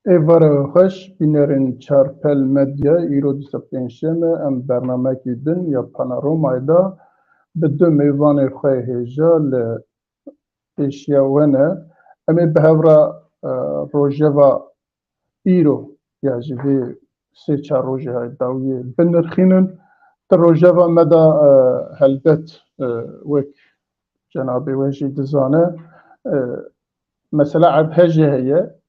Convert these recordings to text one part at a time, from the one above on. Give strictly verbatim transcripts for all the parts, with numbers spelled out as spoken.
Êvara xweş, bînerên Çarpel Medya, îro dîsa pêncşeme, em bernamekî din ya Panorama'yê de bi du mêvanê xwe hêja li pêşiya we ne. Em ê bi hev re, e, rojeva îro ya jî vê sê çar rojê hay dawiyê binirxînin. Di rojeva me de, e, helbet, e, wek cenabê we jî dizane, e, mesela erdhejê heye.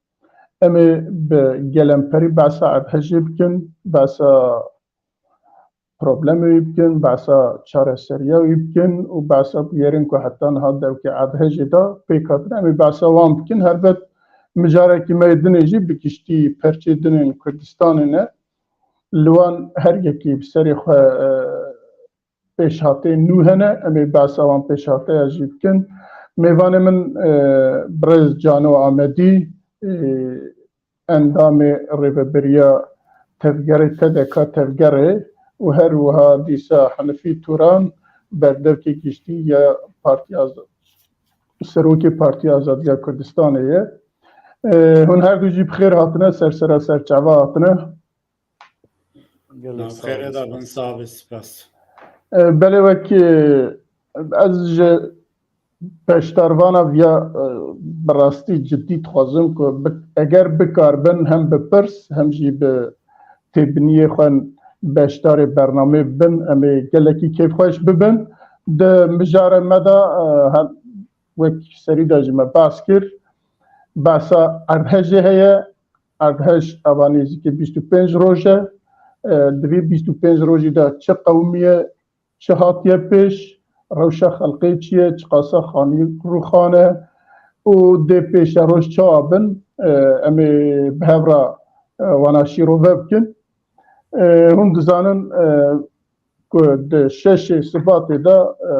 Em ê bi gelemperî behsa erdhejê bikin, behsa problemê wî bikin, behsa çareseriya wî bikin û behsa bûyerên ku heta niha dewkê erdhejê de pêk hatin. Em ê behsa wan bikin. Helbet mijarekî me yê dinê jî bi giştî perçê dinên Kurdistanê ne. Li wan her yekî bi serê xwe, e, pêşhateyên nû hene. Em ê behsa wan pêşhateya jî bikin. Mêvanê min, e, birêz Cano Amedî, e, endamê rêveberiya tevgerê T D K tevgerê û her wiha dîsa Henifî Turan berdevkê giştî ya Partiya Azad-, Serokê Partiya Azadiya Kurdistanê ye. E, hûn her du jî bi xêr hatine, ser sera ser çava hatine. Gelek Nav sağ xêrê olasın. Da bin, sağ be, spas. E, belê wek, e, ez ji beşdarvana viya, e, bi rastî cidî dixwazim ku bi-, eger bikaribin hem bi pirs hem jî bi têbiniyê xwe beşdarê bernamê bibin, em ê gelekî kêfxweş bibin. Di mijara me de, e, he-, wek serî de jî me behs kir, behsa erdhejê heye. Erdhej ava nêzîkî bîst û pênc roj e. E, di vî bîst û pênc rojî de çi qewimiye, çi hatiye pêş, rewşa xelqê çi ye, çiqasa xanî rûxane û dê pêşeroj çawa bin, e, em ê bi hev re, e, wana şîrove bikin. E, hûn dizanin, e, ku di şeşê Sibatê de, e,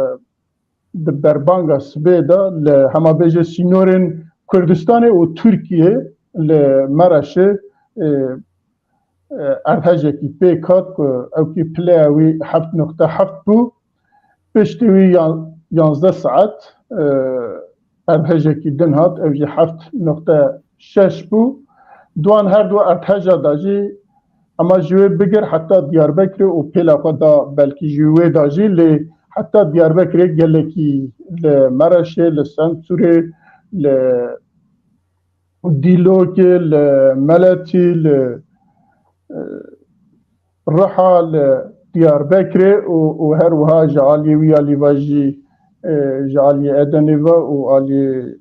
di berbanga sibê de li hema bêje sînorên Kurdistanê û Tirkiyê li Mereşê, e, e, erdhejekî pêk hat ku ewkî pileya wî heft nokte heft bû. Piştî wî yan-, yanzdeh saet, e, erdhejekî din hat, ev jî heft nokte şeş bû. Di wan her du erdheja de jî, ema ji wê bigir heta Diyarbekirê û pêla xwe da belkî ji wê da jî, lê heta Diyarbekirê gelekî li Mereşê, li Semsûrê, li Dîlokê, li Meletî, li, e, Riha, li Diyarbekirê û, û her wiha ji aliyê wî alî ve jî, e, ji aliyê Edenê ve û aliyê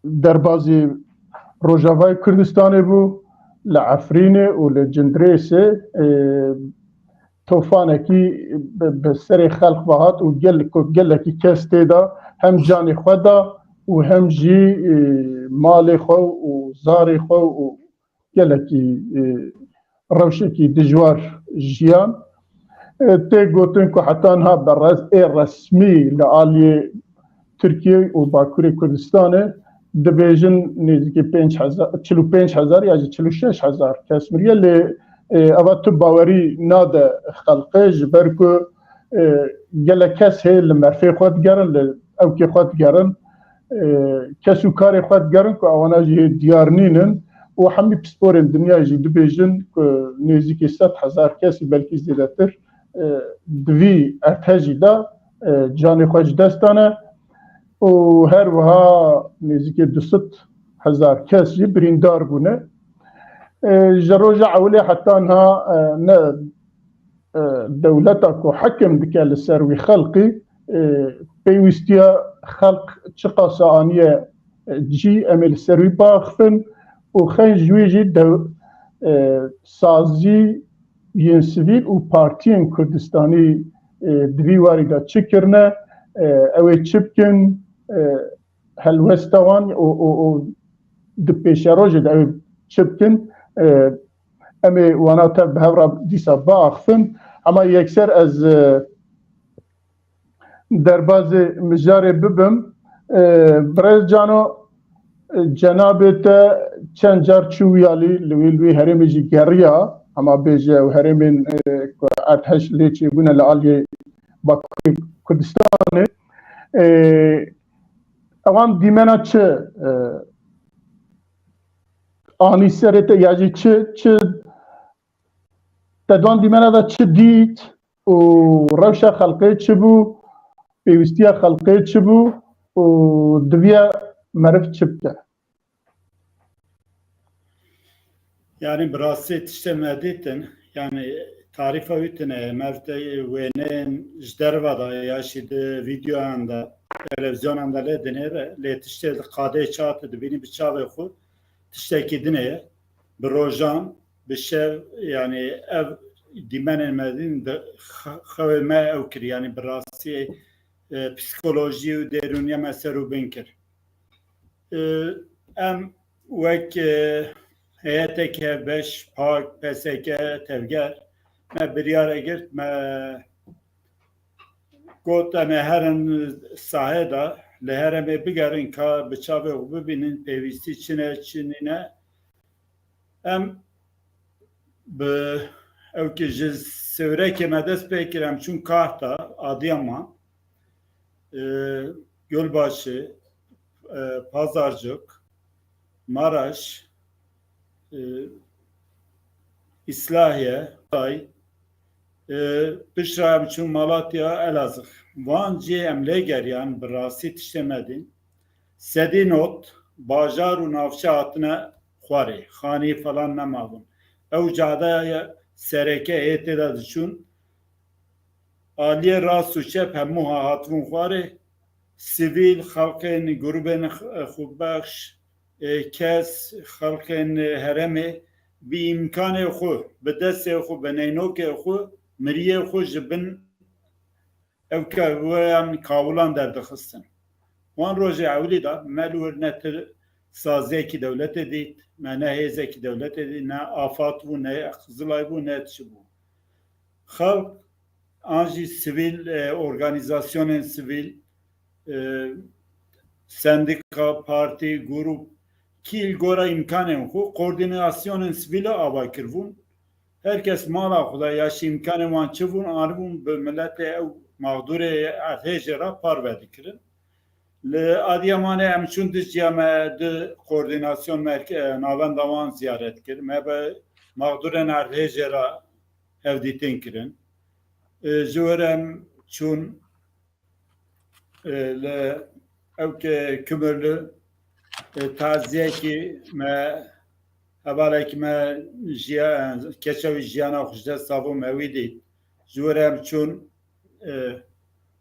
derbazî Rojavayê Kurdistanê bû, li Efrînê û li Cindirêsê, e, tofanekî bi, bi serê xelk ve hat û gel-, ku gelekî kes tê de hem canê xwe da û hem jî, e, malê xwe û zarê xwe û gelekî, e, rewşekî dijwar jiyan. E, tê gotin ku heta niha bi res-, ê resmî li aliyê Tirkiye û Bakurê Kurdistanê dibêjin nêzîkî pênc hezar, çil û pênc hezar ya jî çil û şeş hezar kes miriye, lê, e, eva tu bawerî nade xelqê, ji ber ku, e, gelek kes hê li merfê xwe digerin, li ewkê xwe digerin, e, kes û karê xwe digerin ku ewana jî hê diyar nînin û hemî pisporên dinya jî dibêjin ku nêzîkî sed hezar kesî, belkî zêdetir, e, di vî erdhejî de, e, canê xwe ji dest dane û her wiha nêzîkî du sed hezar kes jî birîndar bûne. E, ji roja ewilê heta niha, e, ne, e, dewleta ku hekim dike li ser wî xelqî, e, pêwîstiya xelq çiqasa aniye, e, cî, em ê li ser wî biaxifin û xeyn ji wî jî dew-, e, sazî yên sivîl û partiyên Kurdistanî, e, di vî warî de çi kirine, e, ew ê çi bikin, e, helwesta wan û, û, û di pêşerojê de ew çi bikin, e, em ê wana tev bi hev re dîsa biaxifin. Hema yekser ez, e, derbazê mijarê bibim. E, Birêz Cano, e, cenabê te çend car çû wî alî, li wî, li wî herêmê jî geriya, hema bêje ew herêmên, e, ku erdhej lê çêbûne li aliyê Bakurê Kurdistanê. E, Ewan dîmena çi, e, anî serê te ya jî çi, çi te di wan dîmena de çi dît û rewşa xelkê çi bû, pêwîstiya xelkê çi bû û diviya meriv çi bike? Yani bi rastî tiştê me dîtin, yani tarîfa wî tine ye, me vite wêneyên ji derva de ya jî di vîdeoyan de, televîzyonan de lê dinêre, lê tiştê li qadê çawa tu dibînî bi çavê xwe, tiştekî din e. Bi rojan, bi şev, yani ev dîmenên me dîn di xe-, xewê me ew kirî, yani bi rastî, e, psîkolojî û derûniya me ser û bin kir. E, em wek, e, heyetek hevbeş, pak, P S K, tevger, me biryar girt, me got, em ê herin sahê de, li herêmê bigerin, ka bi çavê xwe bibînin, pêwîstî çi ne, çi nîne. Em bi, ew ki ji Sêwrekê me dest pê kir, em çûn Kahta, Adıyaman, e, Gölbaşı, e, Pazarcık, Maraş, e, İslahiye, Tay, e, piştre em çûn Malatya, Elazığ. Van cihê em lê geriyan, bi rastî tiştê me dîn. Sedî not, bajar û navçe hatine xwarê, xanî falan nemabûn. Ew cadeya sereke ê tê de diçûn, aliyê rast û çep hemû ha-, hatibûn xwarê. Sivîl, xelkên grûbên x-, xwebexş, e, kes, xelkên herêmê bi îmkanê xwe, bi destê xwe, bi neynokê xwe, miriyê xwe ji bin ew keviyan kawilan derdixistin. Wan rojê ewilî de me li wir ne ti saziyekî dewletê dît, me ne hêzekî dewletê dît, ne AFAD bû, ne Qizilay bû, ne çi bû. Xelk an jî sivîl, e, organîzasyonên sivîl, e, sendîka, partî, grûp, kî li gora îmkanên xwe koordînasyonên sivîl ava kiribûn. Her kes mala xwe de ya jî îmkanên wan çi bûn, anibûn bi miletê ew mexdûrê erdhêjê re parve dikirin. Li Adiyamanê em çûn du ciya me, du koordînasyon merke-, navenda wan ziyaret kir. Me bi mexdûrên erdhêjê re hevdîtin kirin. E, ji wir em çûn, e, li ewke Kümürlü, e, taziyekî me, hevalekî me jiya-, keça wî jiyana xwe ji dest dabû, me wî dît. Ji wir em çûn, e,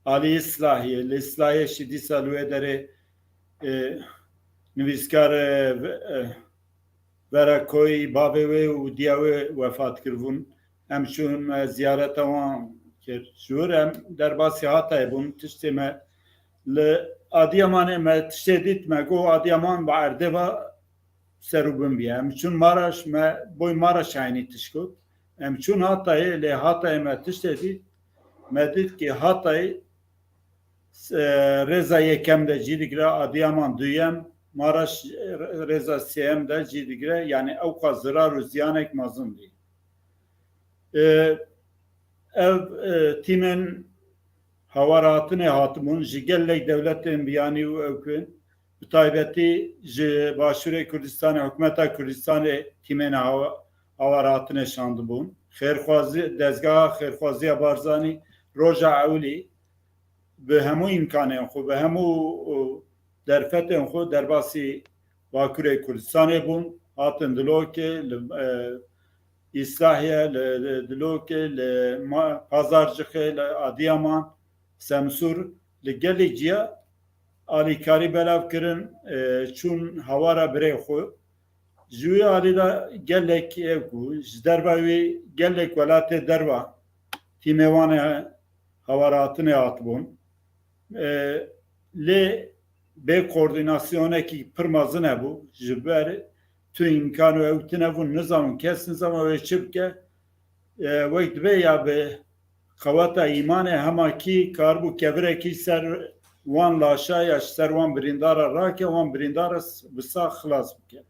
alî Îslahiyê. Li Îslahiyê jî dîsa li wê derê, e, nivîskar, e, ve-, e, Vera Koyî, bavê wê û diya wê wefat kiribûn. Em çûn, me ziyareta wan kir. Ji wir em derbasî Hatayê bûn. Tiştê me li Adiyamanê me tiştê dît, me got Adiyaman bi erdê ve ser û bin bîye. Em çûn Maraş, me boy Maraş eynî tişt got. Em çûn Hatayê, lê Hatayê me tiştê dît. Me dît ki Hatay, e, rêza yekem de cî digire, Adiyaman duyem, Maraş, e, rêza sêyem de cî digire. Yani ewqas zirar û ziyanek mezin bî. E, ev, e, tîmên hawar hatinê hatibûn, ji gelek dewletên biyanî û ewkin, bi taybetî ji Başûrê Kurdistanê, hikûmeta Kurdistanê tîmên hawa-, hawar hatine şandibûn. Xêrxwazî, dezgeha xêrxwaziya Barzanî roja ewilî bi hemû îmkanên xwe, bi hemû, û, derfetên xwe derbasî Bakurê Kurdistanê bûn, hatin Dilokê, li, e, Îslahiye, li, li Dilokê, li Ma-, Pazarcixê, li Adiyaman, Semsûr, li gelî ciya alîkarî belav kirin, e, çûn hawara birê xwe. Ji wî alî de gelek ev ku ji derva wî gelek welatê derva tîmê wan e hawar hatinê hatibûn. E, lê bê koordînasyonekî pir mezin hebû. Ji ber tu îmkan û ew tune bûn, nizanûn, kes nizanû wê çi bike. E, wek dibe ya bi qeweta îmanê hema kî karibû kevirekî ser wan laşa ya ji ser wan birîndara rake, wan birîndara s-, bi sax xilas bike.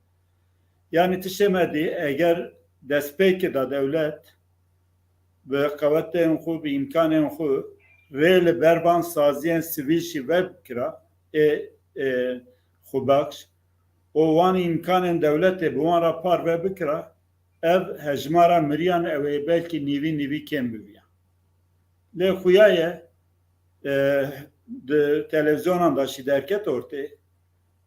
Yani tiştê me dî, eger destpêkê de dewlet bi qewetên xwe, bi îmkanên xwe rê li ber van saziyên sivîl jî vebikira, ê, ê, xwebexş, û wan îmkanên dewletê bi wan re parve bikira, ev hejmara miriyan ew ê belkî nîvî nîvî kêm biviya. Lê xuya ye, e, di televîzyonan de jî derket ortê,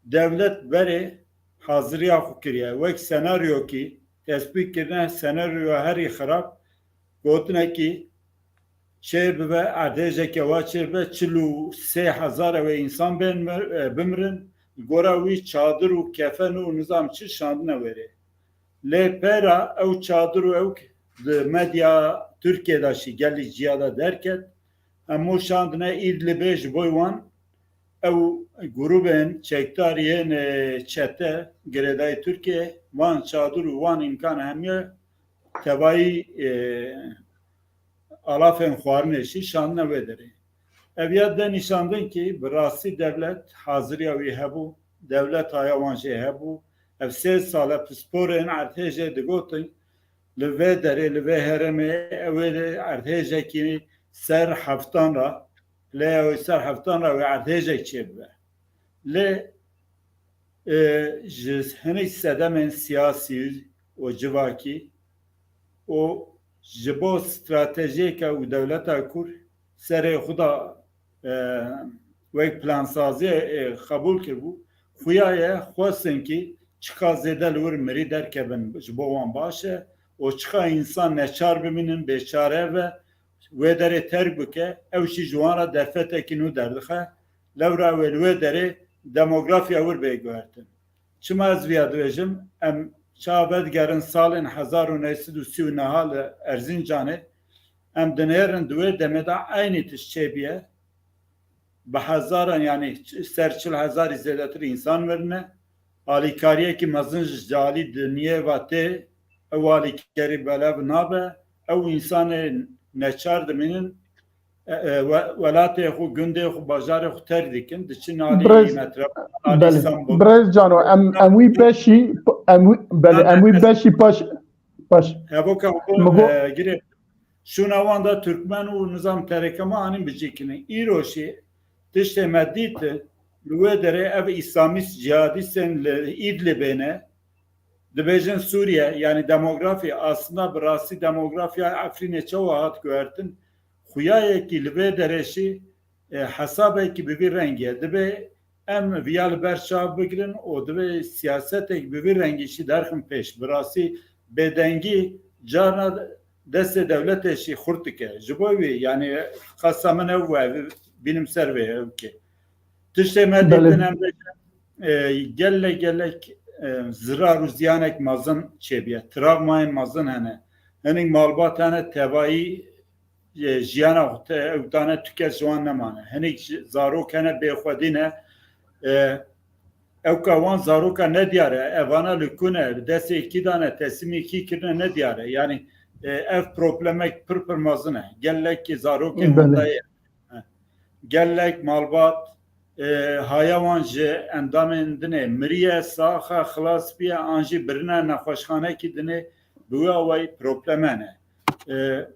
dewlet berê haziriya xwe kiriye. Wek senaryokî tespît kirine, senaryoya herî xirab, gotinekî çêbibe, erdhêjeke wa çêbibe, çil û sê hezar ew ê însan bên mir-, e, bimirin. Li gora wî çadir û kefen û nizam çi şandine wêrê. Lê pera ew çadir û ew di medya Tirkiye de jî gelî ciya de derket. Hemû şandine Îdlibê ji bo wan ew grûbên çekdar yên, e, çete girêdayî Tirkiye van çadir û wan îmkan hemiye tevayî, e, alafên xwarinê jî şandine wê derê. Ev ya de nîşandin kî bi rastî dewlet haziriya wî hebû, dewlet haya wan jê hebû. Ev sê sal e pisporên erdhêjê digotin, li vê derê, li vê herêmê ew ê erdhêjekî ser heftan re, lê ew ê ser heftan re wê erdhêjek çêbibe. Lê, e, ji hinek sedemên siyasî û civakî û ji bo stratejiyeke û dewleta Kurd serê xwe da, e, wek plansaziyê, e, qebûl kiribû, xuya ye xwestin kî çiqa zêde li wir mirî derkevin ji bo wan baş e û çiqa însan neçar bimînin, bêçare ve, wê derê terk bike, ew jî ji wan re derfetekî nû derdixe, lewra wê li wê derê demografiya wir bê guhertin. Çima ez viya dibêjim? Em çawa vedigerin salên hezar û neh sed û sî û neh li Erzincanê, em dinêrin di wê demê de eynî tişt çêbiye. Bi hezaran, yanî ç-, ser çil hezarî zêdetir însan mirine. Alîkariyekî mezin ji alî dinyê ve tê, ew alîkarî belav nabe, ew însanê neçar dimînin, e, e, we-, welatê xwe, gundê xwe, bajarê xwe terk dikin, diçin alî Birêz, metrop-, alî belê. Îstanbul. Birêz Cano, em, em wî beşî, em wî, belê, em wî beşî paş, paş. Hevoka xwe, Migo- e, girê. Şûna wan da Türkmen û nizam tereke me anîn bicîkinin. Îro jî tiştê me dîtin, li wê derê ev îslamîst cihadîstên li Îdlibê ne, dibêjin Sûriye, yanî demografya, aslında bi rastî demografiya Efrînê çawa hat guhertin, xuyayekî li vê derê jî, e, hesabekî bi vî rengî ye. Dibe em viya li ber çav bigirin û dibe siyasetek bi vî rengî jî derxin pêş. Bi rastî bêdengî carna destê dewletê jî xurt dike. Ji bo wî, yanî qasa min ew bû, ev bînim ser vê ew kê. Tiştê me Belê. Dîtin em bêjin, e, gelek gelek, e, zirar û ziyanek mezin çêbiye. Travmayên mezin hene. Hinek malbat hene tevayî, e, jiyana xwe te-, ew dane tu kes ji wan nemane. Hinek ji, zarok hene bêxwedî ne. E, ewka wan zaroka nediyar e. Evana li ku ne, li destê kî dane, teslîmê kî kirine nediyar e. Yanî, e, ev problemek pir pir mezin e. Gelekî zarokên Belê. Wan dayê. Gelek malbat, e, haya wan ji endamên din ê miriye, sax e, xilas biye, an jî birine nexweşxanekî din ê, bi wê awayî probleme ne. E,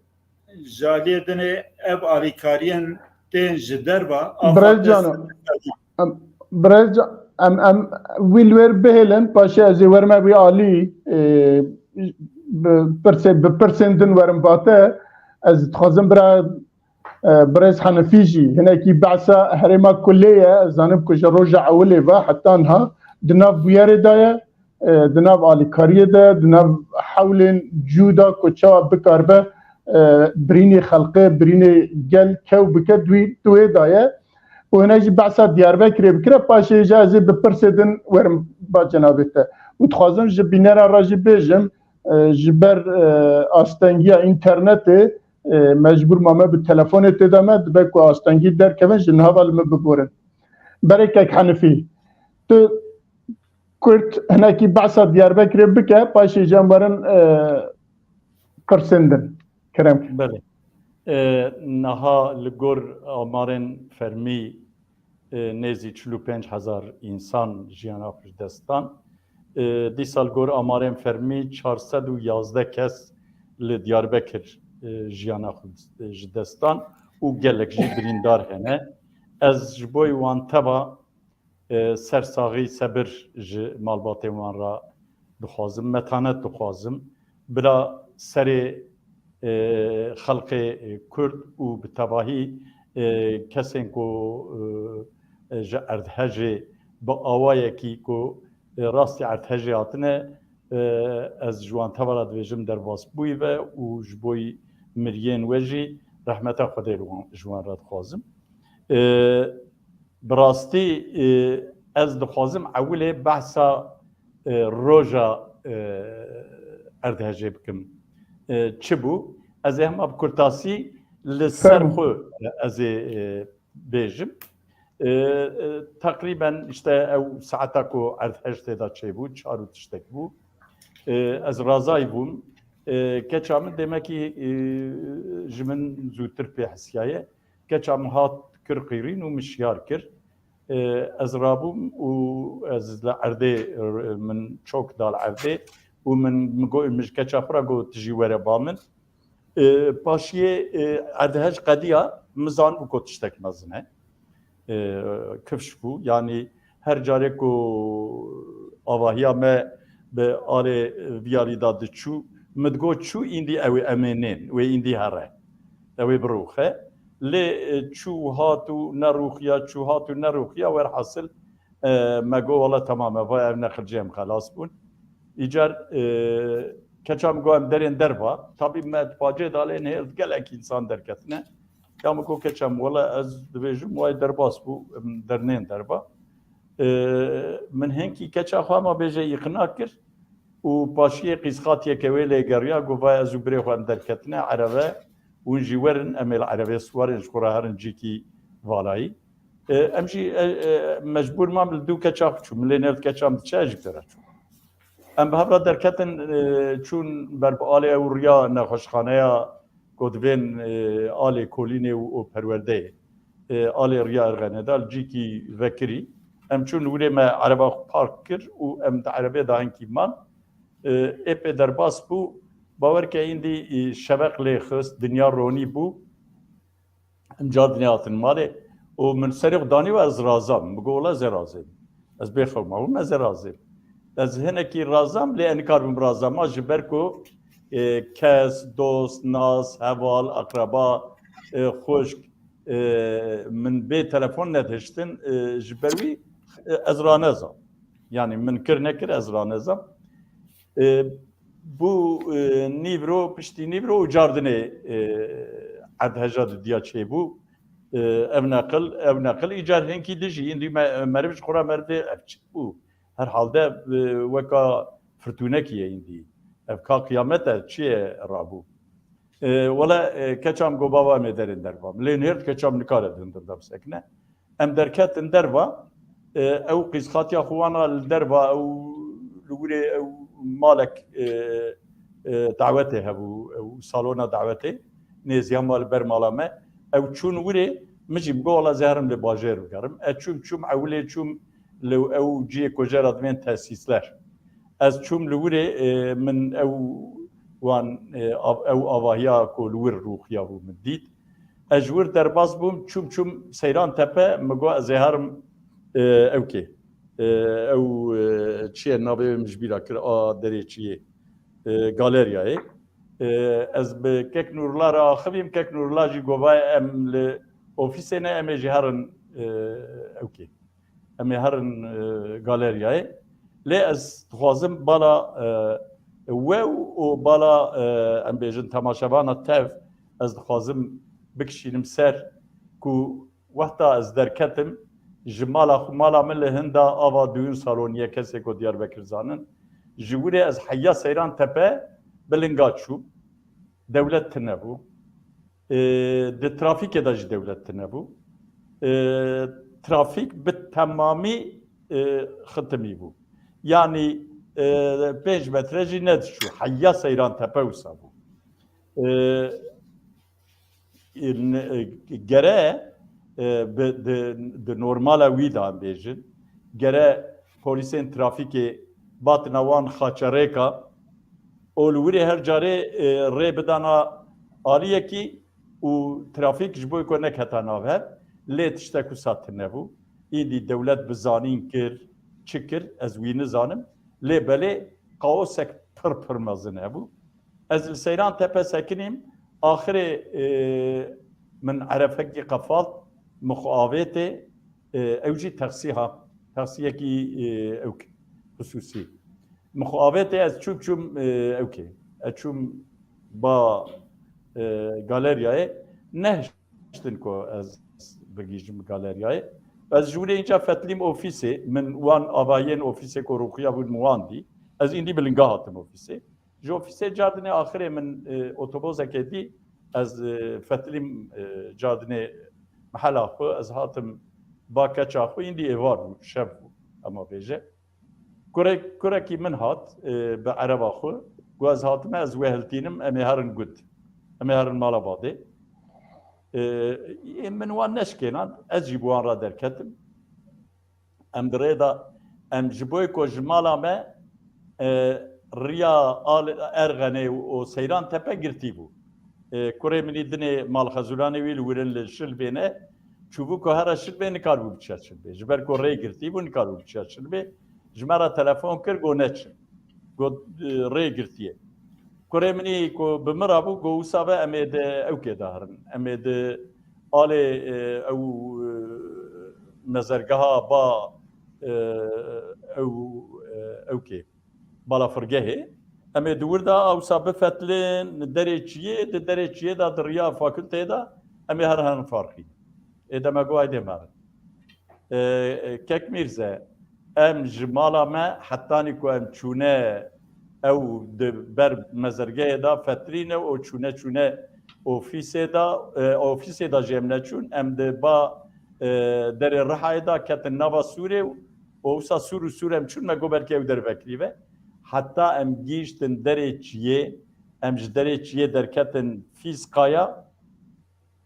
ji aliyê din ê ev alîkariyên tên ji derva a Birêz Fatê Cano, Sendika em, Birêz Ca-, em, em wî li wêr bihêlin, paşê ez ê werime wî alî, e, bi pirsê-, bi pirsên din werim vate. Ez dixwazim bira E, Birêz Henifî jî hinekî behsa herêma Kulê ye. Ez zanim ku ji roja ewilê ve heta niha di nav bûyerê de ye, e, di nav alîkariyê de, di nav hewlên cû de ku çawa bikaribe, e, birînê xelqê, birînê gel kew bike, di wî, di wê de ye. Û hine jî behsa Diyarbekirê bikire, paşê jî ez ê bi pirsê din werim ba cenabê te. Û dixwazim ji bînera re jî bêjim, e, ji ber, e, astengiya înternetê, e, mecbûr mame bi telefonê tê de me, dibe ku astengî derkevin, ji niha ve li min biborin. Berê kek Henifî, tu kurt hinekî behsa Diyarbekirê bike, paşê jî em werin, e, pirsên din. Kerem. Belê. E, niha li gor amarên fermî, e, nêzî çil û pênc hezar însan jiyana xwe ji dest dan. E, dîsa li gor amarên fermî çar sed û yazdeh kes li Diyarbekir, e, jiyana xwe, e, ji dest dan û gelek jî birîndar hene. Ez ji bo wan teva E, ser saxî sebir ji malbatên wan re dixwazim, metanet dixwazim. Bila serê, e, xelkê Kurd û bi tevahî, e, kesên ku, e, ji erdhejê bi awayekî ku, e, rastî erdhejê hatine, e, ez ji wan teva re dibêjim derbas bûyî ve û ji bo miriyên we jî rehmeta Xwedê li wan, ji wan re dixwazim. E, bi rastî, e, ez dixwazim ewilê behsa, e, roja, e, erdhejê bikim. E, çi bû? Ez ê hema bi kurtasî li ser Fermo. xwe ez ê, e, bêjim. E, e, teqrîben işte ew saeta ku erdhej tê de çêbû, çar û tiştek bû. E, ez razayî bûm. E, keça min demekî, e, ji min zûtir pê hisiyaye. Keça min hat kir qîrîn û min şiyar kir. E, ez rabûm û ez li erdê, e, min çok da li erdê û min, min got, min ji keça xwe re got, "Tu jî were ba min." E, paşiyê, e, erdhej qediya, min zanibû ku tiştek mezin e. E, kifş bû. Yanî her carê ku avahiya me bi alê viyarî de diçû, min digot, "Çû, îndî ew ê, em ê nên, wê îndî here. Ew ê birûxe." Lê, e, çû hat û nerûxiya, çû hat û nerûxiya, werhasil, e, me got, "Wele temam e, va ev neqil jê em xelas bûn." Îcar, e, keça min got, "Em derên derva." Tabî me di pacê de lê nêr gelek însan derketine. Ya min got, "Keça min, wele ez dibêjim, way derbas bû, em dernên derva." E, min hinkî keça xwe hema bêje îqna kir û paşiyê qîzxatiyeke wê lê geriya, got, "Vay, ez û birê xwe em derketine erebe, hûn jî werin, em ê li erebê siwarên ji xwe re herin cîkî valayî." E, em jî, e, e, mecbûr mam li dû keça xwe çûm. Min lê nêrt keça min diçe, ez jî bi te re çûm. Em bi hev re derketin, e, çûn ber bi alê ew riya nexweşxaneya ku divên, e, alê kolînê û, û perwerdeyê. E, alê riya Erxenê de li cîkî vekirî. Em çûn li wirê me ereba xwe park kir û em di erebê de hinkî man. E, ê pê derbas bû. Bawer ke îndî, e, şeveq lê xist, dinya ronî bû. Em car dinê hatin malê û min serê xwe danî we ez razam. Min got, "Wela ez ê razêm. Ez bê xew mabûm, ez ê razêm." Ez hinekî razam, lê ez nikarbim razama ji ber ku, e, kes, dost, nas, heval, akraba, e, xwişk, e, min bê telefon nedihiştin, e, ji ber wî, e, ez ranezam. Yanî min kir nekir ez ranezam. E, bû, e, nîvro, piştî nîvro û cardinê, e, erdheja didiya çêbû. E, ev neqil, ev neqil îcar hinkî dijî, îndî me-, meriv ji xwe re meriv dê, ev çi bû? Herhalde, e, weka firtûnekî ye îndî. Ev ka qiyamet e, çi ye rabû? E, wele, e, keça min got, "Bava, em ê derên derva." Min lê nêrt, keça min nikare di hundir de bisekine. Em derketin derva, e, ew qîzxatiya xwe wana li derva, ew li wirê ew malek, e, e, dawetê hebû, ew salona dawetê, nêzî hema li ber mala me. Ew çûn wirê, min jî min got, "Wela ez ê herim li bajêr bigerim." Ez çûm, çûm, ewilê çûm li ew cihê ku jê re divên tesîsler. Ez çûm li wirê, e, min ew wan, e, av-, ew avahiya ku li wir rûxiya bû min dît. Ez ji wir derbas bûm, çûm, çûm Seyran Tepe, min got, "Ez ê herim, e, ewkê. E, ew, e, çi ye navê wê min ji bîra kir, a derê çi yê? E, galeriyayê." E, ez bi Kek Nurullah re axivîm, Kek Nurullah jî got, "Vay, em li ofîsê ne, em ê jî herin, e, ewkê. Em ê herin, e, galeriyayê." Lê ez dixwazim bala, e, we û bala, e, em bêjin temaşevana tev, ez dixwazim bikişînim ser ku wexta ez derketim, ji mala xwe, mala min li hinda ava duyun saloniye, kesê ku Diyarbekir zanin, ji wirê ez heya Seyran Tepe bi linga çûm. Dewlet tune bû. E, di trafîkê de jî dewlet tune bû. E, trafîk bi temamî, e, xitimî bû. Yanî, e, pênc metre jî nediçû. Heya Seyran Tepe wisa bû. E, e, ne-, e, gere, e, bi, di, di normala wî de em bêjin, gere polîsên trafîkê batina wan xaçerêka û li wirê her carê, e, rê bidana aliyekî û trafîk ji bo ku neketa nav hev, lê tiştek wisa tune bû. Îdî dewlet bi zanîn kir, çi kir, ez wî nizanim. Lê belê kaosek pir pir mezin hebû. Ez li Seyran Tepe sekinîm, axirê, e, min erefekî qefalt, min xwe avêtê, e, ew jî taksî ha, taksiyekî, e, ew xisûsî. Min xwe avêtê, ez çûm, çûm, e, ew kê. Ez çûm ba, e, galeryayê. Nehiştin ku ez bigihîjim galeryayê. Ez ji wî re înca fetlîm ofîsê. Min wan avayên ofîsê ku rûxiya bûn min wan dî. Ez îndî bi linga hatim ofîsê. Ji ofîsê cardinê axirê min, e, otobozeke dî. Ez, e, fetlîm, e, cardinê mehela xwe. Ez hatim ba keça xwe. Îndî êvar bû, şev bû. Ema bêje. Kurek, kurekî min hat, e, bi ereba xwe. Got ez hatime, ez wê hiltînim, em ê herin gund. Em ê herin mala badê. E, ê min wan neşkênan, ez jî bi wan re derketim. Em di rê de, em ji bo ku ji mala me, e, riya Al-, Erxenê û, û Seyran Tepe girtî bû. E, kurê min î dinê malxezûlanê wî li wir in li Şilbê ne, çûbû ku here Şilbê nikaribû biçe Şilbê. Ji ber ku rê girtî bû, nikaribû biçe Şilbê. Ji me re telefon kir, got neçin. Got, e, rê girtiye. Kurê min î ku bi min re bû, got wisa be em ê di ewkê de herin. Em ê di alê, e, ew, e, mezergeha ba, e, ew, e, ewkê. Balafirgehê. Em ê di wir de ewsa bifetlin, derê çiyê, di derê çiyê de di riya fakulteyê de em ê her herin farqî. Ê dema got, "Aydê me." E, e, Kek Mîrze, em ji mala me hetanî ku em çûne ew di ber mezergehê de fetrîne û çûne, çûne ofîsê de, e, ofîsê de jî em neçûn. Em di ba, e, derê Rihayê de ketin nava sûrê û û wisa sûr û sûr em çûn, me got belkî ew dervekirî be. Heta em gihîştin derê çiyê, em ji derê çiyê derketin Fîzkaya,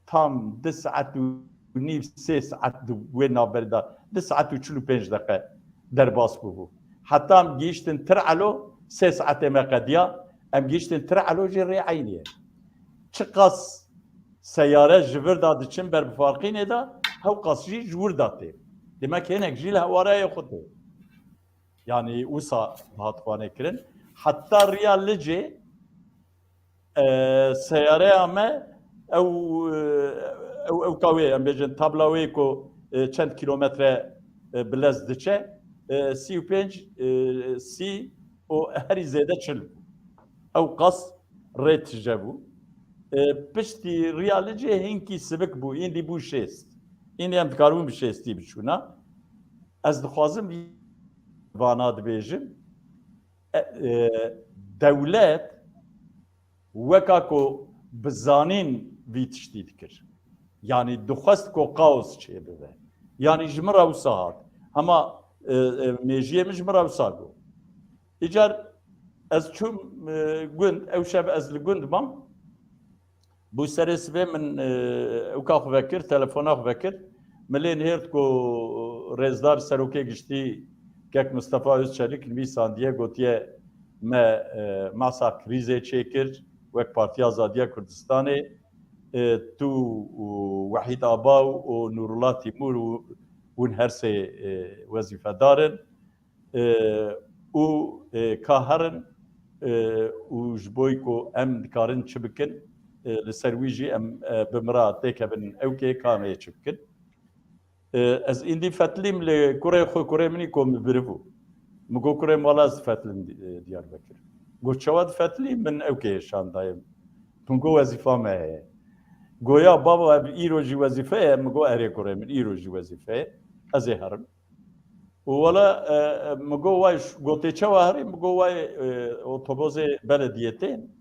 tam du saet û nîv, sê saet di wê navberê de, du saet û çil û pênc deqe derbas bûbû. Heta em gihîştin Tirelo, sê saetê me qediya, em gihîştin Tirelo jî rê eynî ye. Çiqas seyare ji vir de diçin ber bi farqînê de, hewqas jî ji wir de tê. Demek hinek jî li hewareyê xwe tê. Yanî wisa dihat xwanê kirin. Heta riya Licê, e, seyareya me ew, e, ew, ew ka wê, em bêjin tabla wê ku, e, çend kîlometre, e, bi lez diçe, e, sî û pênc, e, sî û herî zêde çil bû. Ew qas rê tije bû. E, piştî riya Licê hinkî sivik bû, îndî bû şêst. Îndî em dikaribûn bi şêstî biçûna. Ez dixwazim vana dibêjim, e, e, dewlet weka ku bi zanîn vî tiştî dikir. Yanî dixwest ku kaos çêbibe. Yanî ji min re wisa hat. Hema, e, e, mêjiyê min ji min re wisa got. Îcar ez çûm, e, gund, ew şev ez li gund mam. Bû serê sibê min, e, ewka xwe vekir, telefona xwe vekir. Min lê nihêrt ku rêzdar serokê giştî Kek Mistefa Özçelik nivîsandiye, gotiye me, e, masa krîzê çêkir wek Partiya Azadiya Kurdistanê. E, tu û Wehîd Aba û Nurullah Tîmur û hûn her sê, e, wezîfedar in. E, û, e, ka herin, e, û ji bo ku em dikarin çi bikin, e, li ser wî jî em, e, bi min re têkevin ew kê ka em ê çi bikin. E, ez îndî fetlîm li kurê xwe, kurê min î ku min biribû. Min got, "Kurê min, wala ez difetlim Di-, e, Diyarbekir." Got, "Çawa difetlî?" Min ew kê şandaye. Min got, "Wezîfa me heye." Goya, "Baba, ev îro jî wezîfe ye?" Min got, "Erê kurê min, îro jî wezîfe ye. Ez ê herim." Û wele, e, e, min got, "Way ş-, gotê çawa herî?" Min got, "Way, e, otobozê belediyê tên,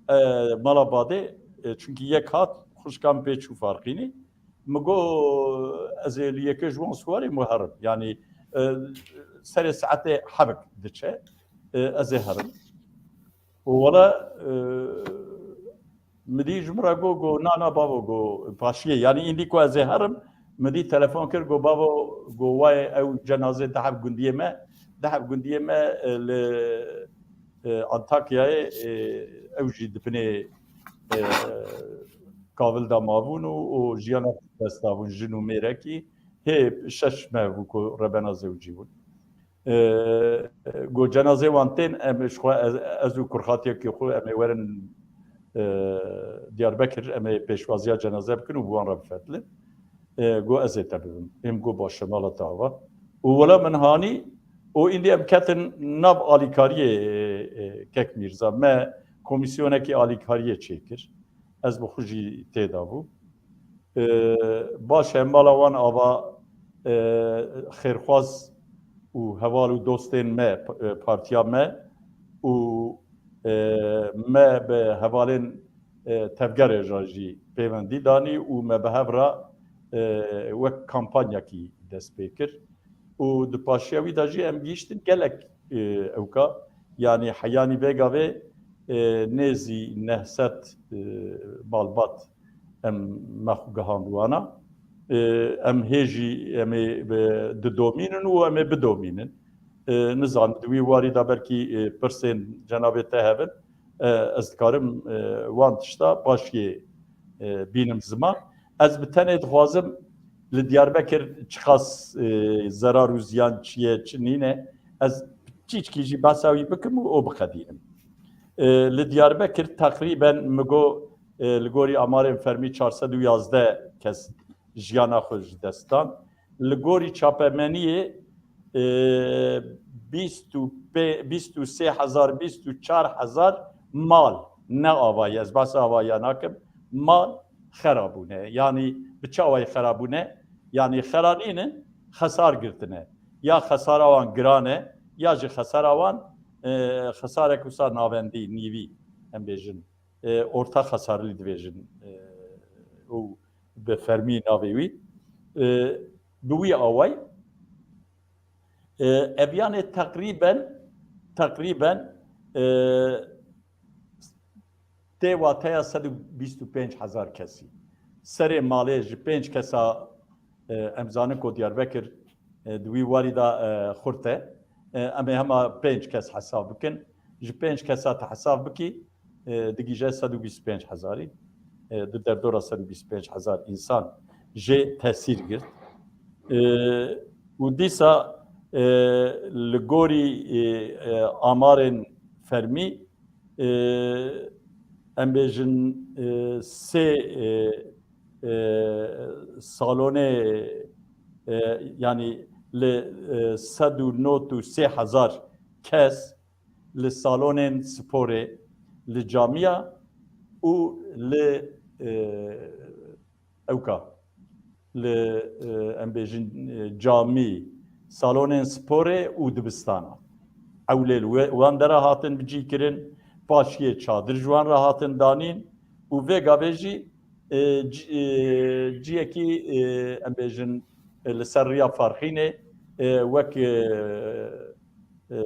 e, mala badê, e, çunkî yek hat, xwişka min pê çû Farqînî." Min got, "Ez ê li yekê ji wan siwarî, min herim." Yanî, e, serê saetê hevik diçe, e, ez ê herim. Û wele, e, min dî ji min re got, got, "Na, na, bavo," got, "paşiyê." Yanî îndî ku ez ê herim, min dî telefon kir, got, "Bavo," got, "wayê ew cenazê diheb gundiyê me, diheb gundiyê me, e, li, e, Antakyayê, e, ew jî di binê, e, kavil de mabûn û, û jiyana xwe dest dabûn, jin û mêrekî, hê şeş mev bû ku rebena zewicî bûn. E, go cenazê wan tên, em ji xwe, ez, ez û kurxatiyekî xwe, em ê werin, e, Diyarbekir, em ê pêşwaziya cenaze bikin û bi wan re bifetilin. E, go ez ê te bibim. Êm go baş e, mala te ava. Û wela min hanî, û îndî em ketin nav alîkariyê, e, e, kek Mîrza. Me komîsyonekî alîkariyê çêkir. Ez bi xwe jî tê de bû. E, baş e, mala wan ava, e, xêrxwaz û heval û dostên me, e, partiya me û, e, me bi hevalên, e, tevgerê re jî pêwendî danî û me bi hev re, e, wek kampanyakî dest pê kir. Û di paşiya wî de jî em gihîştin gelek, e, ewka, yanî heyanî vê gavê, e, nêzî neh sed, e, malbat em me xwe gihand wana. E, em hê jî em ê bi-, didomînin û em ê bidomînin. E, nizanim di wî warî de belkî, e, pirsên cenabê te hebin. E, ez dikarim, e, wan tişta paşiyê, e, bînim ziman. Ez bi tenê dixwazim li Diyarbekir çiqas, e, zerar û ziyan çi ye, çi nîne. Ez çîçkî jî behsa wî bikim û o biqedînim. E, li Diyarbekir teqrîben mi got, e, li gorî amarên fermî çar sed û yazdeh kes jiyana xwe ji dest dan. Li gorî çapemeniyê, e, bîst û pê-, bîst û sê hezar, bîst û çar hezar mal ne avayî, ez behsa avayiya nakim, mal xera bûne. Yanî bi çawayî xera bûne? Yanî xera nînin, xesar girtine. Ya xesara wan giran e, ya jî xesara wan, e, xesarek wisa navendî, nîvî, em bêjin, e, orta xesarlî dibêjin, e, û bi fermî navê wî, e, bi wî awayî, e, ev yanê teqrîben, teqrîben, e, tê wateya sed û bîst û pênc hezar kesî. Serê malê ji pênc kesa, e, em zanin ku Diyarbekir, e, di wî warî de, e, xurt e. E, em ê hema pênc kes hesab bikin. Ji pênc kesa te hesab bikî, e, digihîje sed û bîst û pênc hezarî. E, di derdora sed û bîst û pênc hezar însan jê tesîr girt. E, û dîsa, e, li gorî, e, e, amarên fermî, e, em bêjin, e, sê, e, e, salonê, e, yanî li, e, sed û nod û sê hezar kes li salonên sporê, li camiya û li, e, ewka, li, e, em bêjin, e, camî, salonên sporê û dibistana. Ewlê li we-, wan dera hatin bicîkirin, paşiyê çadir ji wan re hatin danîn û vê gavê jî, e, ci-, e, ciyekî, e, em bêjin, e, li ser riya Farxînê, e, wek, e, e,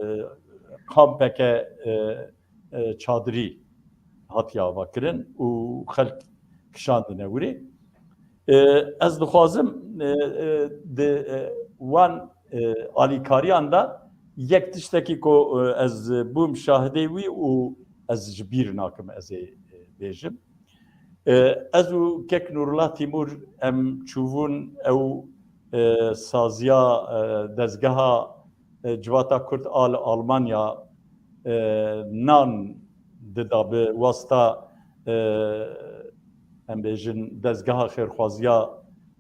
kampeke, e, e, çadirî hatiye avakirin û xelk kişandine wirê. E, ez dixwazim, e, e, di, e, wan, e, alîkariyan de yek tiştekî ku, e, ez bûm şahidê wî û ez ji bîr nakim ez ê, e, bêjim. E, ez û kek Nurullah Tîmûr em çûbûn ew, e, saziya, e, dezgeha, e, Civata Kurd a li Almanya, e, nan dida bi wasta, e, em bêjin dezgeha xêrxwaziya,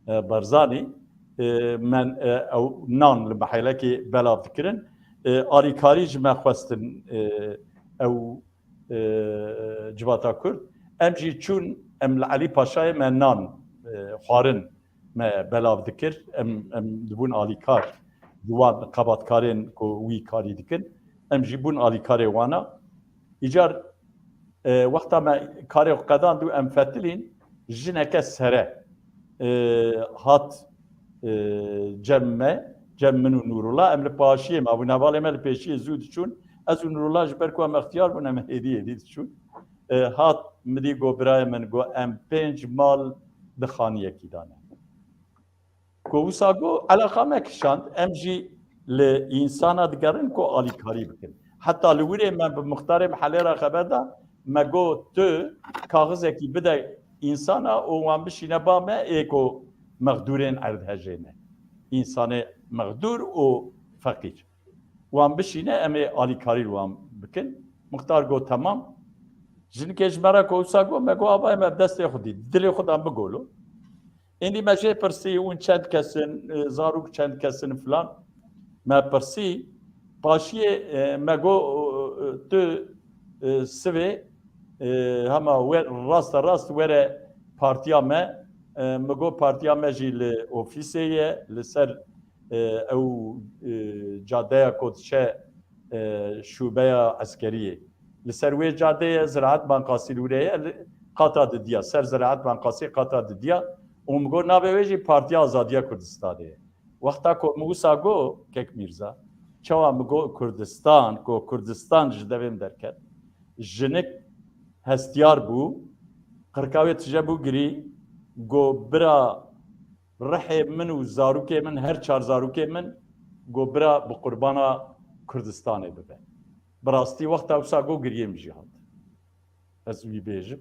e, Barzanî, e, men, e, ew nan li mehelekê belav dikirin. E, alîkarî ji me xwestin, e, ew, e, Civata Kurd. Em jî çûn, em li Elî Paşayê me nan, e, xwarin me belav dikir. Em, em dibûn alîkar di wan xebatkarên ku wî karî dikin. Em jî bûn alîkarê wana. Îcar, e, wexta me karê xwe qedand û em fetilîn, jineke sere, e, hat, e, cem me, cem min û Nûrullah. Em li paşiyê me bûn, hevalê me li pêşiyê zû diçûn. Ez û Nûrullah ji ber ku em extiyar bûn, em hêdî hêdî diçûn. E, hat min dî got, birayê min, got, em pênc mal di xaniyekî de ne. Ku wisa got, eleqa me kişand, em jî li însana digerin ku alîkarî bikin. Heta li wirê me bi muxtarê mehelê re xeber da, me got, tu kaxizekî bide însana û wan bişîne ba me, ê ku mexdûrên erdhejê ne. Însanê mexdûr û feqîr. Wan bişîne, em ê alîkarî li wan bikin. Muxtar got, temam. Jinikê ji me re ku wisa got, me got, ava, em ev destê xwe dî, dilê xwe dan bigolo. Êndî me jê pirsî, hûn çend kes in, e, zarok çend kes in filan. Me pirsî, paşiyê, e, me got, e, tu, e, sivê, e, hema we, rasta rast were partiya me. E, me got, partiya me jî li ofîsê ye, li ser, e, ew, e, cadeya ku diçe, e, şubeya eskeriyê. Li ser wê cadeyê Ziraet Bankasî li wire ye, li qata didiya, ser Ziraet Bankasî qata didiya û min got, navê wê jî Partiya Azadiya Kurdistanê ye. Wexta ku min wisa got, Kek Mîrza, çawa min got Kurdistan, ku Kurdistan ji devê min derket, jinik hestiyar bû, qirka wê tije bû girî, got, bira rihê min û zarokê min, her çar zarokê min, got, bira bi qurbana Kurdistanê bibe. Bi rastî wexta wisa got giriyê min jî hat. Ez wî bêjim.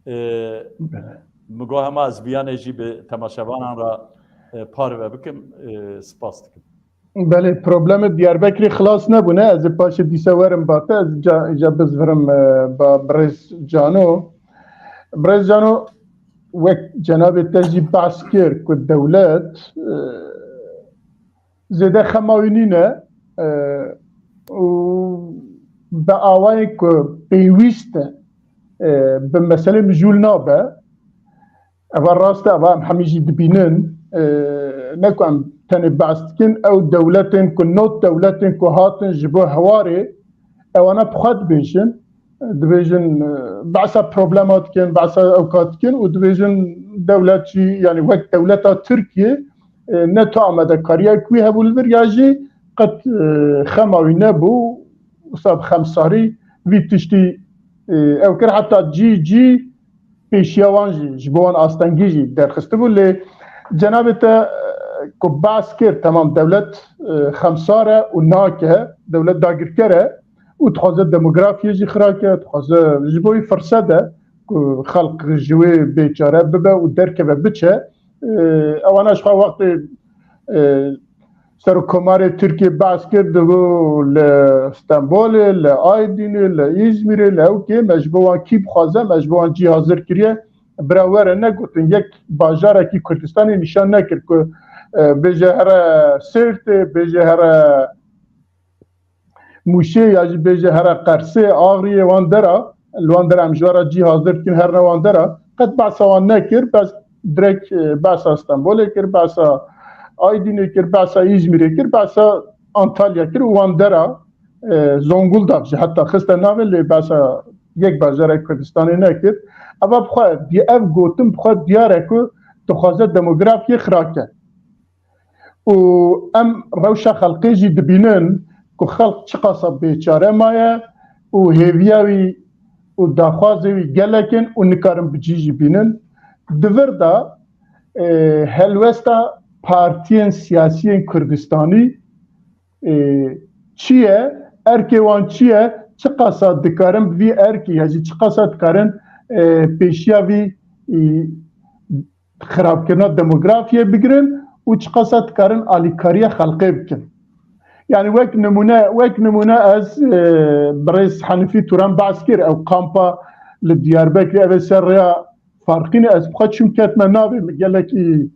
Ee, Bele. Min got hema ez biyanê jî bi temaşevanan re, e, parve bikim, e, spas dikim. Belê, problemê Diyarbekirê xilas nebûne. Ez ê paşê dîsa werim ba te, ez ca, îca bizvirim, e, ba birêz Cano. Birêz Cano, wek cenabê te jî behs kir ku dewlet, e, zêde xema wî nîne, e, û bi awayek ku pêwîst e, e, bi meselê mijûl nabe. Eva rast e, eva em hemî jî dibînin. E, ne ku em tenê behs dikin, ew dewletên ku, not dewletên ku hatin ji bo hewarê, ewana bi xwe dibêjin. Dibêjin, e, behsa problema dikin, behsa ewka dikin û dibêjin dewlet jî, yanî wek dewleta Tirkiye, e, ne tu amadekariya wî hebû li vir ya jî qet, e, xema wî nebû. Wisa bi xemsarî vî tiştî, e, ew kir. Heta cî cî pêşiya wan jî, ji bo wan astengî jî derxistibû. Lê cenabê te, e, ku behs kir, temam, dewlet, e, xemsar e û nake, dewlet dagirker e û dixwaze demografiyê jî xirake, dixwaze ji bo wî firset e ku xelq ji wê bêçare bibe û derkeve biçe. E, ewana ji xwe wextê, e, Serokkomarê Tirkiyê behs kir, digot li Stenbolê, li Aydînê, li Îzmîrê, li ewkê me ji bo wan kî bixwaze, me ji bo wan cî hazir kiriye. Bira were negotin, yek bajarekî Kurdistanê nîşan nekir ku, e, bêje here Sêrtê, bêje here Mûşê ya jî bêje here Qersê, Axriyê, wan dera, li wan dera em ji we re cî hazir dikin, herine wan dera, qet behsa wan nekir, bes direk, e, behsa Stenbolê kir, behsa Aydînê kir, behsa Îzmîrê kir, behsa Antalya kir û wan dera, e, Zonguldak jî heta xiste navê, lê behsa yek bajarek Kurdistanê nekir. Eva bi xwe, di-, ev gotin bi xwe diyar e ku dixwaze demografiyê xirake. Û em rewşa xelkê jî dibînin ku xelk çiqasa bêçare maye û hêviya wî û daxwazê wî gelek in û nikarin bi cî jî bînin. Di vir de, e, helwesta partiyên siyasiyên Kurdistanî, e, çi ye? Erkê wan çi ye? Çiqasa dikarin bi vî erkê ya jî çiqasa dikarin, e, pêşiya vî, e, xirabkirina demografiyê bigirin û çiqasa dikarin alîkariya xelkê bikin. Yani wek nimûne, wek nimûne ez, e, birêz Henîfî Turan behs kir, ew kampa li Diyarbekirê, ev ê ser rêya Farqînê, ez bi xwe çûm ketme navê min gelekî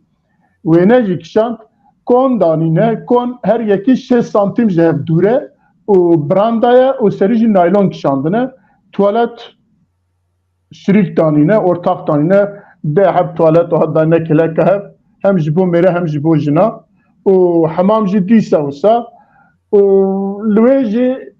wêne jî kişand. Kon danîne, kon her yekî şêst santîm ji hev dûr e û branda ye û serî jî naylon kişandine. Tuwalet şirîk danîne, ortax danîne, deh heb tuwalet û hat danîne kêleka hev, hem ji bo mêre hem ji bo jina û hemam jî dîsa wisa û li wê jî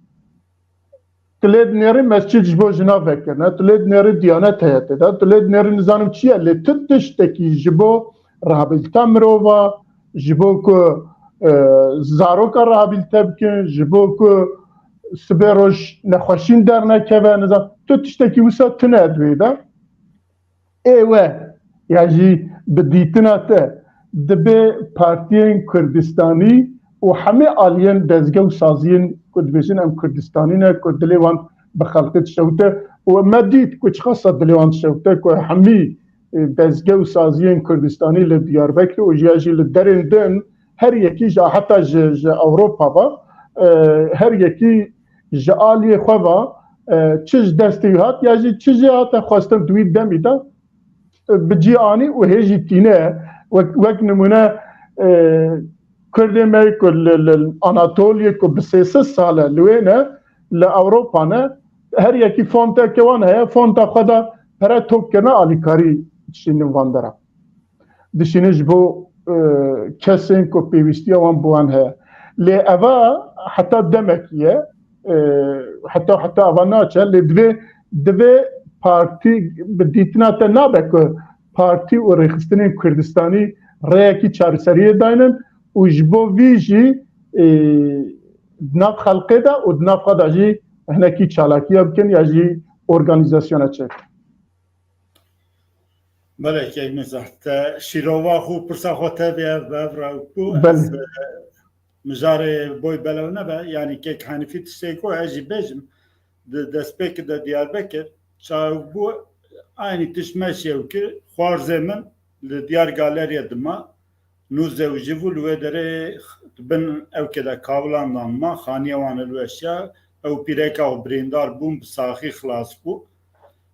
tu lê dinêrî mescid ji bo jina vekirine, tu lê dinêrî diyanet heye tê de, tu lê dinêrî nizanim çi ye, lê tu tiştekî ji bo rehabilita mirova, ji bo ku, e, zaroka rehabilite bikin, ji bo ku sibê roj nexweşîn dernekeve, nizam, tu tiştekî wisa tune di wê de. Ê we, ya jî bi dîtina te, dibe partiyên Kurdistanî û hemê aliyên dezge û saziyên ku dibêjin em Kurdistanî ne, ku dilê wan bi xelkê dişewite û me dît ku çiqasa dilê wan dişewite, ku hemî, e, dezge û saziyên Kurdistanî li Diyarbekirê û ya jî li derên din her yekî ji, heta ji, ji Ewropa ve, e, her yekî ji aliyê xwe ve, e, çi ji destê wî hat ya jî çi jê hate xwestin di wî demî de, e, bi cî anî û hê jî tîne. Wek, wek nimûne, e, Kurdê me ku li, li Anatoliyê ku bi sê sed sal e li wê ne, li Ewropa ne, her yekî fonteke wan heye, fonta xwe de pere tok kirine, alîkarî dişînin van dera. Dişînin ji bo, e, kesên ku pêwîstiya wan bi wan heye. Lê eva heta demekî ye, e, heta, heta eva naçe, lê divê, divê partî bi dîtina te nabe ku partî û rêxistinên Kurdistanî rêyekî çareseriyê daynin û ji bo vî jî, e, di nav xelkê de û di nav xwe de jî hinekî çalakiya bikin ya jî organîzasyona çêkin. Belê, kek Mirza, te şîrova xwe, pirsa xwe tevî ev bi hev re bû. Belê. Ez, e, mijarê boy belew nebe, yanî kek Henîfî tiştê ku ez jî bêjim, di destpêkê de Diyarbekir çaw bû, aynî tişt me şêw kir, xwarzê min li Diyar Galeriya dima, nû zewjî bû, li wê derê bin ewkê de kavilan dan ma, xaniya wan hilweşiya, ew pîreka xwe birîndar bûn, bi saxî xilas bû.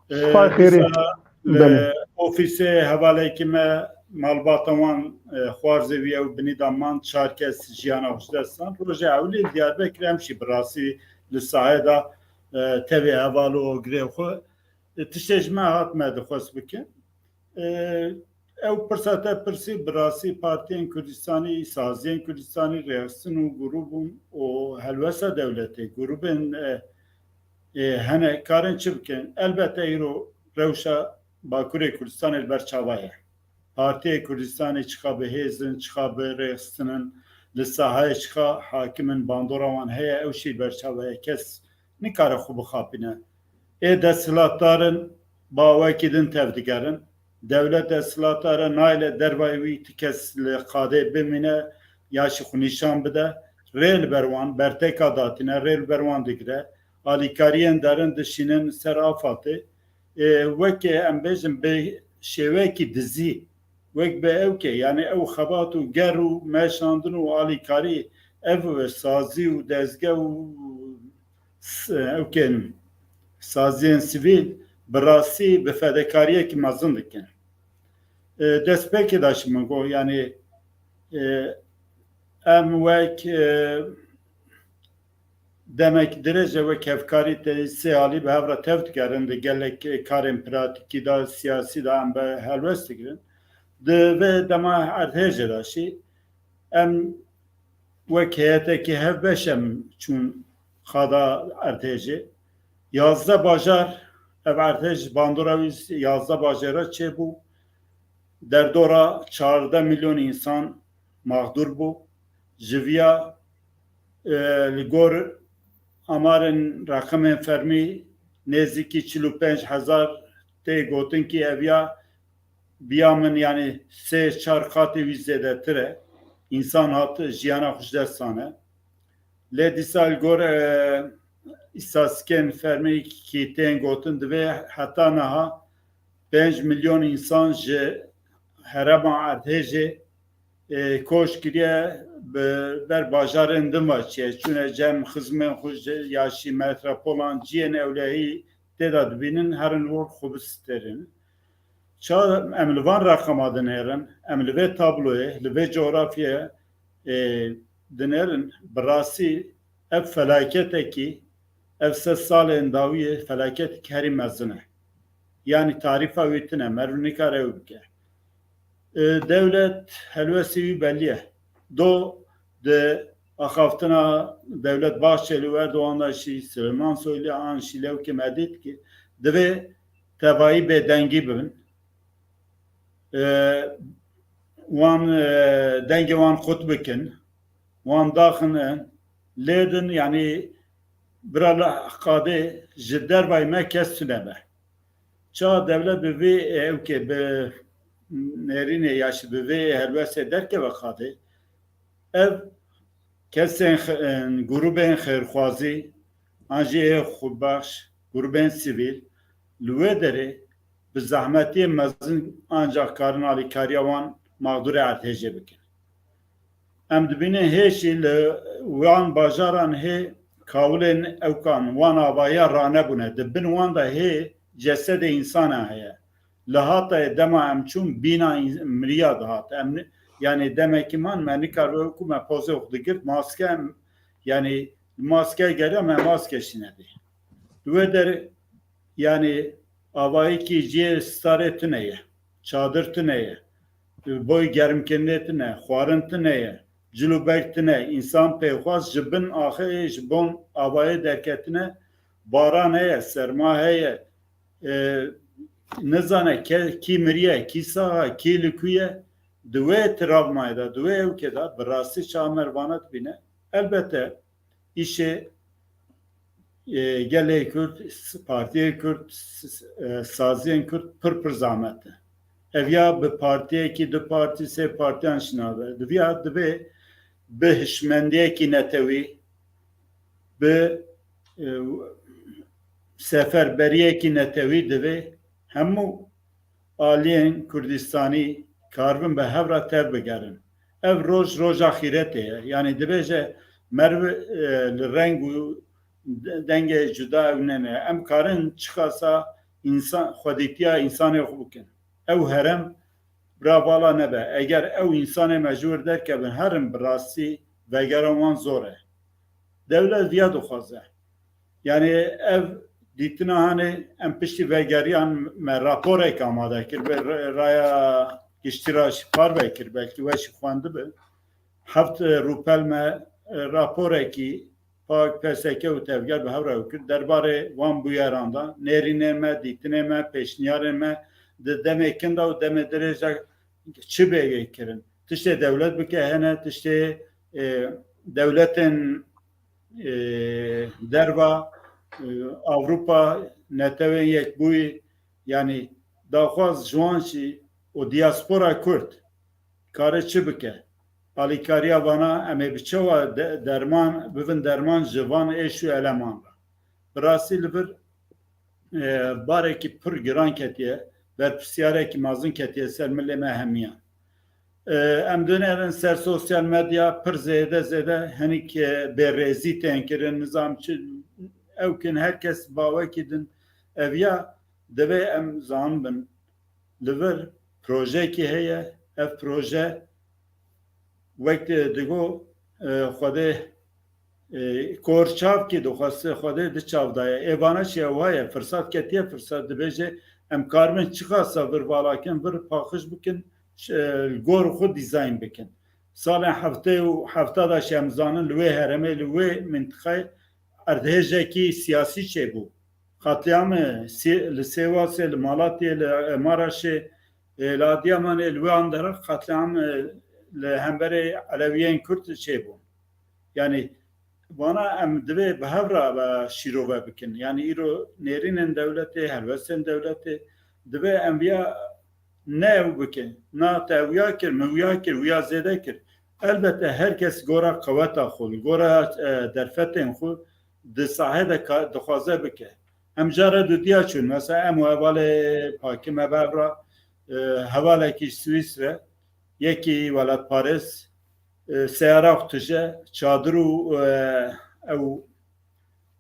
E, Spay xêrê. Dîsa li Belê. Ofîsê hevalekî me malbata wan, e, xwarzê wî ew binî de man, çar kes jiyana xwe ji dest dan. Rojê ewilî li Diyarbekirê em jî bi rastî li sahê de, e, tevî heval û ogirê xwe, e, tiştê ji me hat me dixwest bikin. E, ew pirsa te pirsî, bi rastî partiyên Kurdistanî, saziyên Kurdistanî, rêxistin û grûbûn û helwesta dewletê, grûbên, e, e, hene karin çi bikin? Elbette îro rewşa Bakurê Kurdistanê li ber çava ye. Partiyê Kurdistanê çiqa bi hêz in, çiqa bi rêxistin in, li sahayê çiqa hakim in, bandora wan heye, ew şî ber çava ye. Kes nikare xwe bixapîne. Ê desthilatdar in, bi awayekî din tevdigerin. Dewlet desthilatdar e, nayêle dervayê wî ti kes li qadê bimîne ya jî xwe nîşan bide. Rê li ber wan berteka datîne, rê li ber wan digire. Alîkariyên derin dişînin ser afatê. Ê, weke em bêjin bi şêwekî dizî, wek bi ewkê, yanî ew xebat û ger û meşandin û alîkarî, ev sazî û dezge û s-, ewkên saziyên sivîl bi rastî bi fedekariyekî mezin dikin. E, destpêkê de jî min got, yanî, e, em wek, e, demek dirêj e wek hevkarî te sê alî bi hev re tev digerin, di gelek karên pratîkî de, siyasî de em bi helwest digirin. Di vê dema erdhêjê de jî em wek heyetekî hevbeş em çûn qada erdhêjê. Yazdeh bajar, ev erdhêj bandora wî yazdeh bajêra çêbû. Derdora çardeh milyon însan mexdûr bû. Ji viya, e, li gor amarên reqemên fermî nêzîkî çil û pênc hezar tê gotin kî ev ya biya min, yanî sê çar qatê wî zêdetir e. Însan hat jiyana xwe ji dest dane. Lê dîsa li gor, e, îstatîstîkên fermî kî tên gotin, divê heta niha pênc milyon însan ji herêma erdhêjê, e, koç kiriye, bi ber bajarên din ve çiye. Çûne cem xizmên xwe ji, ya jî metropolan, ciyên ewlehî tê de dibînin, herin li wir xwe bistêrin. Ça em li van reqema dinêrin, em li vê tabloyê, li vê coğrafyayê, e, dinêrin, bi rastî ev felaketekî, ev sed salên dawiyê felaketekî herî mezin e. Yanî tarîfa wî tune, meriv nikare ew bike. E, dewlet helwestê wî belî ye. Do di axaftina Dewlet Bahçeli û Erdogan de jî, Silêman Soylu an jî lewkê me dît ki divê tevayî bêdengî bibin. E, wan, e, dengê wan qut bikin, wan daxin lê din, yanî bira li qadê ji dervayê me kes tune be. Ça dewlet bi vê, e, ewkê bi nêrînê ya jî bi vê helwestê derkeve qadê, ev kesên xe-, e, grûbên xêrxwazî an jî ê xwebexş, grûbên sivîl li wê derê bi zehmetiyê mezin ancaq karin alîkariya wan mexdûrê erdhêjê bikin. Em dibînin hê jî li wan bajaran hê kawilên ewkan wan avahiya ranebûne. Di bin wan de hê cesedê însana heye. Li Hatayê dema em çûn bîna miriya dihat. Em, yanî demekî man me nikaribe wekû me pozê xwe digirt maske em, yanî maske geriya me maske jî nedî. Di wê der yanî avayekî cihê starê tune ye. Çadir tune ye. Boy germkirinê tune, xwarin tune ye. Cil û berg tune, însan pêxwas ji bin axê ji bon avayê derketine, baran heye, serma heye, e, nizane ke, kî miriye, kî sax e, kî li ku ye, di wê travmayê de, di wê ewkê de bi rastî çawa mervana dibîne. Elbete îşê e, gelê Kurd, s- partiyê Kurd, s- s- e, saziyên Kurd pir pir zahmet e. Ev ya bi partiyekî, du partî, sê partiyan şinabe. Diviya divê bi hişmendiyekî netewî, bi e, seferberiyekî netewî divê hemû aliyên Kurdistanî karibin bi hev re tev bigerin. Ev roj roja xîretê ye. Yanî dibêje merv e, li reng û de- dengê cuda ew nene. Em karin çiqasa însan, xwedîtiya însanê xwe bikin. Ew herem bira vala nebe. Eger ew însanê me ji wir derkevin, herin bi rastî vegeran wan zor e. Dewlet viya dixwaze. Yanî ev dîtina hanê em piştî vegeriyan me raporek amade kir, bi ra- raya giştî ra jî parve kir, belkî we jî xwendibe. Heft rûpel me e, raporekî P A K, P S K û tevger bi hev re kir. Derbarê wan bûyeran de nêrînê me, dîtinê me, pêşniyarê me di demê kin de û demê dirêj de çi bê kirin. Tiştê dewlet bike hene, tiştê e, dewletên e, derva, e, Ewropa, Netewên Yekbûyî, yanî daxwaz ji wan jî û diaspora Kurd kare çi bike? Alîkariya vana em ê bi çawa de- derman bivin derman ji van êş û eleman re? Bi rastî li vir e, barekî pir giran ketiye, berpirsiyarekî mezin ketiye ser milê me hemiyan. E, em dinêrin ser sosyal medya pir zêde zêde hinik e, bêrêzî tên kirin, nizam çi ew kin her kes bawekî din eviya divê em zanibin. Li vir projeyekî heye, ev proje wek digo e, Xwedê e, kor çav kî dixweste Xwedê di çav daye. Ê vana çi ew haye, firsat ketiye firsat dibêje em karibin çiqasa vir valakin, vir paqij bikin, ş- e, li gor xwe dîzayn bikin. Salên heftê û hefta de jî em zanin li wê heremê, li wê mintiqayê erdhêjekî siyasî çêbû. Qetlîamê Sê- li Sêwasê, li Malatyê, li Maraşê, e, li Adiyamanê, li wê an derê qetlîam e, li hemberê Elewiyên Kurd çêbûn. Yanî vana em divê bi hev re ve şîrove bikin. Yanî îro nêrînên dewletê, helwestên dewletê divê em viya ne ew bikin. Na te wiya kir, min wiya kir, wiya zêde kir. Elbette her kes gora qeweta xwe, gora e, derfetên xwe di sahê de ka- dixwaze bike. Em cara dudiya çûn, mesela em û hevalê Pakî me bi hev re, e, hevalekî ji Swîsre, yekî welatparêz, e, seyara xwe tije, çadir û e, ew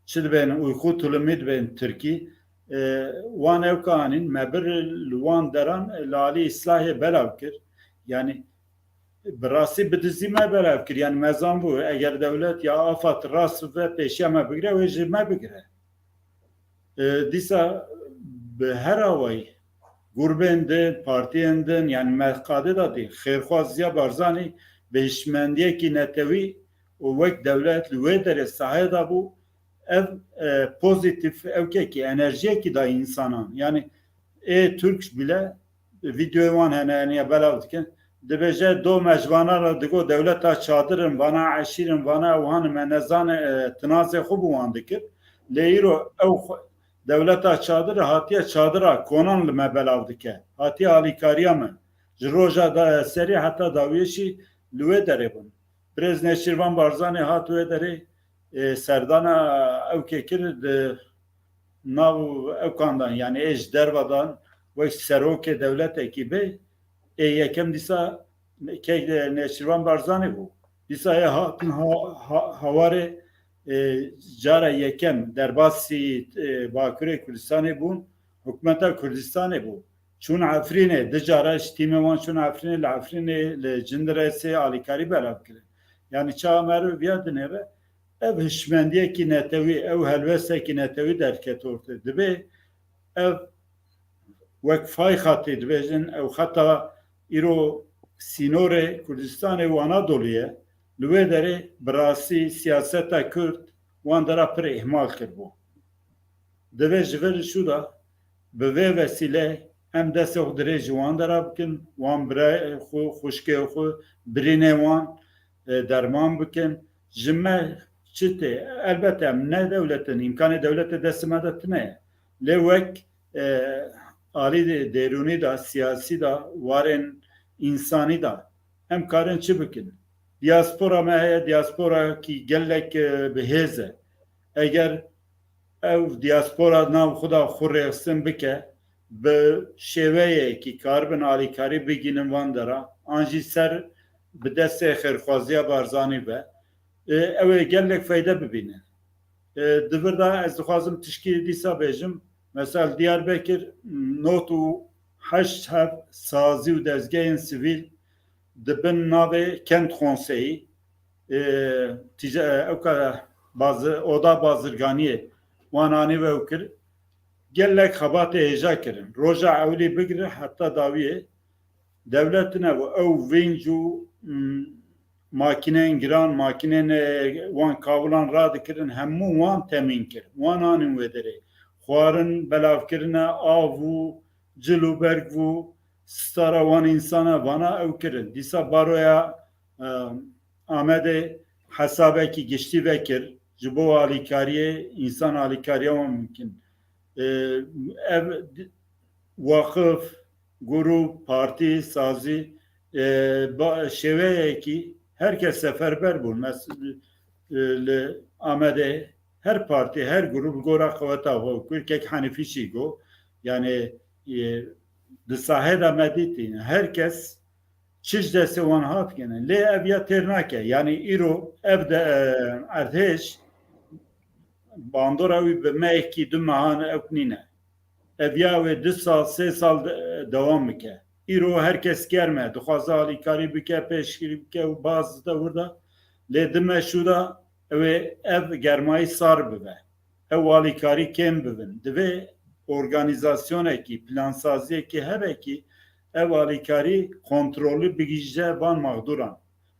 çi dibên, uyku tulumî dibên tirkî, e, wan ewka anîn, me bir li wan deran li alî Îslahê belav kir. Yanî bi rastî bi dizî me belav kir. Yanî me zanbû eger dewlet ya AFAD rast ve pêşiya me bigire, wê ji me bigire. E, dîsa bi her awayî grûbên din, partiyên din, yanî me qadê de dî xêrxwaziya Barzanî bi hişmendiyekî netewî û wek dewlet li wê derê sahê de bû, ev e, pozîtîf ewkekî, enerjiyekî da însanan. Yanî ê Tirk bile vîdeoyê wan hene, heniye belav dikin. Dibêje do me ji vana re digo dewleta çadir in, vana eşîr in, vana ew han in, me nezane, e, tinazê xwe bi wan dikir. Lê îro ew xwe- dewleta çadir hatiye çadira konan li me belav dike. Hatiye alîkariya me. Ji roja da serê heta dawiyê jî li wê derê bûn. Birêz Nêçîrvan Barzanî hat wê derê, e, serdana ewkê kir di nav ewkan de, yanî ê ji derve de wek serokê dewletekî bê, ê yekem dîsa kek Nêçîrvan Barzanî bû. Dîsa ê hatin ha, ha, hawarê, e, cara yekem derbasî, e, Bakurê Kurdistanê bûn, hikûmeta Kurdistanê bû. Çûn Efrînê, di cara ji tîmê wan çûn Efrînê, li Efrînê li Cindirêsê alîkarî belav kirin. Yanî çawa meriv viya dinêre, ev hişmendiyekî netewî, ew helwestekî netewî derket ortê. Dibê ev wek fay xetê dibêjin, ew xeta îro sînorê Kurdistanê û Anadolû ye. Li wê derê bi rastî siyaseta Kurd wan dera pir îhmal kiribû. Divê ji vir şû de bi vê vesîle em destê xwe dirêj ji wan dera bikin, wan birayê xwe, xwişkê xwe, birînê wan, e, derman bikin. Ji me çi tê? Elbette em ne dewlet in, îmkanê dewletê destê me de tune ye. Lê wek, e, alî de, derûnî de, siyasî de, warên însanî de em karin çi bikin? Diaspora me heye, diasporakî gelek, e, bi hêz e. Eger ew diaspora nav xwe de xwe rêxistin bike, bi şêweyekî karibin alîkarî bigînin van dera, an jî ser bi destê xêrxwaziya Barzanî be, e, ew ê gelek feyde bibînin. E, di vir de ez dixwazim tişkî dîsa bêjim. Mesela Diyarbekir nod û heşt heb sazî û dezgehên sivîl di bin navê Kent Konseyî, e, tîce-, e, ewka bazi-, oda bazirganiyê wan anî we û kir. Gelek xebatê hêja kirin. Roja ewilî bigire heta dawiyê dewlet tune bû. Ew vênc û, mm, makîneyên giran, makîneyên, e, wan kawilan radikirin, hemû wan temîn kir. Wan anîn wê derê. Xwarin belav kirine, av û cil û berg bû, stara wan însana vana ew kirin. Dîsa baroya, e, Amedê hesabekî giştî vekir, ji bo alîkariyê, însan alîkariya wan mimkin. E, ev di-, waqif, grûp, partî, sazî, e, ba-, şêweyekî her kes seferber bûn. Mes-, e, li Amedê her partî, her grûp li gora qeweta xwe, Kurkek Henîfî jî got, yanî, e, di sahê de me dîtî, her kes çi ji destê wan hat kene. Lê ev ya têr nake. Yanî îro ev de, e, erdhêj bandora wî bi mehekî du mehan ew nîne. Ev ya wê du sal, sê sal de, dewam bike. Îro her kes germ e, dixwaze alîkarî bike, pêşgirî bike û baz de wir de. Lê di me şû de ew ê ev germayî sar bibe. Ew alîkarî kêm bibin. Divê organîzasyonekî, plansaziyekî hebe kî ev alîkarî kontrolî bigihîje van mexdûran.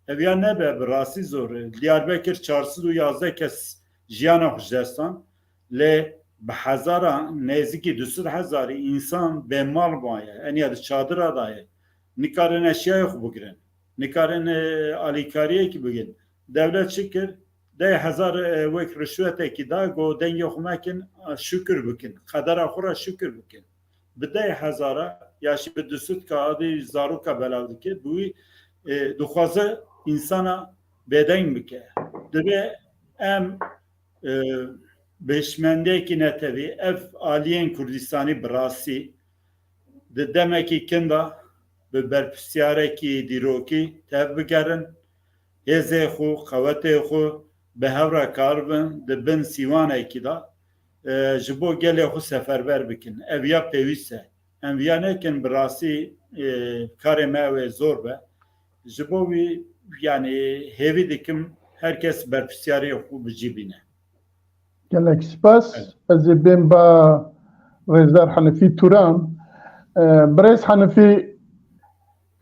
Ev ya nebe bi rastî zor e. Diyarbekir çar sed û yazdeh kes jiyana xwe ji dest dan. Lê bi hezara, nêzîkî du sed hezarî însan bêmal maye. Eniya di çadira de ye. Nikarin eşyayê xwe bigirin. Nikarin, e, alîkariyekî bigirin. Dewlet çi kir? Deh hezar, e, wek rişwetekî da, got, dengê xwe mekin, şukir bikin. Qedera xwe re şukir bikin. Bi deh hezara, ya jî bi du sed kağidê zaroka belav dike, bi wî, e, dixwaze însana bêdeng bike. Divê em, e, bi hişmendiyekî netewî ev aliyên Kurdistanî bi rastî di demekî kin de bi berpirsiyarekî dîrokî tevbigerin, hêzê xwe, qewetê xwe bi hev re karibin di bin sîwanekî de, e, ji bo gelê xwe seferber bikin. Ev ya pêwîst e. Em viya nekin bi rastî, e, karê me ew ê zor be. Ji bo wî, yanî hêvî dikim her kes berpirsyarê xwe bi cî bîne. Gelek spas. Evet. Ez ê bêm ba Rêzdar Henifî Turan. E, birêz Henifî,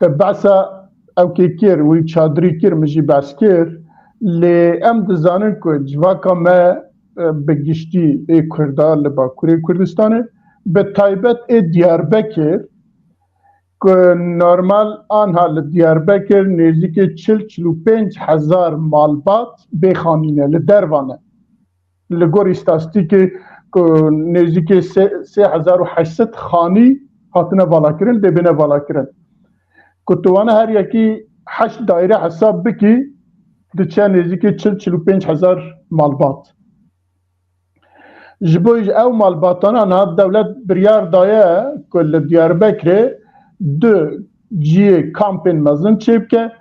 te behsa ewkê kir, wî çadirî kir, min jî behs kir. Lê em dizanin ku civaka me, e, bi giştî ê Kurda li Bakurê Kurdistanê, bi taybet ê Diyarbekir, ku normal anha li Diyarbekir nêzîkê çil, çil û pênc hezar malbat bê xanî ne, li derva ne. Li gor îstatîstîkê ku nêzîkê sê, sê hezar û heşt sed xanî hatine valakirin, dê bêne valakirin. Ku tu wana her yekî heşt daîre hesab bikî, diçe nêzîkê çil, çil û pênc hezar malbat. Ji bo ew malbatana niha dewlet biryar daye ku li Diyarbekirê du cihê kampên mezin çêbike.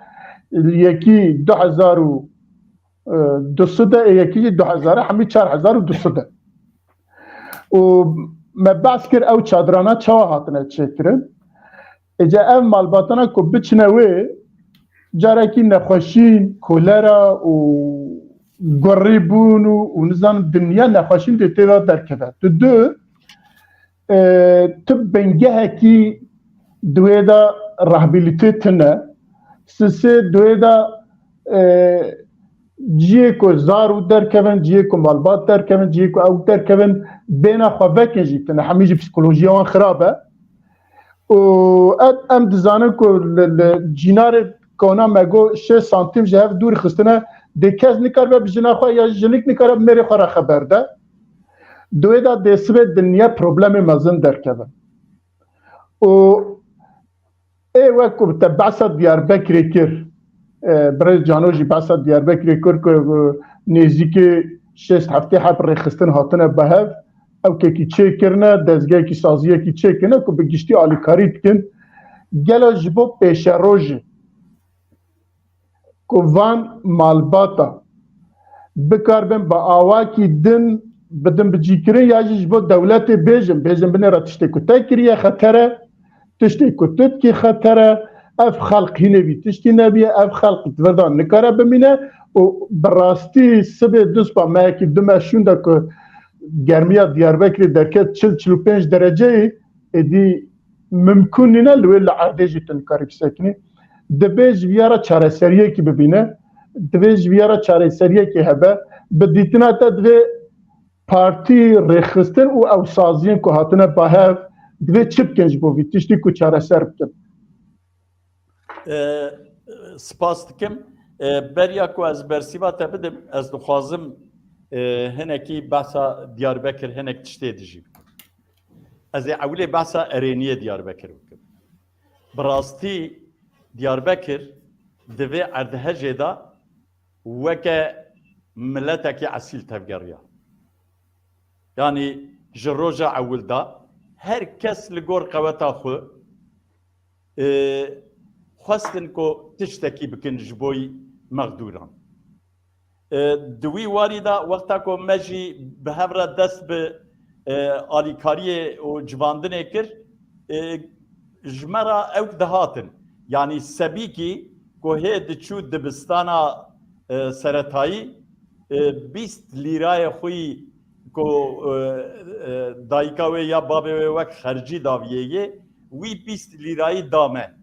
Yekî du hezar û du sed e, yekî jî du hezar e, hemî çar hezar û du sed e. Û me behs kir ew çadirana çawa hatine çêkirin. Êca ev malbatana ku biçine wê, carekî nexweşîn, kolera û gurî bûn û, û nizanim dinya nexweşîn dê tê de derkeve. Tu du, e, tu bingehekî di wê de rehabilite tune, sisê di wê de, e, ciyê ku zar û derkevin, ciyê ku malbat derkevin, ciyê ku ew derkevin, bêhna xwe vekin jî tune. Hemî jî psîkolojiya wan xirab e. Û et em dizanin ku li, li cînarê kona me got şêst santîm ji hev dûr xistine, dê kes nikaribe bi jina xwe ya jinik nikare bi mêrê xwe re xeber de. Di wê de dê sibê dinya problemê mezin derkevin. Û ê wek ku te behsa Diyarbekirê kir, e, birêz Cano jî behsa Diyarbekirê kir ku, e, nêzîkê şêst heftê heb rêxistin hatine bi hev, ew kekî çêkirine, dezgehekî saziyekî çêkirine ku bi giştî alîkarî dikin. Gelo ji bo pêşerojê ku van malbata bikaribin bi awakî din bidin bicîkirin ya jî ji bo dewletê bêjin, bêjin binê re tiştê ku te kiriye xeter e, tiştê ku tu dikî xeter e, ev xelq hînê vî tiştî nebiye, ev xelq di vir de nikare bimîne û bi rastî sibê duspa me yekî du me şûnde ku germiya Diyarbekirê derket çil, çil û pênc dereceyê, êdî mimkûn nîne li wê li erdê jî tu nikarî bisekinî. Divê ji viya re çareseriyekî bibîne, divê ji viya re çareseriyekê hebe. Bi dîtina te divê partî, rêxistin û ew saziyên ku hatine ba hev, divê çi bikin ji bo vî tiştî ku çareser bikin? E, spas dikim. E, beriya ku ez bersîva te bidim, ez dixwazim, e, hinekî behsa Diyarbekir, hinek tiştê dijî bikim. Ez ê ewilê behsa erêniyê Diyarbekir bikim. Bi rastî Diyarbekir di vê erdhejê de weke miletekî esîl tevgeriya. Yanî ji roja ewil de her kes li gor qeweta xwe, e, xwestin ku tiştekî bikin ji bo mexdûran. E, di wî warî de wexta ku me jî bi hev re dest bi, e, alîkariyê û civandinê kir, e, ji me re ew dihatin. Yanî sebîkî ku hê diçû dibistana, e, seretayî, e, bîst lîrayê xwe yî ku, e, e, dayika wê ya babê wê wek xercî daviyê yê, wî bîst lîrayî da me.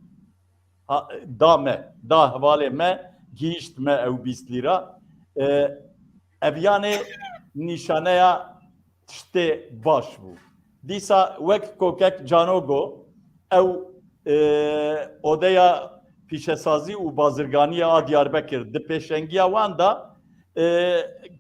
Ha, da me, da hevalê me, gihîşt me ew bîst lîra. E, ev yanê nîşaneya tiştê baş bû. Dîsa wek kokek Cano got, ew, e, odeya pîşesazî û bazirganiyê a Diyarbekir di pêşengiya wan de, e,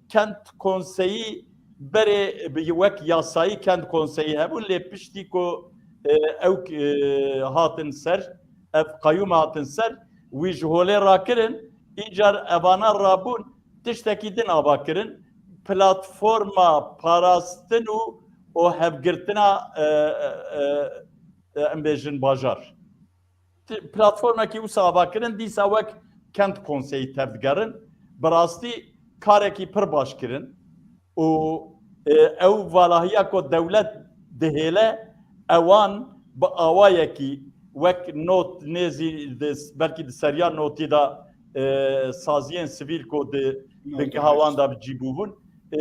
kent konseyî berê bi wek yasayî kent konseyî hebûn, lê piştî ku, e, ew, e, hatin ser, ev qeyûm hatin ser, wî ji holê rakirin, îcar evana rabûn, tiştekî din ava kirin, platforma parastin û, û hevgirtina, e, e, e, em bêjin bajar. Ti-, platformekî wisa ava kirin, dîsa wek kent konseyî tevdigerin. Bi rastî karekî pir baş kirin û, e, ew valahiya ku dewlet dihêle, ewan bi awayekî wek not nêzî di, belkî di seriya notî de, e, saziyên sivîl ku di bingeha wan de bi cî bûbûn, e,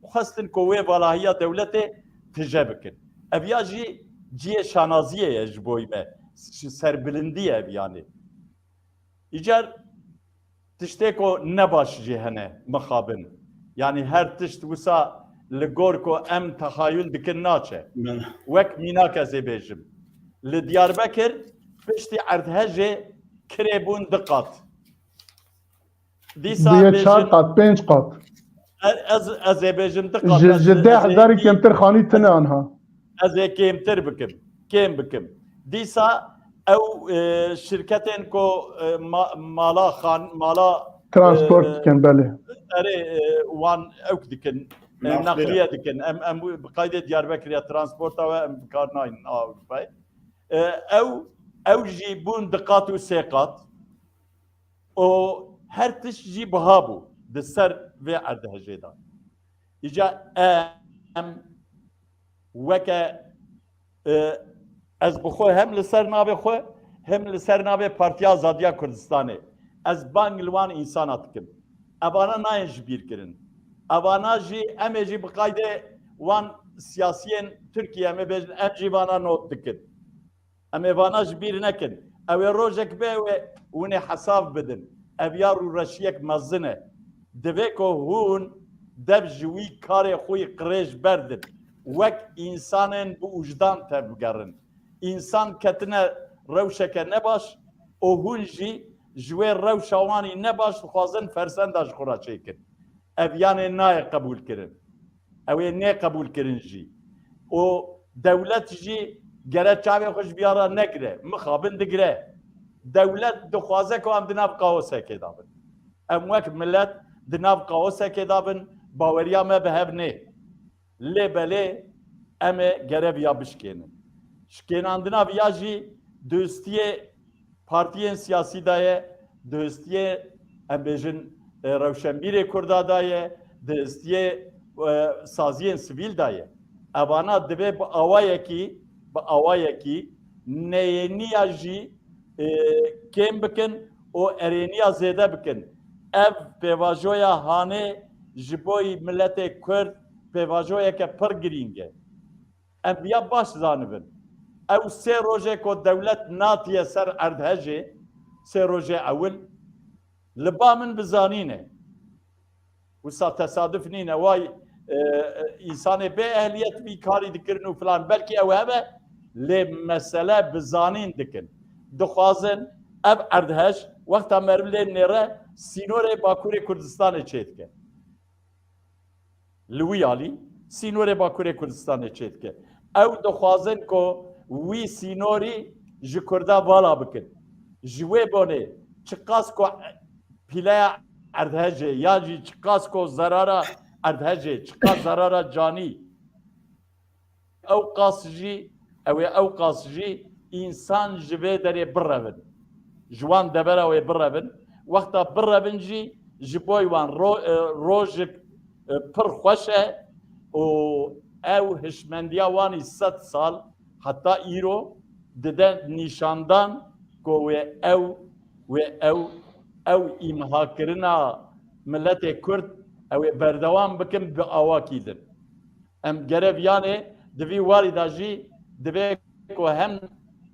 xwestin ku wê valahiya dewletê tije bikin. Ev ya jî cihê şanaziyê ye ji bo me. Ş-, serbilindî ye ev yanî. Îcar tiştê ku ne baş jî hene mixabin. Yanî her tişt wisa li gor ku em texayul dikin naçe. Min- Wek mînak ez ê bêjim. Li Diyarbekir piştî erdhejê kirê bûn du qat. Dîsa Bûye çar bêjin, qat, pênc qat. E-, ez, ez ê bêjim du qat. Ji, ez, ji deh hezarî kêmtir xanî tine anha. Ez ê kêmtir bikim. Kêm bikim. Dîsa ew, e, şirketên ku, e, ma-, mala xan-, mala, Transport e, dikin, belê. Erê, e, wan ewk dikin. E, Naqliye. Neqliye dikin. Em, em bi qaydê Diyarbekir ya transporta we em bi kar naynin Ewropayê. E, ew, ew jî bûn du qat û sê qat. û her tişt jî biha bû di ser vê erdhejê de. Îca em weke, e, ez bi xwe hem li ser navê xwe hem li ser navê Partiya Azadiya Kurdistanê ez bang li wan însana dikim. Evana nayên ji bîr kirin. Evana jî em ê jî bi qaydê wan siyasiyên Tirkiye em ê bêjin, em jî vana not dikin. Em ê vana ji bîr nekin. Ew ê rojek be wê hûn ê hesab bidin. Ev ya rûreşiyek mezin e. Divê ku hûn dev ji wî karê xwe yî qirêj berdin. Wek însanên bi ûjdan tevgerin. Însan ketine rewşeke nebaş û hûn jî ji wê rewşa wanî nebaş dixwazin fersenda ji xwe re çêkin. Ev yanê nayê qebûlkirin. Ew ê nê qebûlkirin jî. Û dewlet jî gere çavê xwe ji viya re negire. Mixabin digire. Dewlet dixwaze ku em di nav kaosekê de bin. Em wek milet di nav kaosekê de bin, baweriya me bi hev nê. Lê belê em ê gere viya bişkênin. Şikênandina viya jî dostiyê partiyên siyasî de ye, di histiyê, em bêjin, e, rewşenbîrê Kurda de ye, di histiyê, e, saziyên sivîl de ye. Evana divê bi awayekî, bi awayekî neyêniya jî, e, kêm bikin û erêniya zêde bikin. Ev pêvajoya hanê ji bo miletê Kurd pêvajoyeke pir girîng e. Em viya baş zanibin. Ew sê rojê ku dewlet natiye ser erdhejê, sê rojê ewil, li ba min bi zanîn e. Wisa tesaduf nîne, way, e, e, însanê bê ehliyet vî karî dikirin û filan. Belkî ew hebe, lê mesele bi zanîn dikin. Dixwazin ev erdhej, wexta meriv lê nêre, sînorê Bakurê Kurdistanê çêdike. Li wî alî sînorê Bakurê Kurdistanê çêdike. Ew dixwazin ku wî sînorî ji Kurda vala bikin. Ji wê bonê çiqas ku pîleya erdhejê ya jî çiqas ku zerara erdhejê, çiqas zerara canî, ew qas jî, ew ê ew qas jî însan ji vê derê birevin. Ji wan devera wê birevin. Wexta birevin jî ji bo wan ro-, e, rojek, e, pir xweş e û ew hişmendiya wan î sed sal heta îro dide nîşandan ku wê ew, wê ew, ew îmhakirina miletê Kurd ew ê berdewam bikin bi awakî din. Em gerev yanê di vî warî de jî divê ku hem,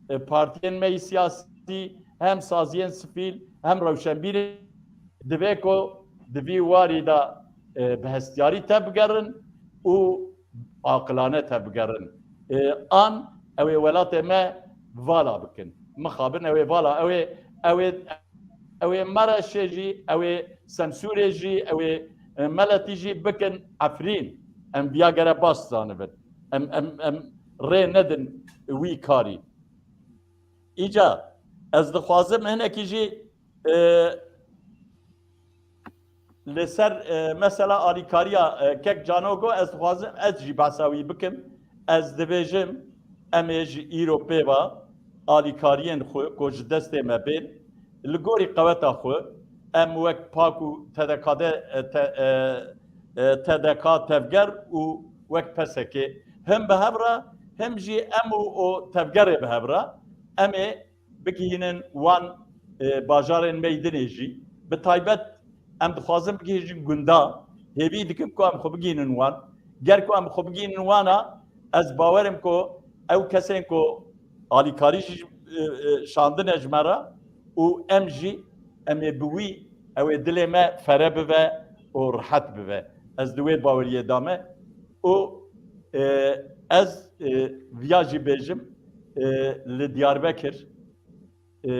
e, partiyên me yî siyasî, hem saziyên sivîl, hem rewşenbîrê divê ku di vî warî de, e, bi hestiyarî tevbigerin û aqilane tevbigerin. E, an ew ê welatê me vala bikin. Mixabin ew ê vala, ew ê, ew ê, ew ê Mereşê jî, ew ê Semsûrê jî, ew ê, e, Meletî jî bikin Efrîn. Em viya gere baş zanibin. Em, em, em rê nedin wî karî. Îca ez dixwazim hinekî jî, e, li ser, e, mesela alîkariya, e, kek Canogo ez dixwazim ez jî behsa wî bikim. Ez dibêjim em ê ji îro pê ve alîkariyên xwe ku ji destê me bên, li gorî qeweta xwe, em wek pak û T D K de, e, te-, e, e, T D K tevger û wek P S K him bi hev re, him jî em û o tevgerê bi hev re, em ê bigihînin wan, e, bajarên me yî dinê jî. Bi taybet em dixwazin bigihîjin gunda. Hêvî dikim ku em xwe bigihînin wan. Ger ku em xwe bigihînin wana, ez bawer im ku ew kesên ku alîkarî jî, e, e, şandine ji me re û em jî, em ê bi wî, ew ê dilê me fere bibe û rihet bibe. Ez di wê baweriyê de me û, e, ez, e, viya jî bêjim, e, li Diyarbekir, e,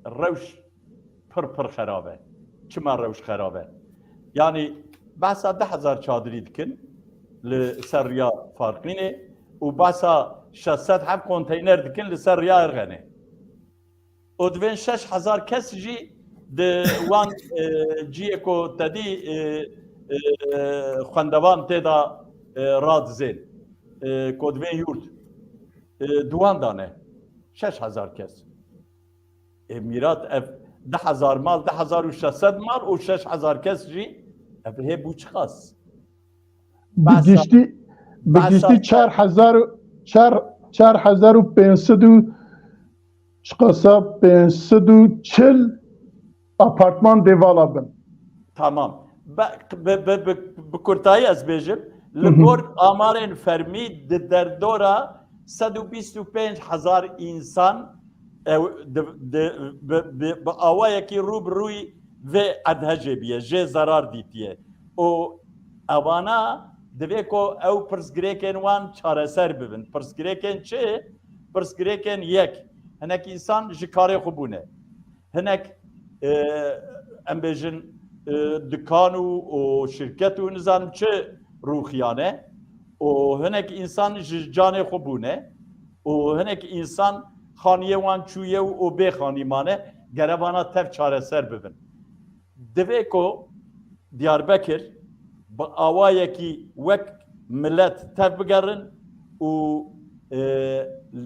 rewş pir pir xerab e. Çima rewş xerab e? Yanî behsa du hezar çadirî dikin li ser riya Farqînê û behsa şeş sed heb konteyner dikin li ser riya Erxenê. Û divên şeş hezar kes jî di wan, e, ciyê ku te dî, e, e, xwendevan tê de, e, radizên, e, ku divên yurt, e, di wan de ne. Şeş hezar kes. E, mîrat ev du hezar mal, du hezar û şeş sed mal û şeş hezar kes jî, ev hê bû çiqas? Bi giştî, bi giştî çar hezar û, çar, çar hezar û pênc sed û çiqasa pênc sed û çil apartman dê vala bin. Tamam. Bi, bi, bi, bi, bi kurtayî ez bêjim, li gor amarên fermî di derdora sed û bîst û pênc hezar însan, ew, di, di, bi, bi, bi awayekî rû bi rûyî vê edhecê biye, jê zerar dîtiye. Û evana divê ku ew pirsgirêkên wan çareser bibin. Pirsgirêkên çi? Pirsgirêkên yek, hinek însan ji karê xwe bûne. Hinek, e, em bêjin, e, dikan û, û şirket û nizam çi rûxiyane. Û hinek însan ji canê xwe bûne. Û hinek însan xaniyê wan çûye û, û bê xanî mane. Gerevana tev çareser bibin. Divê ku Diyarbekir bi awayekî wek milet tev bigerin û, e,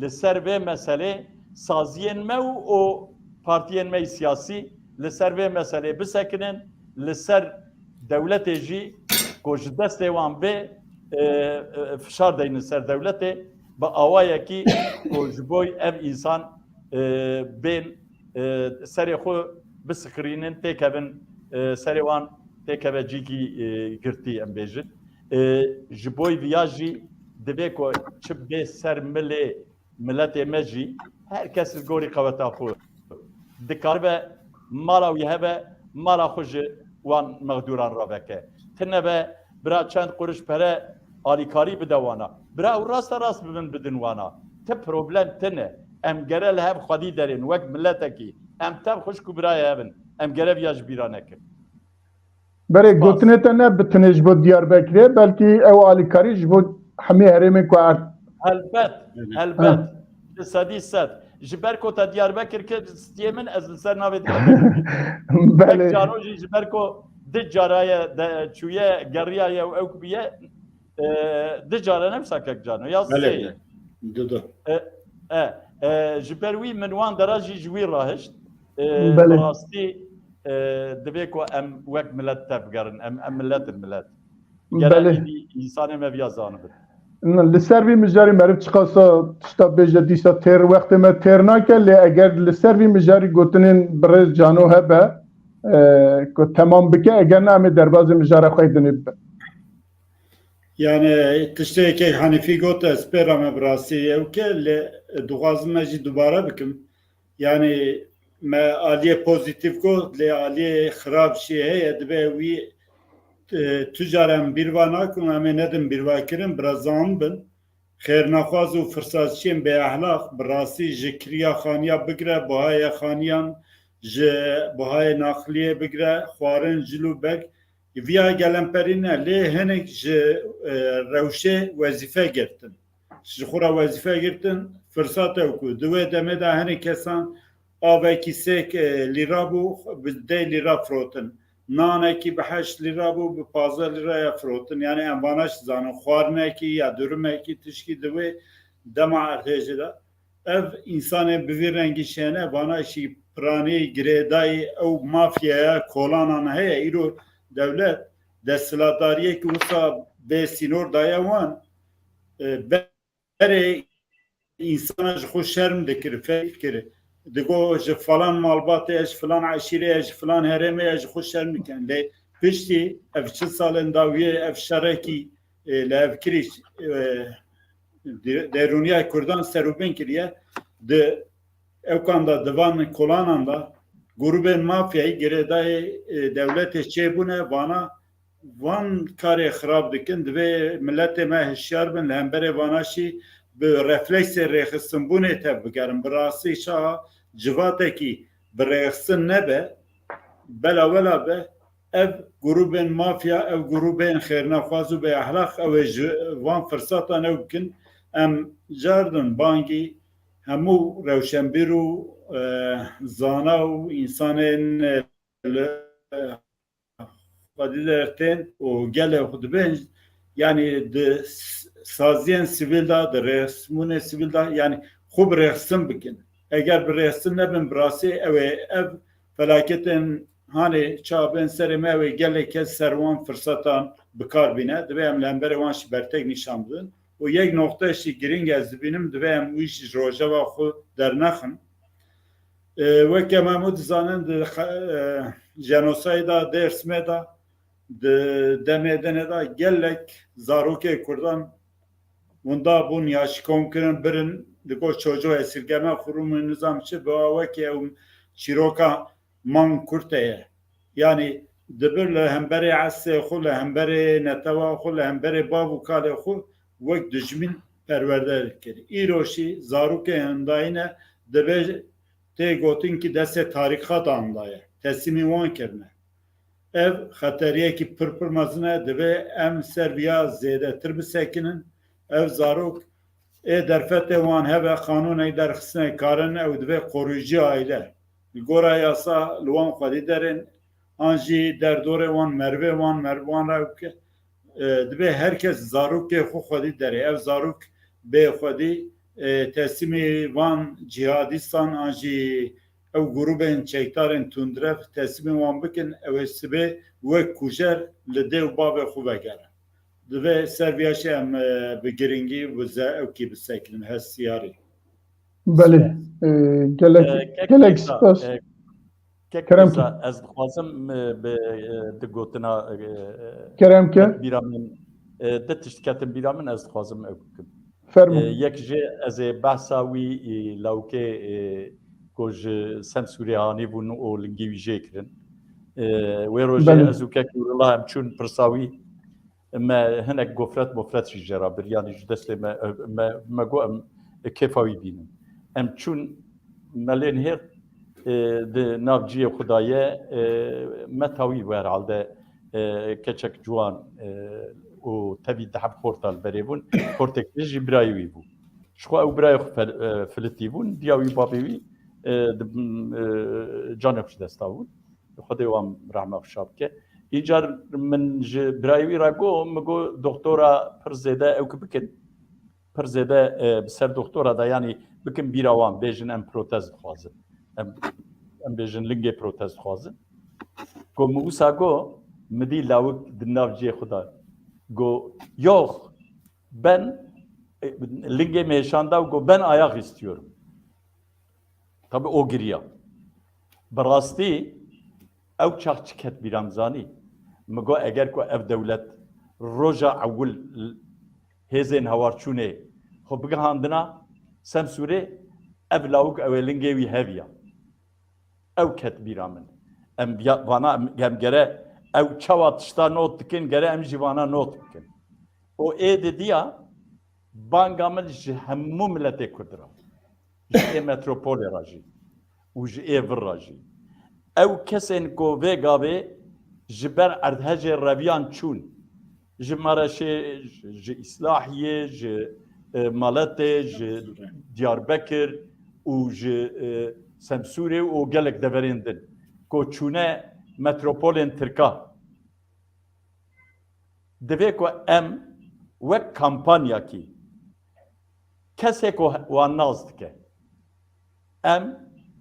li ser vê meselê saziyên me û, û partiyên me yî siyasî li ser vê meselê bisekinin, li ser dewletê jî ku ji destê wan bê, e, e, fişar deynin ser dewletê bi awayekî ku ji bo ev însan, e, bên, e, serê xwe bisiqirînin, têkevin, e, serê wan têkeve cîkî, e, girtî, em bêjin. E, ji bo viya jî divê ku çi bê ser milê miletê me jî, her kes li gorî qeweta xwe dikaribe mala wî hebe, mala xwe ji wan mexdûran raveke. Tine be, bira çend quruş pere alîkarî bide wana. Bira ew rasta rast bibin bidin wana. Ti problem tine. Em gere li hev xwedî derên wek miletekî. Em tev xwişk û birayê hev in. Em gere viya ji bîra nekin. Berê gotinê te ne bi tenê ji bo Diyarbekirê, belkî ew alîkarî ji bo hemî herêmên ku erd. Helbet, helbet. Bi sedî sed. Ji ber ku te Diyarbekir kir stiyê min, ez li ser navê Diyarbekir. Belê. Kek Cano jî ji ber ku di cara ye de çûye, geriyaye û ewk bûye, e, di cara ne wisa Kek Cano, ya sê ye. Belê. Du, du. E, e, e, ji ber wî min wan dera jî ji wî rahişt. E, Belê. Bi rastî, e, divê ku em wek milet tevgerin, em, em milet in, milet. Gere Belê. Îdî însanê me viya zanibin. Li ser vî mijarî meriv çiqasa tişta bêje dîsa têr, wextê me têr nake, lê eger li ser vî mijarî gotinên birêz Cano hebe, e, ku temam bike, eger ne em ê derbazê mijara xwe yê dinê bibin. Yani tiştê yekê Hanîfî got, ez pê re me bi rastî ew ke, lê dixwazim me jî dubare bikim. Yani me aliyê pozîtîf got, lê aliyê xirab jî heye, dibe wî, e, tu care em bîrva nakin, em ê nedin bîrva kirin, bi re zan bin. Xêrnexwaz û firsatçiyên bêehlaq, bi rastî ji kiriya xaniya bigire, buhayê xaniyan, ji buhayê naqliyê bigire, xwarin, cil û berg, viya gelemperî ne, lê hinek ji, e, rewşê wezîfe girtin. Ji xwe re wezîfe girtin, firsat ew ku di wê demê de hinek kesan avekî sêk, e, lîra bû, bi deh lîra firotin. Nanekî bi heşt lîra bû, bi pazdeh lîraya firotin. Yani em vana jî zanin, xwarinekî ya durimekî tişkî di wê dema erdhêjê de. Ev însanên bi vî rengî şêne, vana jî piranî girêdayî ew mafyaya kolanan heye. Îro dewlet desthilatdariyekî wisa bê sînor daye wan. E, berê însana ji xwe şerm dikir, feyl dikir. Digo ji falan malbatê, ez ji filan eşîrê, ez ji filan herêmê, ez ji xwe şerm dikim. Lê piştî ev çil salên dawiyê ev şerekî, e, li ev kirî, e, de-, derûniya Kurdan serûbin kiriye. Di ewkan de, di van kolanan de grûbên mafyayî girêdayê, e, dewletê çêbûne, vana van karê xirab dikin. Divê miletê me hişyar bin, li hemberê vana jî bi refleksê rêxistinbûnê tevbigerin. Bi rastî çaxa civatekî bi rêxistin nebe, bela wela be, ev grûbên mafya, ev grûbên xêrnexwaz û bêehlaq, ew ê ji van firsatan ew bikin. Em cardin bangî hemû rewşenbîr û, e, zana û însanên, e, li, e, xwedî dertên û gelê xwe dibên, yani di s-, saziyên sivîl de, di rêxistinbûnê sivîl de, yani xwe bi rêxistin bikin. Eger bi rêxistin nebin, bi rastî ew ê ev Felaketên hanê çawa bên serê me, ew ê gelek kes ser wan firsetan bi kar bîne. Divê em li hemberê wan jî bertek nîşan bidin. Û yek noqteyekî girîng ez dibînim, divê em wî jî ji rojeva xwe dernexin. E, weke me hemû dizanin, di xe-, e, jenosayda Dêrsimê de, di demê dinê de gelek zarokê Kurdan winda bûn ya jî kom kirin birin, li gor çocuğu esirgeme kurumu nizam çi bi wekî ew çîroka man kurte ye. Yanî dibir li hemberê esê xwe, li hemberê netewa xwe, li hemberê bav û kalê xwe wek dijmin perwerde dikir. Îro jî zarokê hindayî ne, divê tê gotin ki destê tarîxatan daye, teslîmî wan kirine. Ev xeteriyekî pir pir mezin e, divê em ser viya zêdetir bisekinin. Ev zarok ê derfetê wan hebe, qanûnek derxistine karin, ew divê koruyucu aile. Li gora yasa li wan xwedî derên, an jî derdorê wan, merivê wan, meriv wan re ew ke, e, divê her kes zarokê xwe xwedî derê. Ev zarok bê xwedî, e, teslîmî van cîhadîstan an jî ew grûbên çekdarên tundrev teslîmê wan bikin, ew ê sibê wek kujer li dê û bavê xwe vegere. Divê ser viya jî em, e, bi giringî û bi ze-, ewkî bisekinin, hestiyarî. Belê, e, gelek, E, kek gelek Îsa, spas. e, kek Kerem Îsa, ke. ez dixwazim, e, bi, e, di gotina, e, Kerem ke. ket bîra min, e, di tişt ketin bîra min, ez dixwazim ew bikim. Fermo. E, yek jê ez ê behsa wî, e, lawkê, e, ku ji Semsûrê hanî bûn û lingê wî jê kirin. E, wê rojê Belê. ez û kek Nûrullah em çûn pirsa wî. Me hinek gofret mofret jî jê re bir, yanî ji destê me, me, me got em kêfa wî bînin. Em çûn, me lê nihêrt, e, di nav ciyê xwe de ye, e, meta wî bû herhalde, e, keçek ciwan, e, û tevî di heb xorta li berê bûn. Xortek din jî birayê wî bû. Ji xwe ew birayê xwe fel-, e, filitî bûn, diya wî babê wî, e, di, e, canê xwe ji dest dabûn. Xwedê wan rehma xwe şa bike. Încar min ji birayê wî re got, min got, "Doktora pir zêde ew ki bikin. Pir zêde, e, bi ser doktora de, yanî bikin bîra wan, bêjin em protez dixwazin. Em, em bêjin lingê protez dixwazin." Got, min wisa got, min dî lawik di nav cihê xwe de. Got, "Yox, ben, e, lingê min hêşan da û got, 'Ben ayak istiyorum.'" Tabi o giriya. Bi rastî ew çax çi ket bîra min zanî? Min got, eger ku ev dewlet roja ewil hêzên hewarçûnê xwe bigihandina Semsûrê, ev lawik ew ê lingê wî heviya. Ew ket bîra min. Em viya-, vana em, em gere ew çawa tişta not dikin, gere em jî vana not bikin. Û ê didiya banga min ji hemû miletê Kurd re, ji ê metropolê re jî û ji ê vir re jî. Ew kesên ku vê gavê ji ber erdhejê reviyan çûn, ji Mereşê, ji, ji Îslahiyê, ji, e, Maletê, ji Diyarbekir û ji, e, Semsûrê û gelek deverên din ku çûne metropolên Tirka. Divê ku em wek kampanyakî kesê ku wan nas dike, em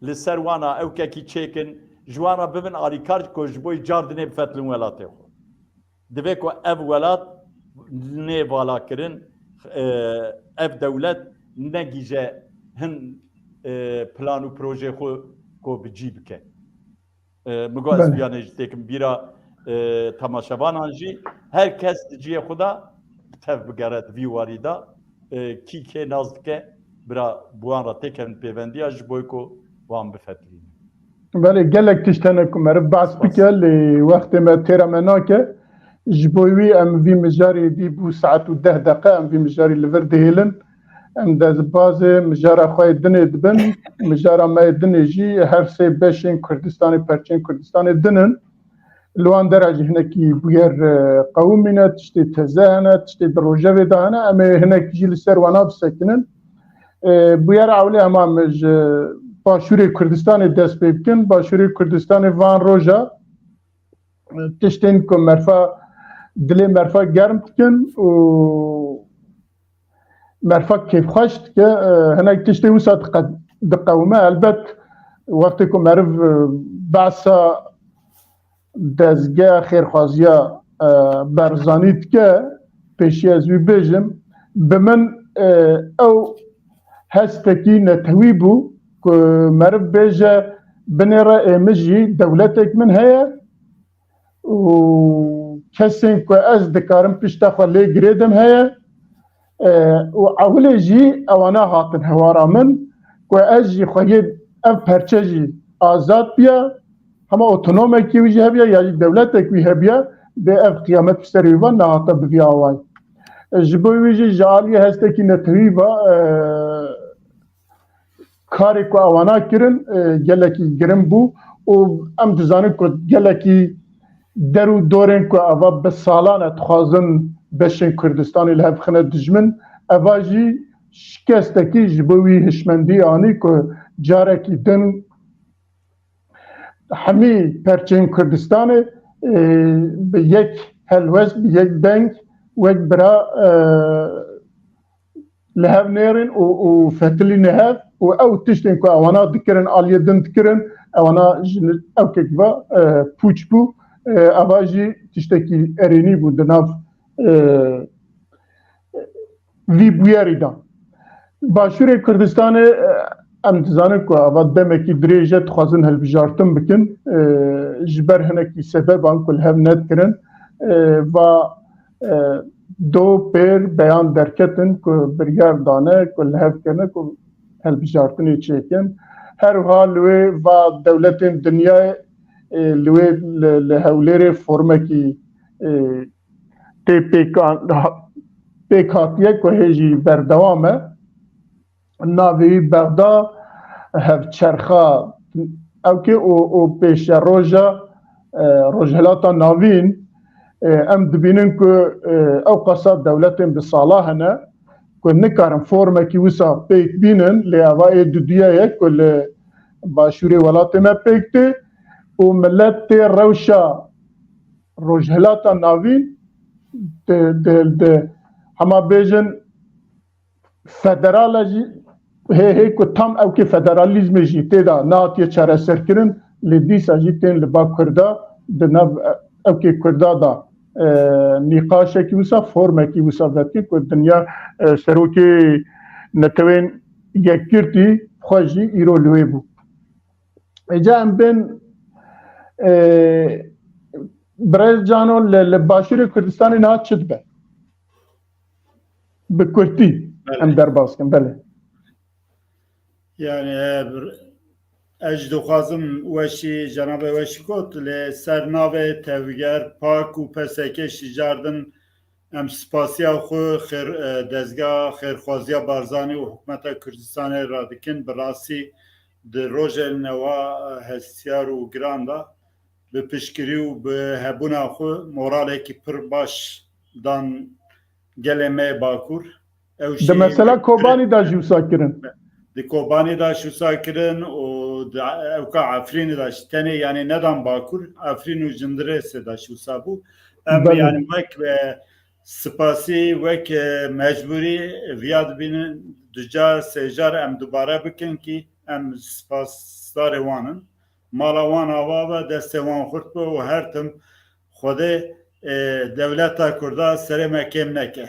li ser wana ewkekî çêkin, ji wan re bibin alîkar ku ji bo car dinê bifetilin welatê xwe. Divê ku ev welat nê valakirin, e, ev dewlet negîje hin, e, plan û projê xwe ku bi cî bike. E, min got ez Belê. biyanê jî têkim bîra, e, temaşevanan jî. Her kes di cihê xwe de tev bigere di vî warî de. E, kî kê nas dike, bira bi wan re têkevin pêvendiya ji bo ku wan bifetilînin. Belê, gelek tişt hene ku meriv behs Spas. bike, lê wextê me têra me nake. Ji bo wî em vî mijarê dî bû saet û deh deqe, em vî mijarî li vir dihêlin. Em destbazê mijara xwe yê dinê dibin, mijara me yê dinê jî her sê beşên Kurdistanê, perçeyên Kurdistanê din in. Li wan dera jî hinekî bûyer, e, qewimîne, tiştê teze hene, tiştê di rojevê de hene, em ê hinek jî li ser wana bisekinin. E, bûyer ewlê hema em ji Başûrê Kurdistanê dest pê bikin. Başûrê Kurdistanê van roja, e, tiştên ku merfa, dilê merfa germ dikin û merfa kêfxweş dike, e, hinek tiştê wisa diqe-, diqewime. Elbet, Wextê ku meriv, e, behsa dezgeha xêrxwaziya, e, Barzanî dike, pêşî ez wî bêjim, bi min, e, ew hestekî netewî bû ku meriv bêje, binêre ê min jî dewletek min heye û kesên ku ez dikarim pişta xwe lê girêdim heye. E, û ewilê jî ewana hatin hewara min ku ez jî xweyê ev perçe jî azad biya, hema otonomekî wî jî hebiya ya jî dewletek wî hebiya, dê ev qiyamet bi serê wî ve nehata bi vî awayî. E, ji bo wî jî ji aliyê hestekî netewî ve, e, karê ku ewana kirin, e, gelekî girin bû û em dizanin ku gelekî der û dorên ku eva bi salan e dixwazin beşên Kurdistanê li hev xine dijmin, eva jî şikestekî ji bo wî hişmendî anî ku carekî din hemî perçeyên Kurdistanê, e, bi yek helwest, bi yek deng, wek bira, e, li hev nêrin û, û fetilîne hev û ew tiştên ku ewana dikirin, aliyê din dikirin, ewana ji ewkek ve, e, pûç bû. E, eva jî tiştekî erênî bû di nav, e, vî bûyerî de. Başûrê Kurdistanê, e, em dizanin ku eva demekî dirêj e, dixwazin hilbijartin bikin. E, ji ber hinekî sebeban ku li hev nedikirin, e, va, e, do pêr beyan derketin ku biryar dane ku li hev kirine ku hilbijartinê çêkin. Her wiha li wê va dewletên dinyayê, e, li wê li, li Hewlêrê formekî, e, tê pêkan-, pêk hatiye ku hê jî berdewam e. Navê wî Bexda Hevçerxa ewkê û, û pêşeroja, e, Rojhilata Navîn, e, em dibînin ku, e, ew qasa dewletên bi sala hene ku nikarin formekî wisa pêk bînin, lê eva ê duduya ye ku li başûrê welatê me pêk tê û milet tê rewşa Rojhilata Navîn di, di, di, hema bêjin federal e jî, hê, hê ku tam ewkê federalîzmê jî tê de nehatiye çareserkirin, lê dîsa jî tên li ba Kurda, di nav, e, ewkê Kurda de, e, nîqaşekî wisa, formekî wisa vedikin ku dinya, e, serokê Netewên Yekgirtî xwe jî îro li wê bû. Êca em bên, e, Birêz Cano, li, li Başûrê Kurdistanê niha çi dibe? Bi kurtî Belê. em derbas kin, belê. Yani, e, bir, ez dixwazim weşî, cenabê weşî got, lê ser navê tevger, pak û P S K şîcardin, em spasiya xwe xêr, e, dezgeha xêrxwaziya Barzanî û hikûmeta Kurdistanê radikin, bi rastî di rojên newa, e, hestiyar û giran de bi piştgirî û bi hebûna xwe moralekî pir baş dan gelê me yê Bakur. Ew Di jî mesela Kobanî de jî wisa kirin. Di Kobanî de jî wisa kirin û di ewka Efrînê de jî tenê, yani nedan Bakur, Efrîn û Cindirêsê de jî wisa bû. Em Belê. yani wek, e, spasî, wek, e, mecbûrî viya dibînin, du car, sê car em dubare bikin kî em spasdarê wan in. Mala wan ava be, destê wan xurt be û her tim Xwedê, e, dewleta Kurda serê me kêm neke.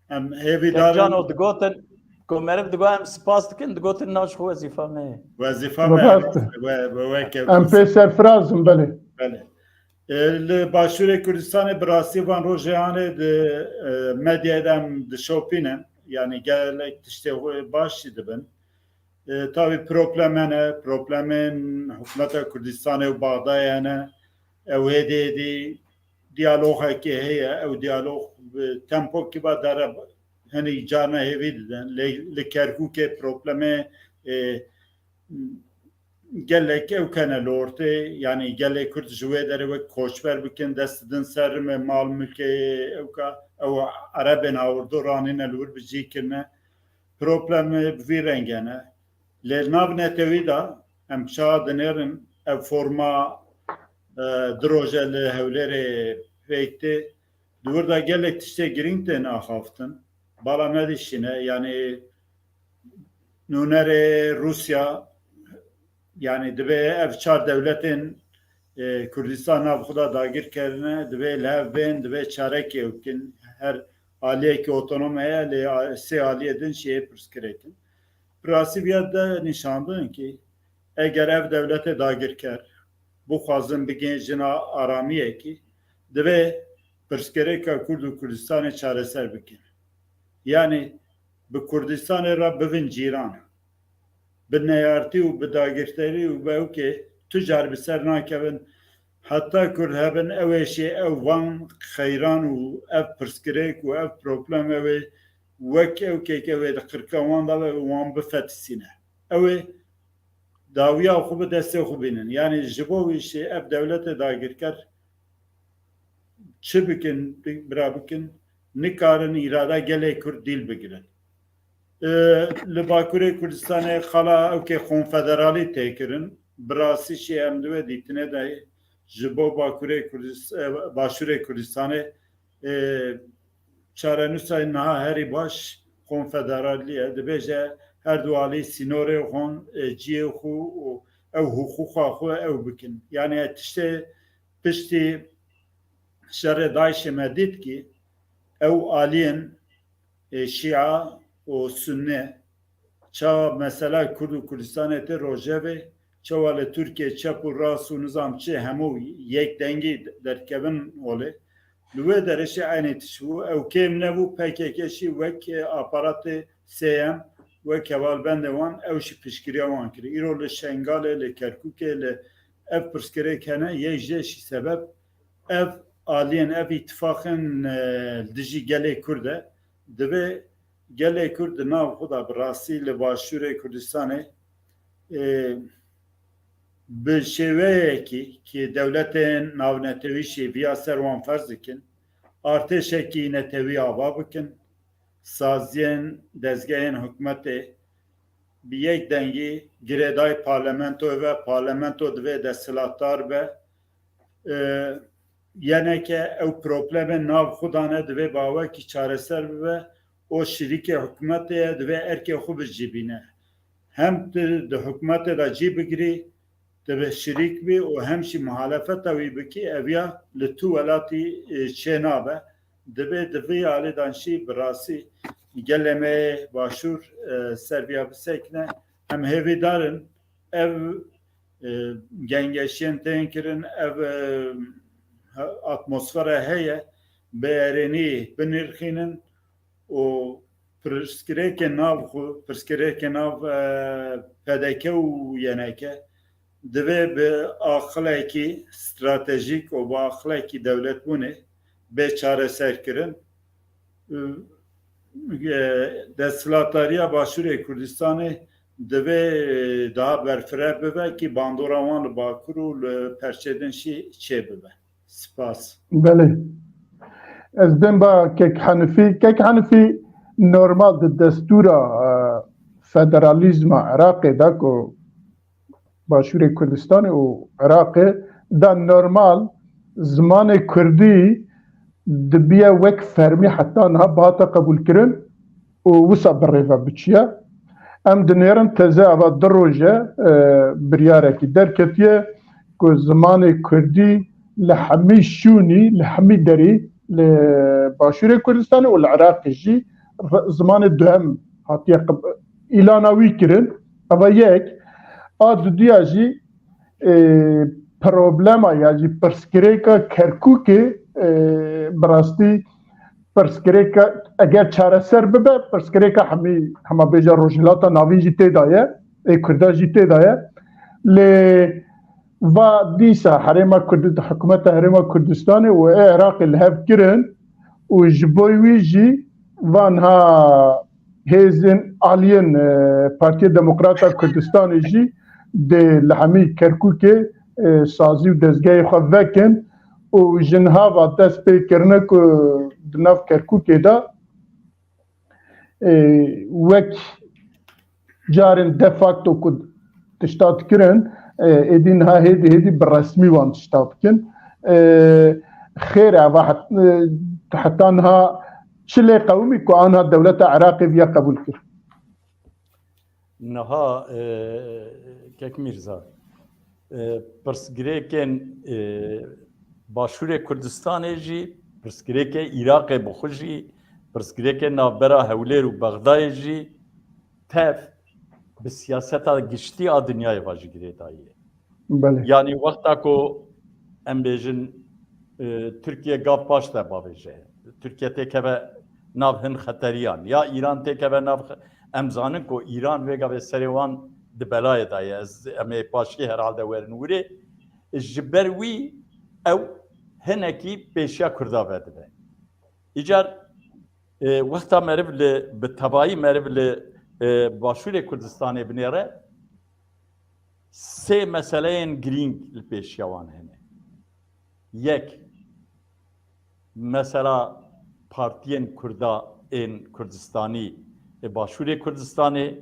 Em hêvîdar in. Kek Cano, digotin, ku meriv digot em spas dikin, digotin na ji xwe wezîfa me ye. Wezîfa me ye. Rast e. We, we, weke Em pê serfiraz in, belê. Belê. E, li Başûrê Kurdistanê bi rastî van rojê hanê di, e, medyayê de em dişopînin. Yani gelek tiştê xwe baş jî dibin. E, tabî problem hene, problemên hikûmeta Kurdistanê û Baxdayê hene. Ew hêdî hêdî diyalogekê heye, ew diyalog bi tempokî ve dere, hinî carna hêvî didin. Lê li Kerkûkê problemê, e, gelek ew kene li ortê, yanî gelê Kurd ji wê derê wek koçber bikin, dest didin ser me, mal milkê ew ka, ew Erebên hawirdo ranîne li wir bi cî kirine. Problem bi vî rengê ne. Lê li nav netewî de em çawa dinêrin, ev forma, e, du roje li Hewlêrê pêk tê. Di wir de gelek tiştê girîng tên axaftin. Bala nedişîne, yanî nûnerê Rûsya Yani divê ev çar dewletên, e, Kurdistan nav xwe de dagir kirine, divê li hev bên, divê çarekê ew bikin. Her aliyekî otonom heye, lê a-, sê aliyê din jî yê pirsgirêk in. Bi rastî viya de nîşandin ki eger ev dewletê dagirker bixwazin bigihîjin a-, aramiyekî, divê pirsgirêka Kurd û Kurdistanê çareser bikin. Yani bi Kurdistanê re bibin cîran. Bi neyartî û bi dagirterî û bi ewkê tu car bi ser nakevin. Heta Kurd hebin, ew ê jî ew van xeyran û ev pirsgirêk û ev problem ew ê wek ewkek ew ê di qirka wan de be û wan bifetisîne. Ew ê dawiya xwe bi destê xwe bînin. Yani ji bo wî jî ev dewletê dagirker çi bikin, bi-, bira bikin, nikarin îrada gelê Kurd dîl bigirin. E, li Bakurê Kurdistanê xala ewkê konfederalî tê kirin. Bi rastî jî em di wê dîtinê de ji bo Bakurê Kurdis-, e, Başûrê Kurdistanê, e, çarenûsa niha herî baş konfederalî ye. Dibêje her du alî sînorê xwe, e, cihê xwe û ew hiqûqa xwe ew bikin. Yani tiştê piştî şerê DAIŞê me dît ki ew aliyên, e, Şia û Sunni, çawa mesela Kurd û Kurdistanê tê rojevê, çawa li Tirkiye çep û rast û nizam çi hemû yek dengî derdikevin holê. Li wê derê jî eynî tişt bû. Ew kêm nebû, P K K jî wek, e, aparatê S M, wek hevalbendê wan, ew jî piştgiriya wan kir. Îro li Şengalê, li Kerkûkê, li ev pirsgirêk hene, yek jê jî sebeb ev aliyên, ev îtifaqên, e, li dijî gelê Kurd e. Divê gelê Kurd di nav xwe de bi rastî li Başûrê Kurdistanê, e, bi şêweyekî ki dewletên navnetewî jî viya ser wan ferz dikin, artêşekî netewî ava bikin, saziyên dezgehên hikûmetê bi yek dengî girêdayî parlamentoyê ve, parlamento divê desthilatdar be. E, yeneke ew problemên nav xwe dane divê bi awekî çareser bibe. O şirîkê hikûmetê ye, divê erkê xwe bi cî bîne. Hem tu di hikûmetê de cî bigirî, tu bi şirîk bî û hem jî muhalefeta wî bikî, eviya li tu welatî, e, çênabe. Divê di vî alî de jî bi rastî gelê me yê Başûr, e, ser viya bisekine. Em hêvîdar in ev, e, gengeşiyên tên kirin, ev, e, atmosfera heye, bi erênî binirxînin û pirsgirêkê nav xwe, pirsgirêkê nav, e, P D K û Y N K divê bi aqilekî stratejîk û bi aqilekî dewletbûnê bê çareserkirin. E, desthilatdariya Başûrê Kurdistanê divê, e, daha berfireh bibe ki bandora wan li Bakur û li perçê din jî çêbibe. Spas. Belê. Ez dêm ba Kek Henifî. Kek Henifî, normal di destûra, e, federalîzma Iraqê de ku Başûrê Kurdistanê û Iraqê de normal zimanê Kurdî dibiye wek fermî heta niha bihata qebûlkirin û wisa bi rê ve biçiye. Em dinêrin teze eva du roje, e, biryarekî derketiye ku zimanê Kurdî li hemî şûnî, li hemî derî, li Başûrê Kurdistanê û li Iraqê jî re-, zimanê duhem hatiye qeb-, îlana wî kirin. Eva yek, a dudiya jî, e, problema ya jî pirsgirêka Kerkûkê, e, bi rastî pirsgirêka eger çareser bibe, pirsgirêka hemî, hema bêje Rojhilata Navîn jî tê de ye, ê Kurda jî tê de ye. Lê va dîsa Herêma Kurdi-, hikûmeta Herêma Kurdistanê û ê Iraqê li hev kirin û ji bo wî jî van ha hêzên aliyên, e, Partiya Demokrata Kurdistanê jî dê li hemî Kerkûkê, e, sazî û dezgehê xwe vekin û ji niha va dest pê kirine ku di nav Kerkûkê de, e, wek carên de facto ku tişta dikirin, e, êdî niha hêdî hêdî bi resmî wan tişta bikin. E, xêr e, eva het-, e, heta niha çi lê qewimî ku aniha dewleta Iraqê viya qebûl kir? Niha e, Kek Mîrza, e, pirsgirêkên e, Başûrê Kurdistanê jî, pirsgirêkê Iraqê bi xwe jî, pirsgirêkê navbera Hewlêr û Bexdayê jî tev bi siyaseta giştî a dinyayê ve jî girêdayî ye. Belê. Yanî wexta ku em bêjin e, Tirkiye gav paş de bavêje. Tirkiye têkeve nav hin xeteriyan. Ya Îran têkeve nav xe- em zanin ku Îran vê gavê serê wan di belayê de ye. Ez, em ê paşkê herhalde werin wirê. Ji ber wî ew hinekî pêşiya Kurda vedibe. Îcar e, wexta meriv li, bi tevayî meriv li e, Başûrê Kurdistanê binêre, sê meseleyên girîng li pêşiya wan hene. Yek, mesela partiyên Kurda ên Kurdistanî ê Başûrê Kurdistanê,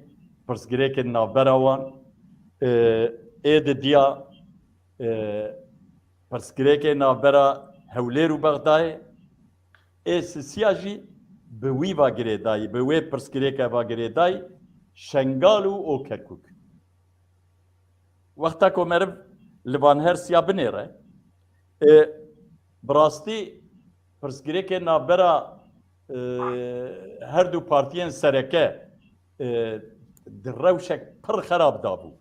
pirsgirêkên navbera wan, e, ê didiya, e, pirsgirêkê navbera Hewlêr û Bexdayê, ê sisiya jî bi wî va girêdayî, bi wê pirsgirêke va girêdayî, Şengal û û Kerkûk. Wexta ku meriv li van her siya binêre, e, bi rastî pirsgirêkê navbera e, her du partiyên sereke e, di rewşek pir xerab de bû.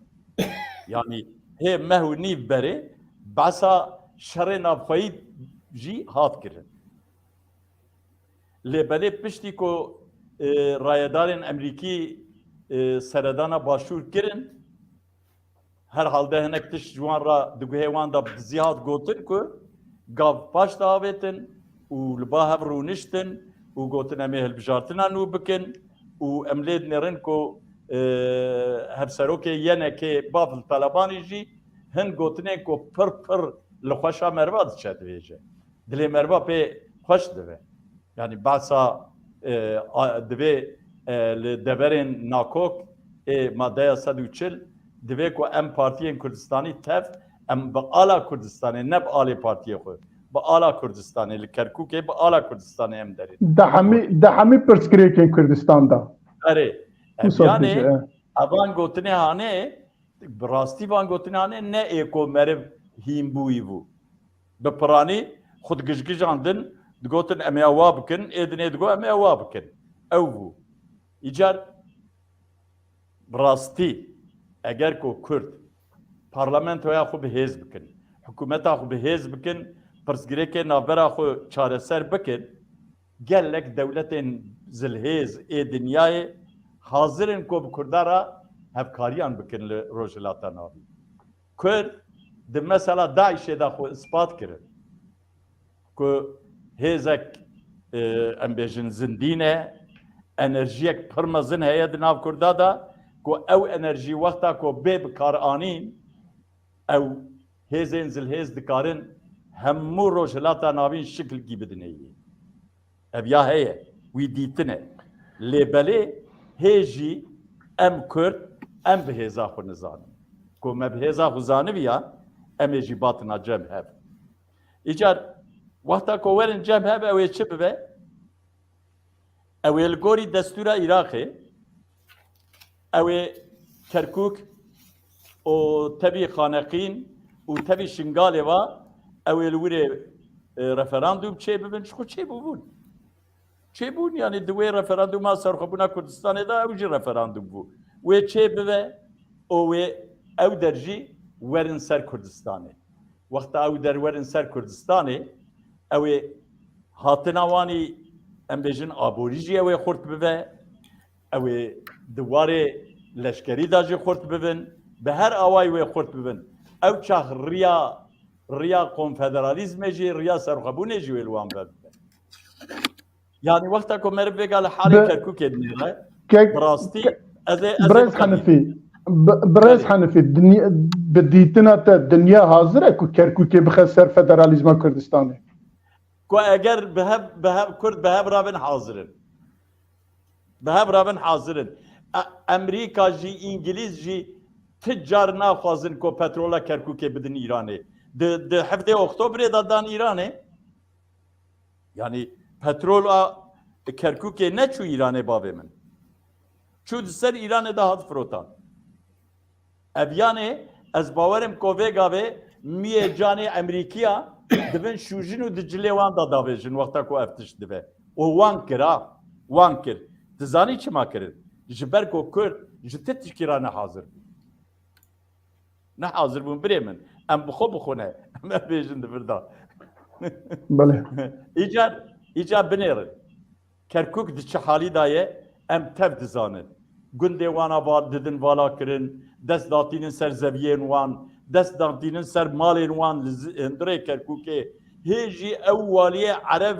Yanî hê meh û nîv berê behsa şerê navxweyî jî hat kirin. Lê belê piştî ku e, rayedarên Emerîkî e, seredana Başûr kirin, herhalde hinek tişt ji wan re di guhê wan de bi dizî hat gotin ku gav paş de avêtin û li ba hev rûniştin û gotin em ê hilbijartina nû bikin û em lê dinêrin ku e, hevserokê Y N K'ê Bafil Talebanî jî hin gotinên ku pir pir li xweşa meriva diçe dibêje. Dilê meriva pê xweş dibe. Yanî behsa e, a- divê e, li deverên nakok ê madeya sed û çil divê ku em partiyên Kurdistanî tev em bi ala Kurdistanê, ne bi alê partiyê xwe, bi ala Kurdistanê, li Kerkûkê bi ala Kurdistanê em derê. Di hemî, di hemî pirsgirêkên Kurdistan de. Erê, ev Wisa yanê dibêje, e. Evan gotinê hanê, bi rastî van gotinê hanê ne ê ku meriv hîn bûyî bû. Bi piranî xwe digijgijandin, digotin em ê ewa bikin, ê dinê digot em ê ewa bikin. Ew bû. Îcar bi rastî eger ku Kurd parlamentoya xwe bi hêz bikin, hikûmeta xwe bi hêz bikin, pirsgirêkê navbera xwe çareser bikin, gelek dewletên zilhêz ê dinyayê hazir in ku bi Kurda re hevkariyan bikin li Rojhilata Navî. Kurd di mesela DAIŞê de xwe ispat kirin ku hêzek, e, em bêjin zindî ne, enerjiyek pir mezin heye di nav Kurda de ku ew enerjî wexta ku bê bikaranîn, ew hêzên zilhêz dikarin hemû Rojhilata Navîn şikilkî bidinê yê. Ev ya heye, wî dîtine. Lê belê hê jî em Kurd, em bi hêza xwe nizanin. Ku me bi hêza xwe zaniviya, em ê jî batina cem hev. Îcar wexta ku werin cem hev, ew ê çi bibe? Ew ê li gorî destûra Iraqê, ew ê Kerkûk û tevî Xaneqîn û tevî Şingalê ve, ew ê li wirê, e, referandûm çêbibin, ji xwe çêbûbûn. Çêbûn, yanî di wê referandûma serxwebûna Kurdistanê de ew jî referandûm bû. Wê çêbibe û wê ew der jî werin ser Kurdistanê. Wexta ew der werin ser Kurdistanê, ew ê hatina wanî, em bêjin, aborî jî ew ê xurt bibe, ew ê di warê leşkerî de jî xurt bibin, bi her awayî wê xurt bibin. Ew çax riya, riya konfederalîzmê jî, riya serxwebûnê jî wê li wan ve bibe. Yanî wexta ku meriv vêga li halê Bi- Kerkûkê dinêre, Kek- bi rastî Ke- ez ê, ez ê Birêz biqedînim. Henifî, bi- Birêz Belê. Henifî, dinya, bi dîtina te dinya hazir e ku Kerkûkê bixe ser federalîzma Kurdistanê? Ku eger bi hev, bi hev Kurd bi hev rabin hazir in. Bi hev rabin hazir in. E, Emerîka jî, Îngilîz jî ti car naxwazin ku petrola Kerkûkê bidin Îranê. Di, di hevdê Oktobrê de dan Îranê. Yanî petrol a Kerkûkê neçû Îranê bavê min. Çû di ser Îranê de hat firotan. Ev yanê ez bawerim ku vê gavê miyê canê Emerîkiya dibin şûjin û di cilê wan de davêjin wexta ku ev tişt dibe. Û wan kir ha, wan kir. Dizanî çima kirin? Ji ber ku Kurd ji ti tişkî re ne hazir bû. Ne hazir bûn birê min. Em bi xwe bi xwe ne. Em ev bêjin di vir de. Belê. Îcar, îcar binêrin. Kerkûk di çi halî de ye, em tev dizanin. Gundê wan a va-, didin vala kirin, dest datînin ser zeviyên wan, dest datînin ser malên wan li zi-, hundirê Kerkûkê. Hê jî ew waliyê erev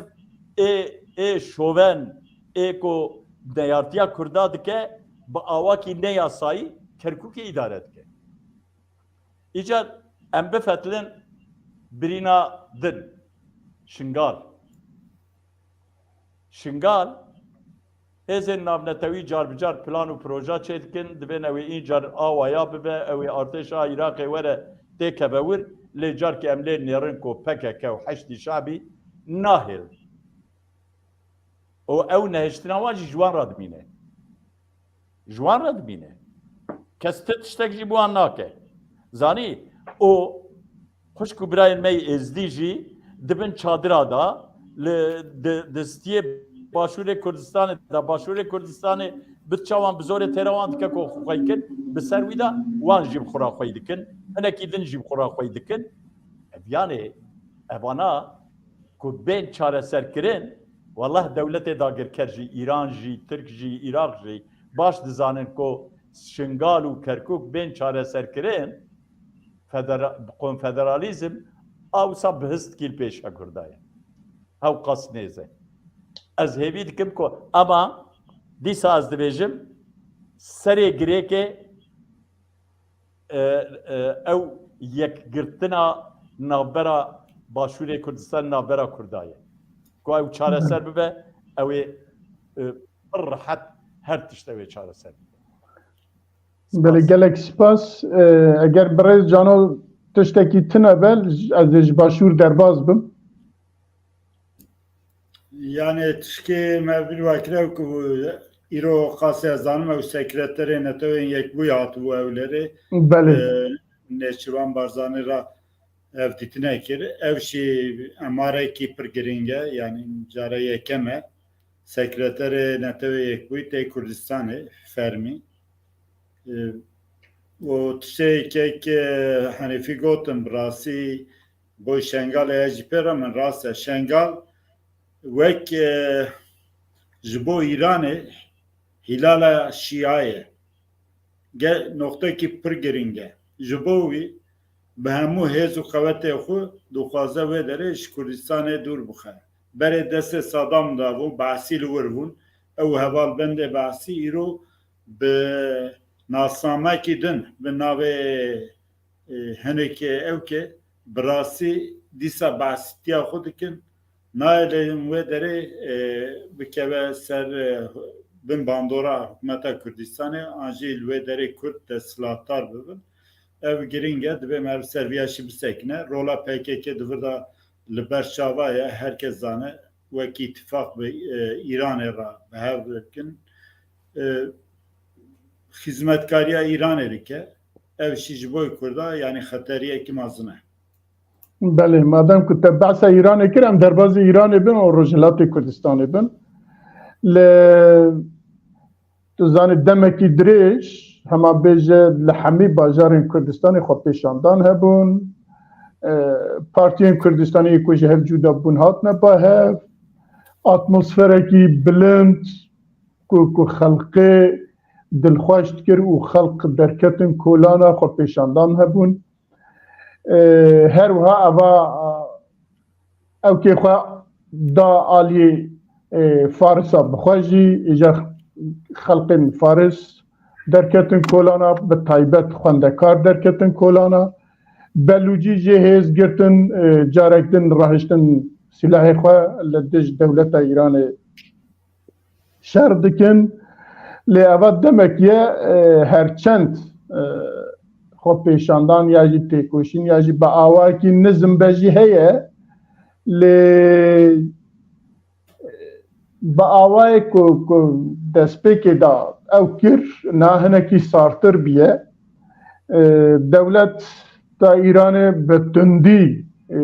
ê, ê şoven, ê ku neyartiya Kurda dike, bi awakî neyasayî Kerkûkê îdare dike. Îcar em bifetlin birîna din. Şingal. Şingal, hêzên navnetewî car bi car plan û proja çêdikin, divên ew ê încar a waya bibe, ew ê artêşa Iraqê were têkeve wir, lê carkê em lê nêrin ku P K K û Heşdî Şabî nahêlin. Û ew nehiştina wan jî ji wan re dimîne. Ji wan re dimîne. Kes ti tiştek jî bi wan nake. Zanî, û xwişk û birayên me yê êzdî jî dibin çadira de, li, di, di stiyê Başûrê Kurdistanê de, Başûrê Kurdistanê bi çawan bi zorê têra wan dike ku xwe xwey kin, bi ser wî de wan jî bi xwe re xwey dikin, hinekî din jî bi xwe re xwey dikin. Ev yanê, evana ku bên çareserkirin, wellah dewletê dagirker jî, Îran jî, Tirk jî, Iraq jî baş dizanin ku Şingal û Kerkûk bên çareserkirin, federa-, konfederalîzm a wisa bi histkî li pêş e Kurda ye. Hewqas nêz e. Ez hêvî dikim ku, ama dîsa ez dibêjim, serê girêkê e, e, ew yekgirtina navbera Başûrê Kurdistan, navbera Kurda ye. Ku ew çareser bibe, ew ê, e, pir rehet her tişt ew ê çareser bibe. Belê, gelek spas. E, eger birêz Cano tiştekî tune be, ez ê ji Başûr derbas bim. Yani tişkê me vir vekire ku îro qasê ez zanim ew sekreterê Netewên Yekbûyî hatibû ewlerê. Belê. E, Nêçîrvan Barzanî re ev dîtine kir. Ev jî emarekî pir girîng e. Yani cara yekem e. Sekreterê Netewê Yekbûyî tê Kurdistanê fermî. E, û tiştê yekek, e, Henîfî gotin, bi rastî boy Şengalê ye jî pê re min rast e. Şengal wek, e, ji bo Îranê hîlala Şîa ye. Ge-, noqtekî pir girîng e. Ji bo wî bi hemû hêz û qewetê xwe dixwaze wê derê ji Kurdistanê dûr bixe. Berê destê Sadam de bû, Basî li wir bûn. Ew hevalbendê Basî îro bi nasnamekî din, bi navê, e, hinekê ew ke bi rastî dîsa behsîtiya xwe dikin, nayê lê wê derê, e, bikeve ser, e, bin bandora hikûmeta Kurdistanê, an jî li wê derê Kurd desthilatdar bibin. Ev girîng e, divê me li ser viya jî bisekine. Rola P K K di vir de li ber çava ye, her kes zane, wekî îtîfaq bi, e, Îranê re bi hev dikin. E, xizmetkariya Îranê dike. Ev jî ji bo Kurda, yanî xeteriyekî mezin e. Belê, madem ku te behsa Îranê kir, em derbazî Îranê bin û Rojhilatê Kurdistanê bin. Li, tu zanî demekî dirêj, hema bêje li hemî bajarên Kurdistanê xwepêşandan hebûn. E, partiyên Kurdistanê ku ji hev cuda bûn hatine ba hev. Atmosferekî bilind ku, ku xelqê dilxweş dikir û xelq derketin kolana xwepêşandan hebûn. E, her wiha eva, e, ew kê xwe da aliyê, e, Farisa bi xwe jî, îja xelqên Faris derketin kolana, bi taybet xwendekar derketin kolana. Belûcî jê hêz girtin, e, carek din rahiştin sîlahê xwe li dij dewleta Îranê şer dikin. Lê eva demek ye, e, her çend, e, xwepêşandan ya jî têkoşîn ya jî bi awayekî nizm be jî heye, lê, e, bi awayek ku, ku destpêkê de Ew kir, niha hinekî sartir bûye. E, dewleta Îranê bi tundî, e,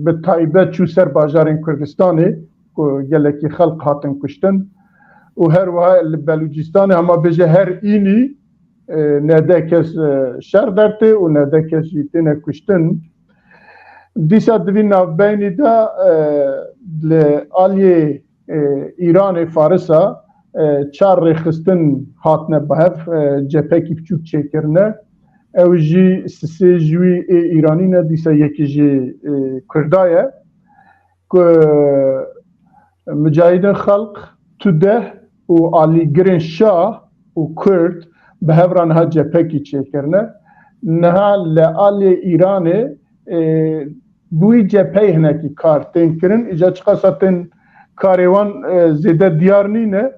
bi taybet çû ser bajarên Kurdistanê, ku gelekî xelk hatin kuştin û her wiha li Belûcistanê, hema bêje her înî, e, neh deh kes, e, şer dertê û neh deh kes jî têne kuştin. Dîsa di vî navbeynî de, e, li aliyê, e, Îranê, Farisa, e, çar rêxistin hatine bi hev, e, cephekî biçûk çêkirine. Ew jî sisê ji wî ê Îranî ne, dîsa yekî jî, e, Kurda ye. Ku Micahidên Xelq, Tudeh û alîgirên Şah û Kurd bi hev re niha cephekî çêkirine. Niha li alê Îranê, e, bi wî cepheyê hinekî kar tên kirin. Îca çiqasa tên karê wan, e, zêde diyar nîne.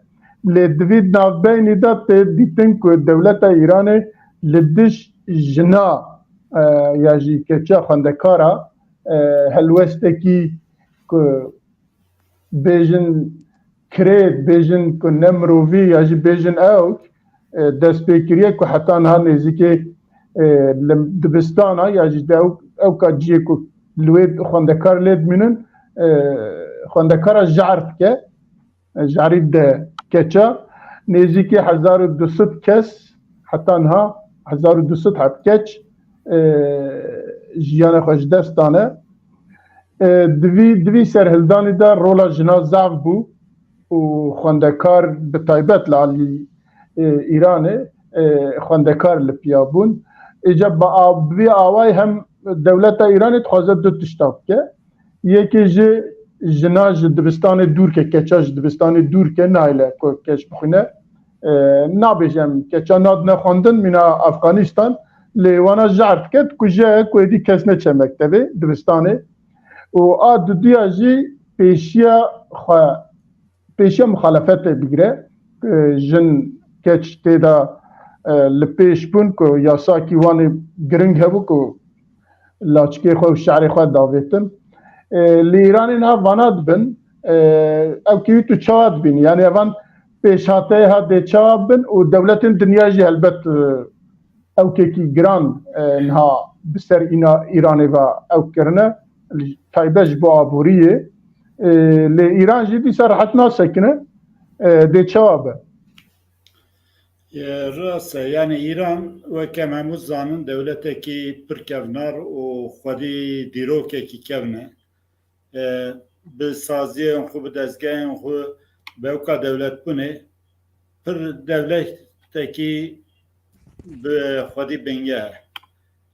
Lê di vî navbeynî de tê dîtin ku dewleta Îranê li dij jina, e, ya jî keça xwendekara, e, helwestekî ku bêjin kirêt, bêjin ku ne mirovî ya jî bêjin ewk, e, dest pê kiriye ku heta niha nêzîkê, e, li dibistana ya jî de ewk, ewka cihê ku li wê xwendekar lê dimînin, e, xwendekara jar dike. Jarî de keça nêzîkî hezar û du sed kes, heta niha hezar û du sed heb keç, e, jiyana xwe ji dest dane. E, di vî, di vî serhildanî de rola jina zaf bû û xwendekar bi taybet li alî, e, Îranê, e, xwendekar li piya bûn. Îca bi a-, bi vî awayî hem dewleta Îranê dixwaze du tişta bike. Yekê ji jina ji dibistanê dûr ke, keça ji dibistanê dûr ke, nahêle ku keç bixwîne, e, nabêje em keça nadine xwendin, mîna Afganistan, lê wana jar dike, dikuje ku êdî kes neçe mektevê, dibistanê. Û a duduya jî pêşiya xwe, pêşiya muxalefetê bigire, e, jin keç tê de, e, li pêş bûn ku yasakî wan ê giring hebû ku laçikê xwe û şerê xwe davêtin. E, li Îranê niha vana dibin, e, ew kî tu çawa dibînî? Yanî evan pêşhateyê ha dê çawa bin û dewletên dinya jî helbet, e, ewkekî giran, e, niha bi ser îna Îranê ve ew kirine, taybet ji bo aboriyê. E, lê Îran jî dîsa rehet nasekine, e, dê çawa be? E, rast e, yanî Îran weke em hemû zanin dewletekî pir kevnar û xwedî dîrokekî kevn e. E, bi saziyên xwe, bi dezgehên xwe, bi ewka dewletbûnê pir dewletekî bi xwedî bingeh e.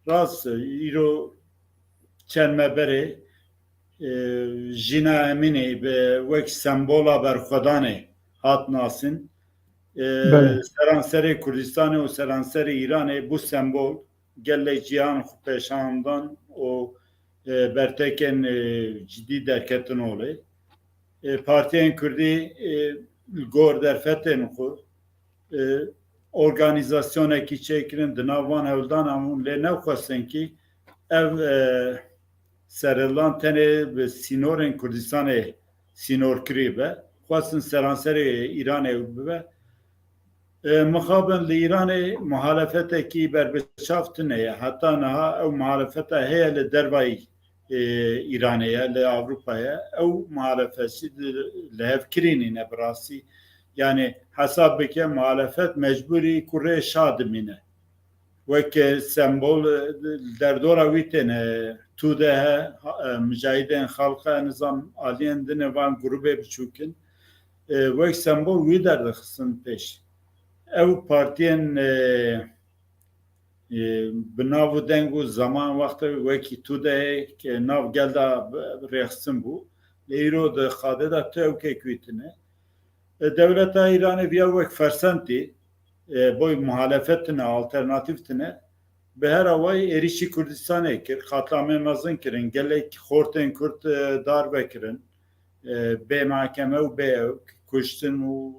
Rast e, îro çend me berê, e, Jîna Emînî bi wek sembola berxwedanê hat nasin. E, Belê. Seranserê Kurdistanê û seranserê Îranê bû sembol. Gelek cîhan xwe pêşandan û, e, bertekên, e, cidî derketin holê. E, partiyên Kurdî, e, li gor derfetên xwe, e, organîzasyonekî çêkirin, di nav van hewldanan bûn, lê nexwestin kî ev, e, serhildan tenê bi sînorên Kurdistanê sînorkirî be. Xwestin seranserê Îranê bibe. E, mixabin li Îranê muhalefetekî berbiçav tune ye. Heta niha ew muhalefeta heye li dervayî, e, Îranê ye, li Ewropa ye. Ew muhalefet jî di, li hevkirî nîne bi rastî. Yanî hesab bike muhalefet mecbûrî kurê şa dimîne. Weke sembol, e, li derdora wî têne, Tude he, ha-, e, Micahidên Xelq e, nizam aliyên din e, van grûbê biçûk in. E, wek sembol wî derdixistin pêş. Ew partiyên, e, e, bi nav û deng û zeman wextê wekî Tude ye ke nav gel de rêxistin bû. Lê îro di xadê de tu ewkek wî tine. E, dewleta Îranê viya wek fersentî, e, boy muhalefet tine, alternatîf tine. Bi her awayî êrîşî Kurdistanê kir, qatlamên mezin kirin, gelek xortên Kurd, e, darve kirin, e, bê mehkeme û bê ewk kuştin û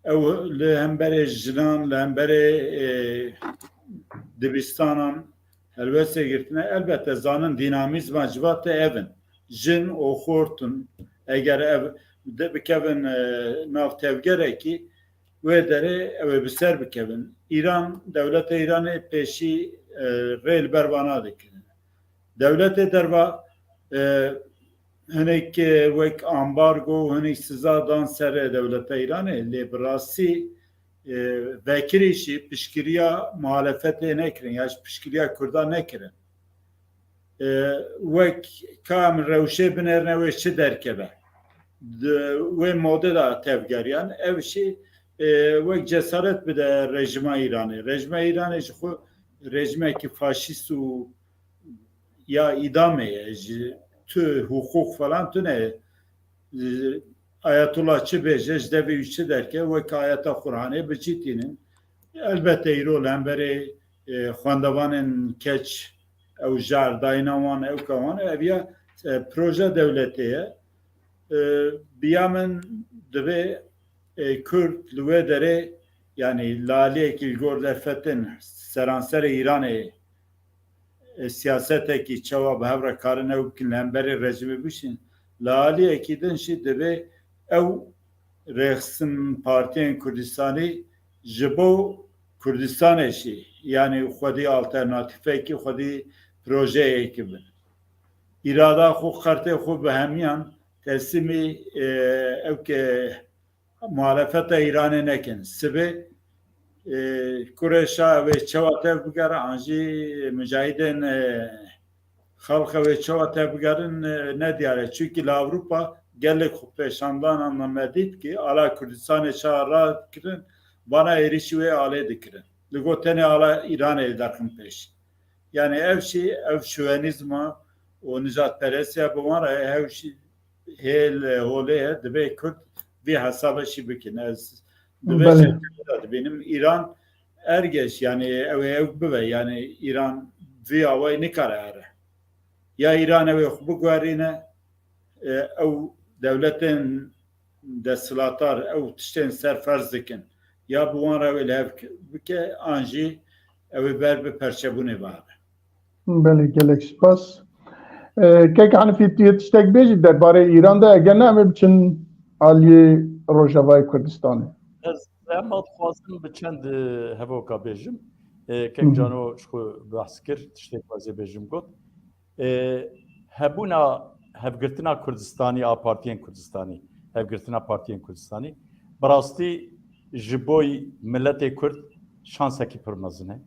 ew li hemberê jinan, li hemberê, e, dibistanan helwestê girtine. Elbette zanin dînamîzma civatê ev in. Jin û xort in. Eger ev de bikevin, e, nav tevgerekî, wê derê ew ê bi ser bikevin. Îran, dewleta Îranê pêşî, e, rê li ber vana dikirin. Dewletê derva, e, hinek, e, wek ambargo û hinek siza dan ser dewleta Îranê, lê bi rastî, e, vekirî jî piştgiriya muhalefetê nekirin, ya jî piştgiriya Kurdan nekirin. E, wek ka em rewşê binêrine wê çi derkeve. Di wê modê de tevgeriyan, ev jî, e, wek cesaret bide rejîma Îranê. Rejîma Îranê ji xwe rejîmekî faşîst û ya îdamê ye, ji tu hiqûq falan tune. Ayetullah çi bêje, ji devê wî çi derke, wek ayeta Qur'anê bi cî tînin. Elbette îro li hemberê, e, xwendevanên keç, ew jar dayîna wan, ewka wan, ev ya, e, proje dewletê ye. E, bi ya min divê, e, Kurd li wê derê, yanî li aliyekî li gor derfetin seranserê Îranê, e, siyasetekî çawa bi hev re karin ew bikin, li hemberê rejîmê bişîn. Li aliyekî din jî divê ew rêxistin partiyên Kurdistanî ji bo Kurdistanê jî, yanî xwedî alternatîfekî, xwedî projeyekî bin. Îrada xwe, qertê xwe bi hemiyan teslîmî, e, ew ke muhalefeta Îranê nekin. Sibê, e, Kurê Şa wê çawa tev bigere, an jî micahidên, e, xelqê wê çawa tev bigerin, e, ne diyar e. Çunkî li Ewropa gelek xwe pêşandanan me dît ki ala Kurdistanê çawa rakirin, vana êrîşî wê alê dikirin. Li got tenê ala Îranê derxin pêş. Yani ev şey, ev şovenîzma û nijadperestiya bi wan re, ev şey hêl, e, holê ye, divê Kurd vî hesabê jî bikin. Ez di vê Belê. Şekilde de dibînim. Îran ergeş, yani ew ê ew bibe, yani Îran vî awayî nikare here. Ya Îran ew ê xwe biguherîne, e, ew dewletên desthilatar ew tiştên ser ferz dikin. Ya bi wan re wê li hev bike, an jî ew ê ber bi perçebûnê biabe. Belê, gelek spas. E, Kek Hanifî, tu yê tiştek bêjî derbarê Îran de, eger ne, em ê biçin aliyê Rojavayê Kurdistanê. Ez hema dixwazim bi çend, e, hevoka bêjim. E, Kek Hı hı. Cano ji xwe behs kir, tiştek wezê bêjim got. E, hebûna hevgirtina Kurdistanî a partiyên Kurdistanî, hevgirtina partiyên Kurdistanî, bi rastî ji boy miletê Kurd şansekî pir mezin e.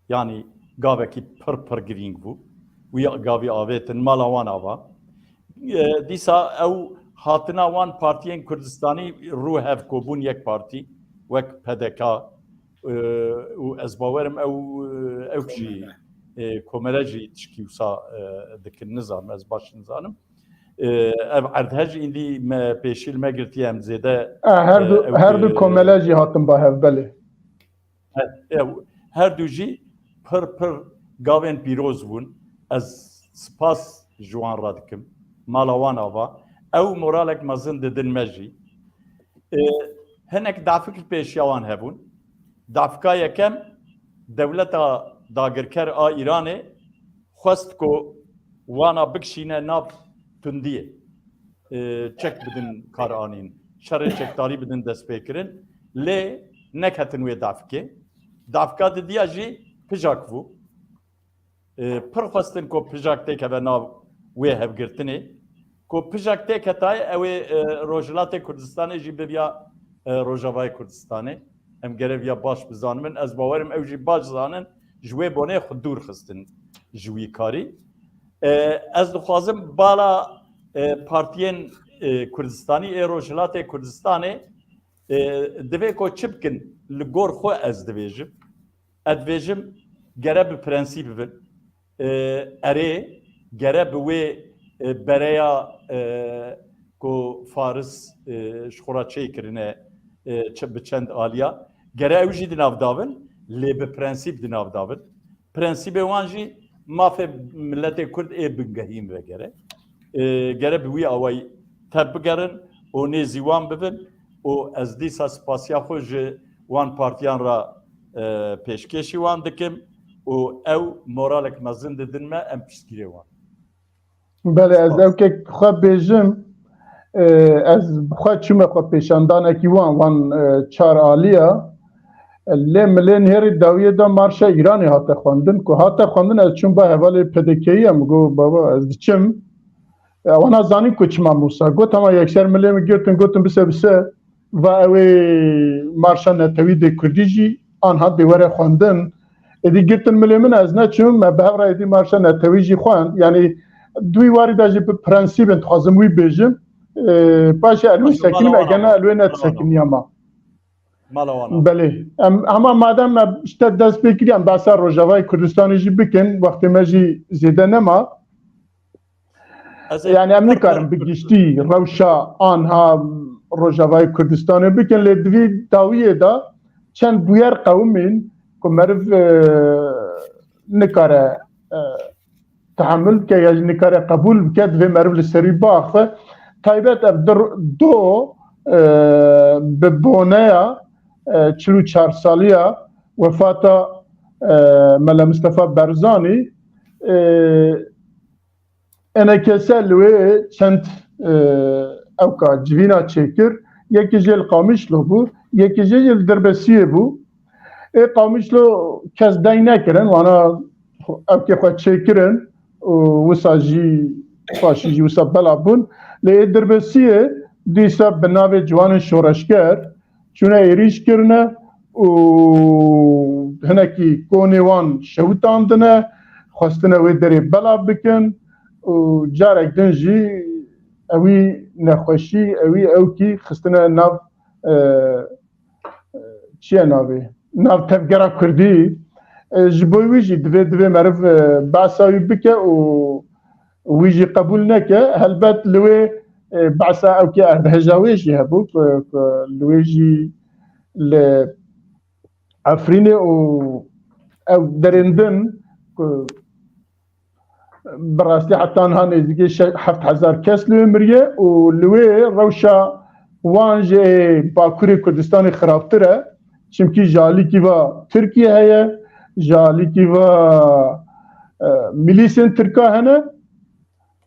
Yanî gavekî pir pir girîng bû. Wî gavî avêtin, mala wan ava. E, dîsa ew hatina wan partiyên Kurdistanî rû hev ku bûn yek partî, wek P D K, e, û ez bawerim ew, ew jî, Komele. E, Komele jî tişkî wisa, e, dikin, nizanim, ez baş nizanim. E, ev erdhej îndî me pêşî li me girtiye, em zêde, E, her du, e, ew her du jî Komele jî hatin ba hev, belê. He, ew, her du jî pir pir gavên pîroz bûn. Ez spas ji wan re dikim. Mala wan ava. Ew moralek mezin didin me jî. E, hinek dafik li pêşiya wan hebûn. Dafika yekem, dewleta dagirker a Îranê xwest ku wana bikişîne nav tundiyê, e, çek bidin kar anîn, şerê çekdarî bidin destpêkirin, lê neketin wê dafikê. Dafika didiya jî pijak bû. E, pir xwestin ku pijak têkeve nav wê hevgirtinê. Ku pijak têketaye, ew ê, e, Rojhilatê Kurdistanê jî bibiya, e, Rojavayê Kurdistanê. Em gereviya baş bizanimin. Ez bawerim ew jî baş zanin. Ji wê bonê xwe dûr xistin ji wî karî. E, ez dixwazim bala, e, partiyên, e, Kurdistanî ê Rojhilatê Kurdistanê, e, divê ku çi bikin li gor xwe ez dibêjim. Ez dibêjim gere bi prensîp bibin. E, erê, gere bi wê, e, bereya, e, ku Faris, e, ji xwe re çêkirine, e, çi-, bi çend aliya. Gere ew jî di nav davin, lê bi prensîp di nav davin. Prensîbê wan jî mafê miletê Kurd ê bingehîn vegere. E, gere bi wî awayî tev bigerin û nêzî wan bibin û ez dîsa spasiya xwe ji wan partiyan re, e, pêşkêşî wan dikim û ew moralek mezin didin me, em piştgirê wan. Belê, ez Spas. Ew kek xwe bêjim, E, ez bi xwe çûme xwe pêşandanekî wan, wan, e, çar aliya. E, lê milê nêrî dawiyê de marşa Îranê hate xwendin. Ku hate xwendin, ez çûm ba hevalê P D K'yê, min got, baba, ez diçim. E, wana zanî ku çima Mûsa. Got, ama yekser milê min girtin, gotin, bise, bise. Va ew ê marşa netewî dê kurdî jî anha dê were xwendin. Êdî girtin milê min, ez neçûm, me bi hev re êdî marşa netewî jî xwend. Yanî di wî warî de jî bi prensîbên dixwazim wî bêjim. Ee, paşê elwê Paşê sekinî mala me wan gene ama. Elwê Mala wan ama. Netsekiniya ma. Mala wan ama. Belê. Em, hema madem me işte dest pê kiriye, em behsa Rojavayê Kurdistanê jî bikin, wextê me jî zêde nema. Ez ê Yani em her nikarin bi giştî rewşa anha Rojavayê Kurdistanê bikin, lê di vî dawiyê de çend bûyer qewimîn ku meriv, e, nikare, e, tehemil bike ya jî nikare qebûl bike, divê meriv li serî biaxive. Taybet ev dir do, e, bi boneya, e, çil û çar saliya wefata, e, Mele Mistefa Barzanî, e, Enekese li wê çend, e, ewka civîna çêkir. Yekî jê li Qamişlo bû, yekî jê jî li Dirbesiyê bû. Ê Qamişlo kes dey nekirin, wana ewkê xwe çêkirin û wisa jî paşî jî wisa bela bûn. Lê ê Dirbesiyê dîsa bi navê ciwanên şoreşger çûne êrîş kirine û hinekî konê wan şewitandine, xwestine wê derê belav bikin û carek din jî ewî nexweşî, ewî ewkî xistine nav, e, e, çi ye navê? Nav tevgera Kurdî. E, ji bo wî jî divê, divê meriv, e, behsa wî bike û wî jî qebûl neke. Helbet li wê, e, behsa ewkê erdheja wê jî hebû ku, ku li wê jî li Efrînê û ew derên din ku bi rastî heta niha nêzîkî şe-, heft hezar kes li wê miriye û li wê rewşa wan ji Bakurê Kurdistanê xirabtir e. Çimkî ji alîkî va Tirkiye heye, ji alîkî va, e, milîsên Tirka hene.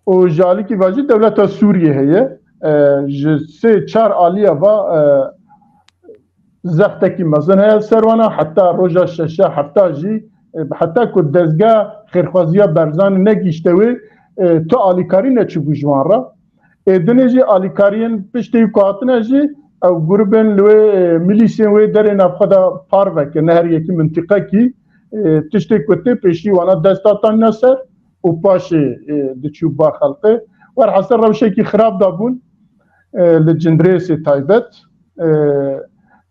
û ji alîkî ve jî dewleta Sûriyê heye. E, ji sê çar aliya ve, e, zextekî mezin heye ser wana, heta roja şeşa hefta jî, e, heta ku dezgeha xêrxwaziya Barzanî negihîşte wê, e, tu alîkarî neçûbû ji wan re. Ê dinê jî alîkariyên piştê wî ku hatine jî, ew grûbên li wê, e, milîsên wê derê nav xwe de parve kirine, her yekî mintîqekî, e, tiştê ku tê pêşî wana dest datanîne ser û paşê, e, diçû ba xelqê. Werhasel rewşekî xirab de bûn, e, li Cindirêsê taybet. E,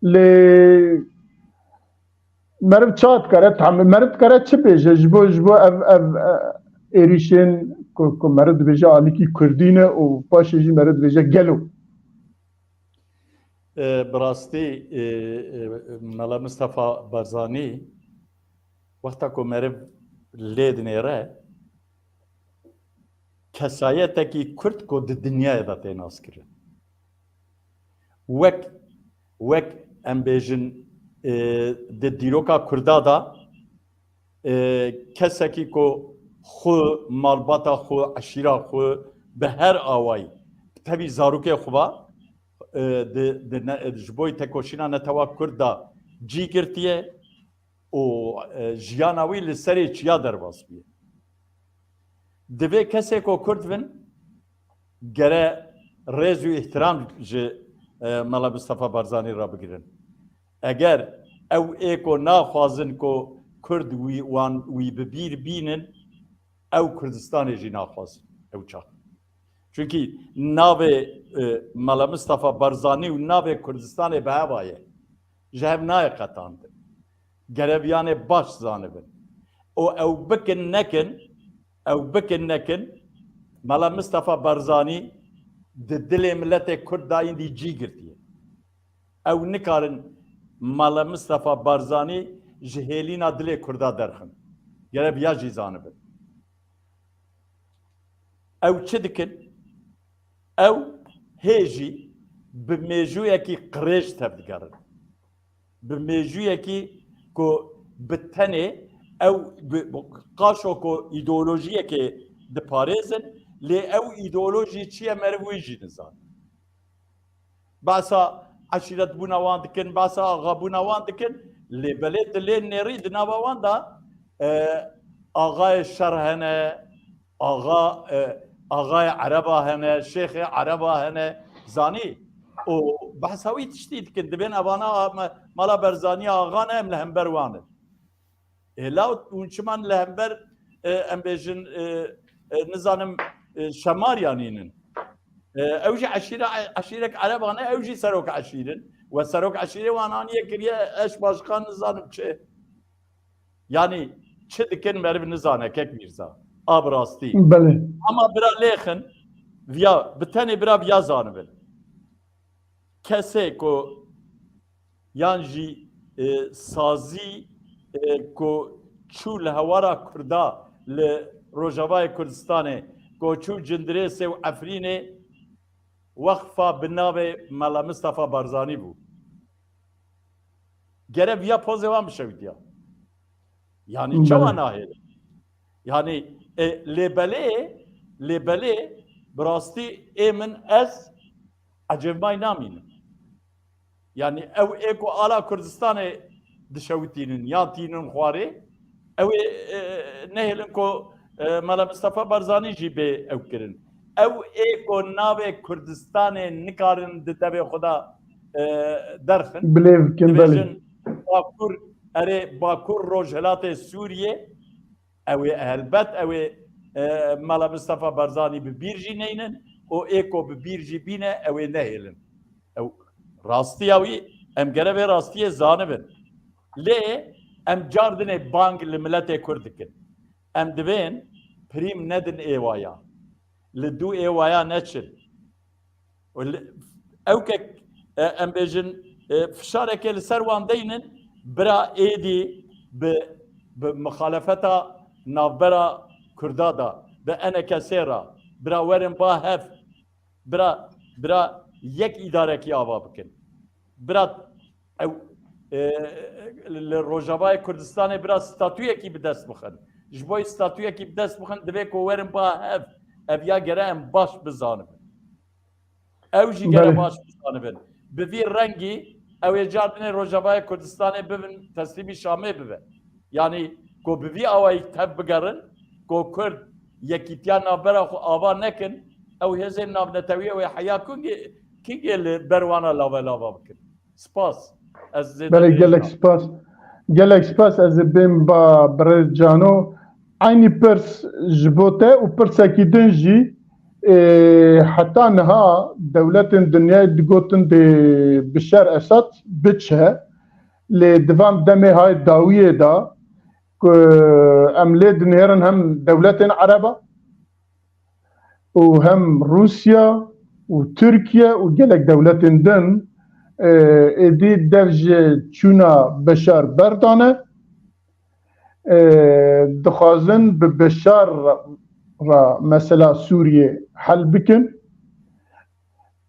lê meriv ça dikare, tam, meriv dikare çi bêje ji bo, ji bo ev, ev, e, êrîşên ku, ku meriv dibêje alîkî Kurdî ne û paşê jî meriv dibêje gelo? E, bi rastî, e, e, Mela Mistefa Barzanî wexta ku meriv lê dinêre, kesayetekî Kurd ku di dinyayê de tê naskirin. Wek, wek em bêjin, e, di dîroka Kurda de, e, kesekî ku xwe, malbata xwe, eşîra xwe bi her awayî, tevî zarokê xwe ve, e, di, di ne, ji bo tekoşîna netewa Kurd de cî girtiye û, e, jiyana wî li serê çiya derbas bûye. Divê kesê ku Kurd bin, gere rêz û îhtiram ji, e, Mela Mistefa Barzanî re bigirin. Eger ew ê ku naxwazin ku Kurd wî, wan wî bi bîr bînin, ew Kurdistanê jî naxwazin ew çax. Çunkî navê, e, Mela Mistefa Barzanî û navê Kurdistanê bi heva ye. Ji hev nayê qetandin. Gere viyanê baş zanibin. Û ew bikin nekin, ew bikin nekin, Mela Mistefa Barzanî di dilê miletê Kurd de îndî cî girtiye. Ew nikarin Mela Mistefa Barzanî ji hêlîna dilê Kurda derxin. Gere viya jî zanibin. Ew çi dikin? Ew hê jî bi mêjûyekî qirêj tevdigerin. Bi mêjûyekî ku bi tenê ew bi, bi qaşo ku îdeolojiyekê diparêzin, lê ew îdeolojî çi ye meriv wî jî nizane. Behsa eşîretbûna wan dikin, behsa axabûna wan dikin. Lê belê dilê nêrî di nava wan de, e, axayê şer hene, axa, e, axayê ereba hene, şêxê ereba hene, zanî. Û behsa wî tiştî dikin. Dibên evana a-, me-, mala Berzaniya axa ne, em li hember wan in. E, law hûn çiman li hember, e, em bêjin, e, e, nizanim, e, Şemarya nînin. E, ew jî eşîra-, eşîrek ereba ne, ew jî serok eşîr in. We serok eşîrê wan aniye kiriye, eş başkan nizanim çi. Yanî çi dikin meriv nizane kek Mîrza. A bi rastî. Belê. Ama bira lêxin, viya, bi tenê bira viya zanibin. Kesê ku yan jî, e, sazî, e, ku çû li hewara Kurda li Rojavayê Kurdistanê, ku çû Cindirêsê û Efrînê, wexfa bi navê Mela Mistefa Barzanî bû. Gere viya pozê wan bişewitiya. Yanî çawa nahêle? Yanî, e, lê belê, lê belê bi rastî ê min ez ecêbmay namînim. Yanî ew ê ku ala Kurdistanê dişewitînin ya tînin xwarê, ew ê, e, nehêlin ku, e, Mela Mistefa Barzanî jî bê ew kirin. Ew ê ku navê Kurdistanê nikarin di devê xwe de, e, derxin. Bilêv bikin, belê. Dibêjin Bakur, erê, Bakur Rojhilatê Sûriyê, ew ê helbet, ew ê, e, Mela Mistefa Barzanî bi bîr jî neynin û ê ku bi bîr jî bîne, ew ê nehêlin. Ew rastiya wî, em gere vê rastiyê zanibin. Lê em cardinê bang li miletê Kurd dikin. Em divên pirîm nedin ê waya. Li dû ê waya neçin. Û li, ew kek, e, em bêjin, e, fişarekê li ser wan deynin, bira êdî bi, bi mixalefeta navbera Kurda da, bi enekesê ra, bira werin ba hev, bira, bira yek îdarekî ava bikin. Bira ew, e, li Rojavayê Kurdistanê bira statuyekî bi dest bixin. Ji bo statuyekî bi dest bixin, divê ku werin ba hev, ev ya gere em baş bizanibin. Ew jî gere baş bizanibin. Bi vî rengî ew ê cardinê Rojavayê Kurdistanê bibin, teslîmî Şamê bibe. Yanî ku bi vî awayî tev bigerin, ku Kurd yekîtiya navbera xwe ava nekin, ew hêzên navnetewî ew ê heya kingê, kingê li ber wana lave lava bikin. Spas. Ez zêde Belê, dirêj gelek nakim. Spas. Gelek spas, ez ê bêm ba birêz Cano. Eynî pirs ji bo te û pirsekî din jî, e, heta niha dewletên dinyayê digotin dê Bişar Esad biçe, lê di van demê hay dawiyê de ku em lê dinêrin hem dewletên Ereba, û hem Rûsya û Tirkiye û gelek dewletên din, e, êdî dev ji çûna Beşar berdane. E, dixwazin bi Beşar re, re mesela Sûriyê hel bikin.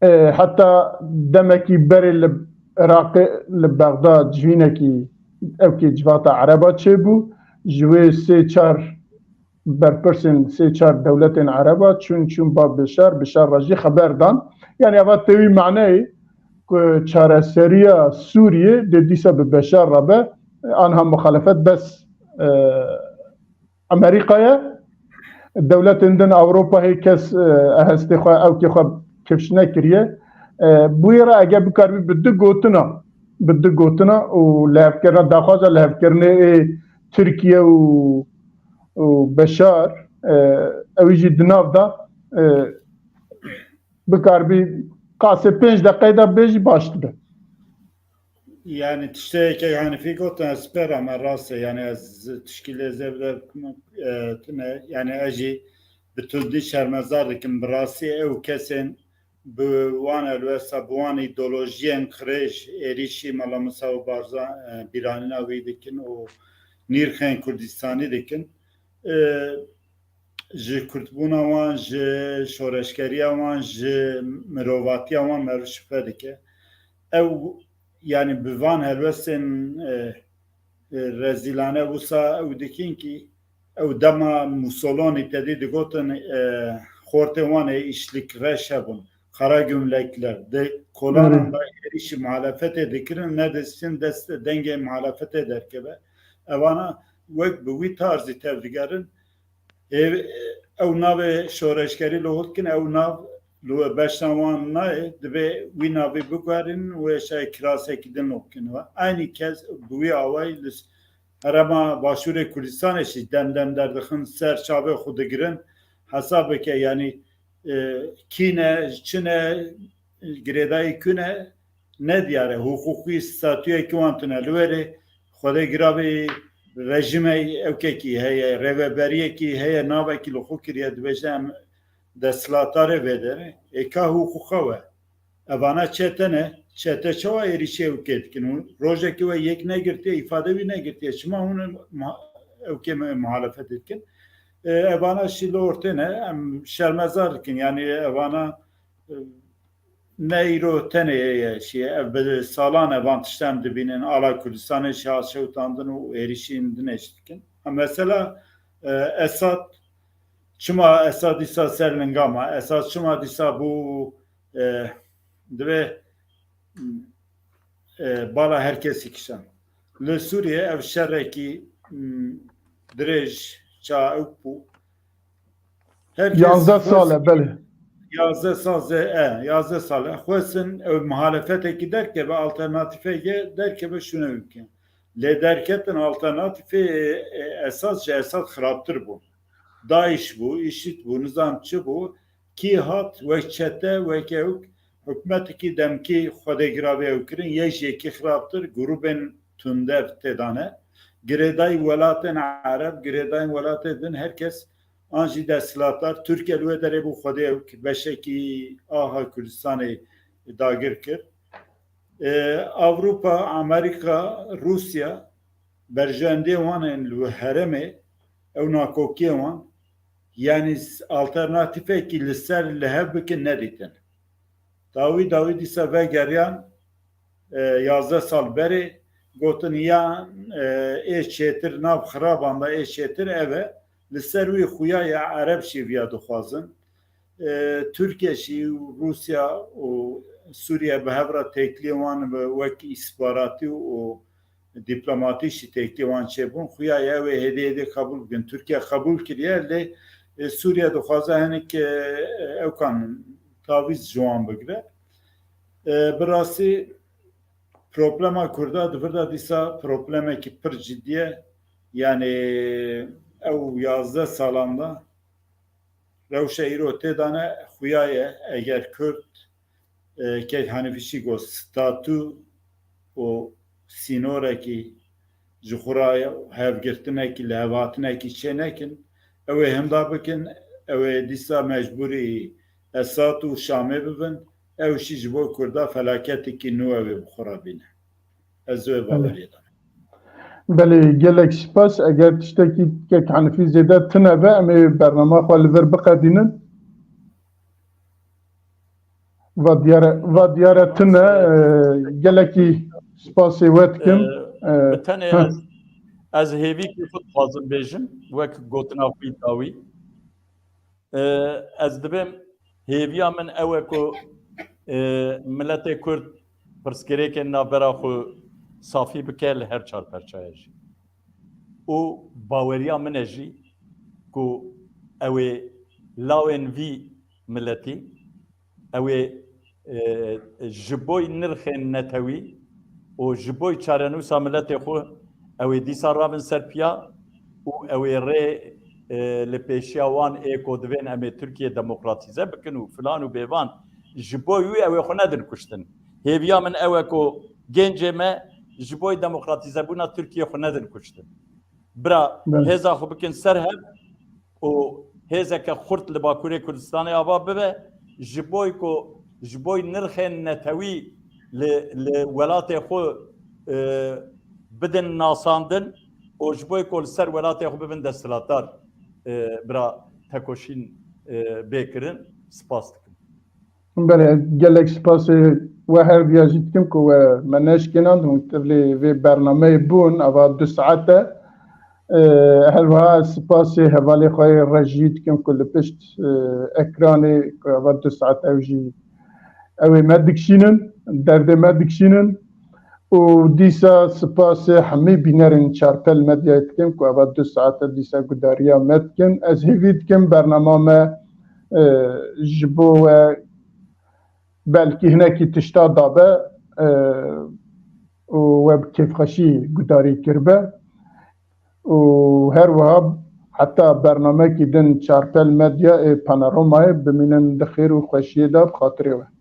E, heta demekî berê li Iraqê, li Bexda civînekî ewkê civata Ereba çêbû. Ji wê sê çar berpirsên sê çar dewletên Ereba çûn, çûn ba Beşar, Beşar re jî xeber dan. Yanî eva tê wî maneyê ku çareseriya Sûriyê dê dîsa bi Beşar re be, anha muxalefet bes, e, Amerîka ye. Dewletên din Ewropa hê kes, e, hestê xwe, ewkê xwe kifş nekiriye. E, bûyê re eger bikaribî bi du gotina, bi du gotina û lihevkirina, daxwaza lihevkirinê ê Tirkiye û û Beşar, e, ew jî di nav de, e, bikaribî qasê pênc deqeyê de bêjî baş dibe. Yani tiştê yekê Hanifî gotin ez pê re me rast e. Yani ez tişkî lê zêde, e, tune, yani ez jî bi tundî şermezar dikim. Bi rastî ew kesên bi wan helwesta, bi wan îdeolojiyên qirêj êrîşî Mela Musa û Barzan, e, bîranîna wî dikin û nîrxên Kurdistanî dikin. E, ji Kurdbûna wan, ji şoreşgeriya wan, ji mirovatiya wan meriv şipe dike. Ew, yani bi van helwestên, e, e, rezîlane wisa ew dikin kî ew dema Mussolini tedî digotin, e, xortê wan ê îşlik reş hebûn. Karagümlekler. Di kolanan da êrîşî muhalefetê dikirin, nedistin dest dengê muhalefetê derkeve. Evana wek bi wî tarzî tevdigerin. Ê, ew navê şoreşgerî li hûr dikin, ew nav li we beşna wan nayê, divê wî navî biguherînin û ê şayê kirasekî din li bikin. Eynî kes bi wî awayî li Herêma Başûrê Kurdistanê jî dem dem derdixin, ser çavê xwe digirin. Hesab bike, yanî, e, kî ne, çi ne, girêdayî ku ne, nediyar e. Hiqûqî statuyekî wan tune. Li wêrê xwedê giravê rejîmey ewkekî heye, rêveberiyekî heye, navekî li xwe kiriye, dibêje em desthilatdarê vê derê. Ê ka hiqûqa we? Evana çete ne, çete çawa êrîşê ewkê dikin? Û rojekî we yek negirtiye, îfade wî negirtiye. Çima hûn muha-, ewkê me muhalefet dikin? E, evana jî li ortê ne, em şermezar dikin. Yanî evana, e, ne îro tenê ye, şî, ev bi salan e van tişt em dibînin, ala Kurdistanê jî hat şewitandin û êrîşîn din ê jî dikin. Ha, mesela, e, Esad, çima Esad dîsa ser linga ma? Esad çima dîsa bû, e, divê, e, bala her kesî kişan. Li Sûriyê ev şerekî, m, dirêj ça ew bû. Her kes 11 xwest sal e, belê. 11 sal ze-, e, 11 sal e. Xwestin ew muhalefetekî derkeve, alternatîfeke derkeve şûne bike. Lê derketin alternatîfê, e, Esad ji Esad xirabtir bû. DAIŞ bû, IŞÎD bû, nizam çi bû, kî hat, wek çete, wek ewk, hikûmetekî demkî xwedê giravê ew kirin, yek ji yekî xirabtir, grûbên tundev tê dane. Girêdayî welatên Ereb, girêdayîn welatê din, her kes an jî desthilatdar, Tirkiye li wê derê bû xwedê ewk, beşekî aha Kurdistanê dagir kir. E, Ewropa, Amerîka, Rûsya, berjewendiyê wan ên li herêmê, ew nakokiyê wan, yanî s-, alternatîfekî li ser li hev bikin nedîtin. Dawî dawî dîsa vegeriyan, e, 11 sal berê, gotin ya, e, ê çêtir nav xiraban da ê çêtir ev e, li ser wî xuya ya Ereb jî viya dixwazin. E, Tirkiye jî û Rûsya û Sûriye bi hev re têkiliyê wan bi wek îstixbaratî û dîplomatîk jî têkiliyê wan çêbûn. Xuya ye ew ê hêdî hêdî qebûl bikin. Tirkiye qebûl kiriye, lê, e, Sûriye dixwaze hinek, e, ewkan tavîz ji wan bigire. E, bi rastî problema Kurda di vir de dîsa problemekî pir cidî ye. Yanî ew 11 salan de rewşa îro tê de ne, xuya ye, eger Kurd, e, Kek Hanîfî jî got, statû û sînorekî ji xwe re hevgirtinekî, lihevhatinekî çê nekin, ew ê hinda bikin, ew ê dîsa mecbûrî Esad û Şamê bibin, ew jî ji bo Kurda felaketekî nû ew ê bi xwe re bîne. Ez wê Belê. baweriyê de me. Belê, gelek spas. Eger tiştekî Kek Hanîfî zêde tune be, em ê bernama xwe li vir biqedînin. Va diyare, va diyare tune, e, gelekî spasê we dikim. E, E, bi tenê heh. ez, ez hêvîkî xwe dixwazim bêjim, wek gotina xwe dawî. E, ez dibêm hêviya min ew e ku, e, miletê Kurd pirsgirêkên navbera xwe safî bike li her çar perçaya jî. Û baweriya min e jî ku ew ê lawên vî miletî, ew ê, e, ji boy nirxên netewî û ji boy çarenûsa miletê xwe, ew ê dîsa rabin ser piya û ew ê rê, e, li pêşiya wan ê ku divên em ê Tirkiye demokratîze bikin û filan û bêvan, ji boy wî ew ê xwe nedin kuştin. Hêviya min ew e ku gencê me ji boy demokratîzebûna Tirkiye xwe nedin kuştin. Bira Belê. hêza xwe bikin ser hev û hêzeke xurt li Bakurê Kurdistanê ava bibe, ji boy ku, ji boy nirxên netewî li, li welatê xwe, e, bidin nasandin û ji boy ku li ser welatê xwe bibin desthilatdar, e, bira tekoşîn, e, bê kirin. Spas dikim. Belê, gelek spasê we her viya jî dikim ku we me neşkênand, hûn tevlê vê bernameyê bûn, ava du saet e. E, her wiha ez spasê hevalê xwe yê rejî dikim ku li pişt, e, ekranê ku ava du saet ew jî ew ê me dikişînin, derdê me dikişînin. Û dîsa spasê hemî bînerên Çarpel Medyayê dikim ku eva du saete dîsa gudariya me dikin. Ez hêvî dikim bernama me, e, ji bo we belkî hinekî tişta dabe, e, û we bi kêfxweşî gudarî kiribe. Û her wiha heta bernamekî din Çarpel Medya ê Panoramayê bimînin di xêr û xweşiyê de bi xatirê we.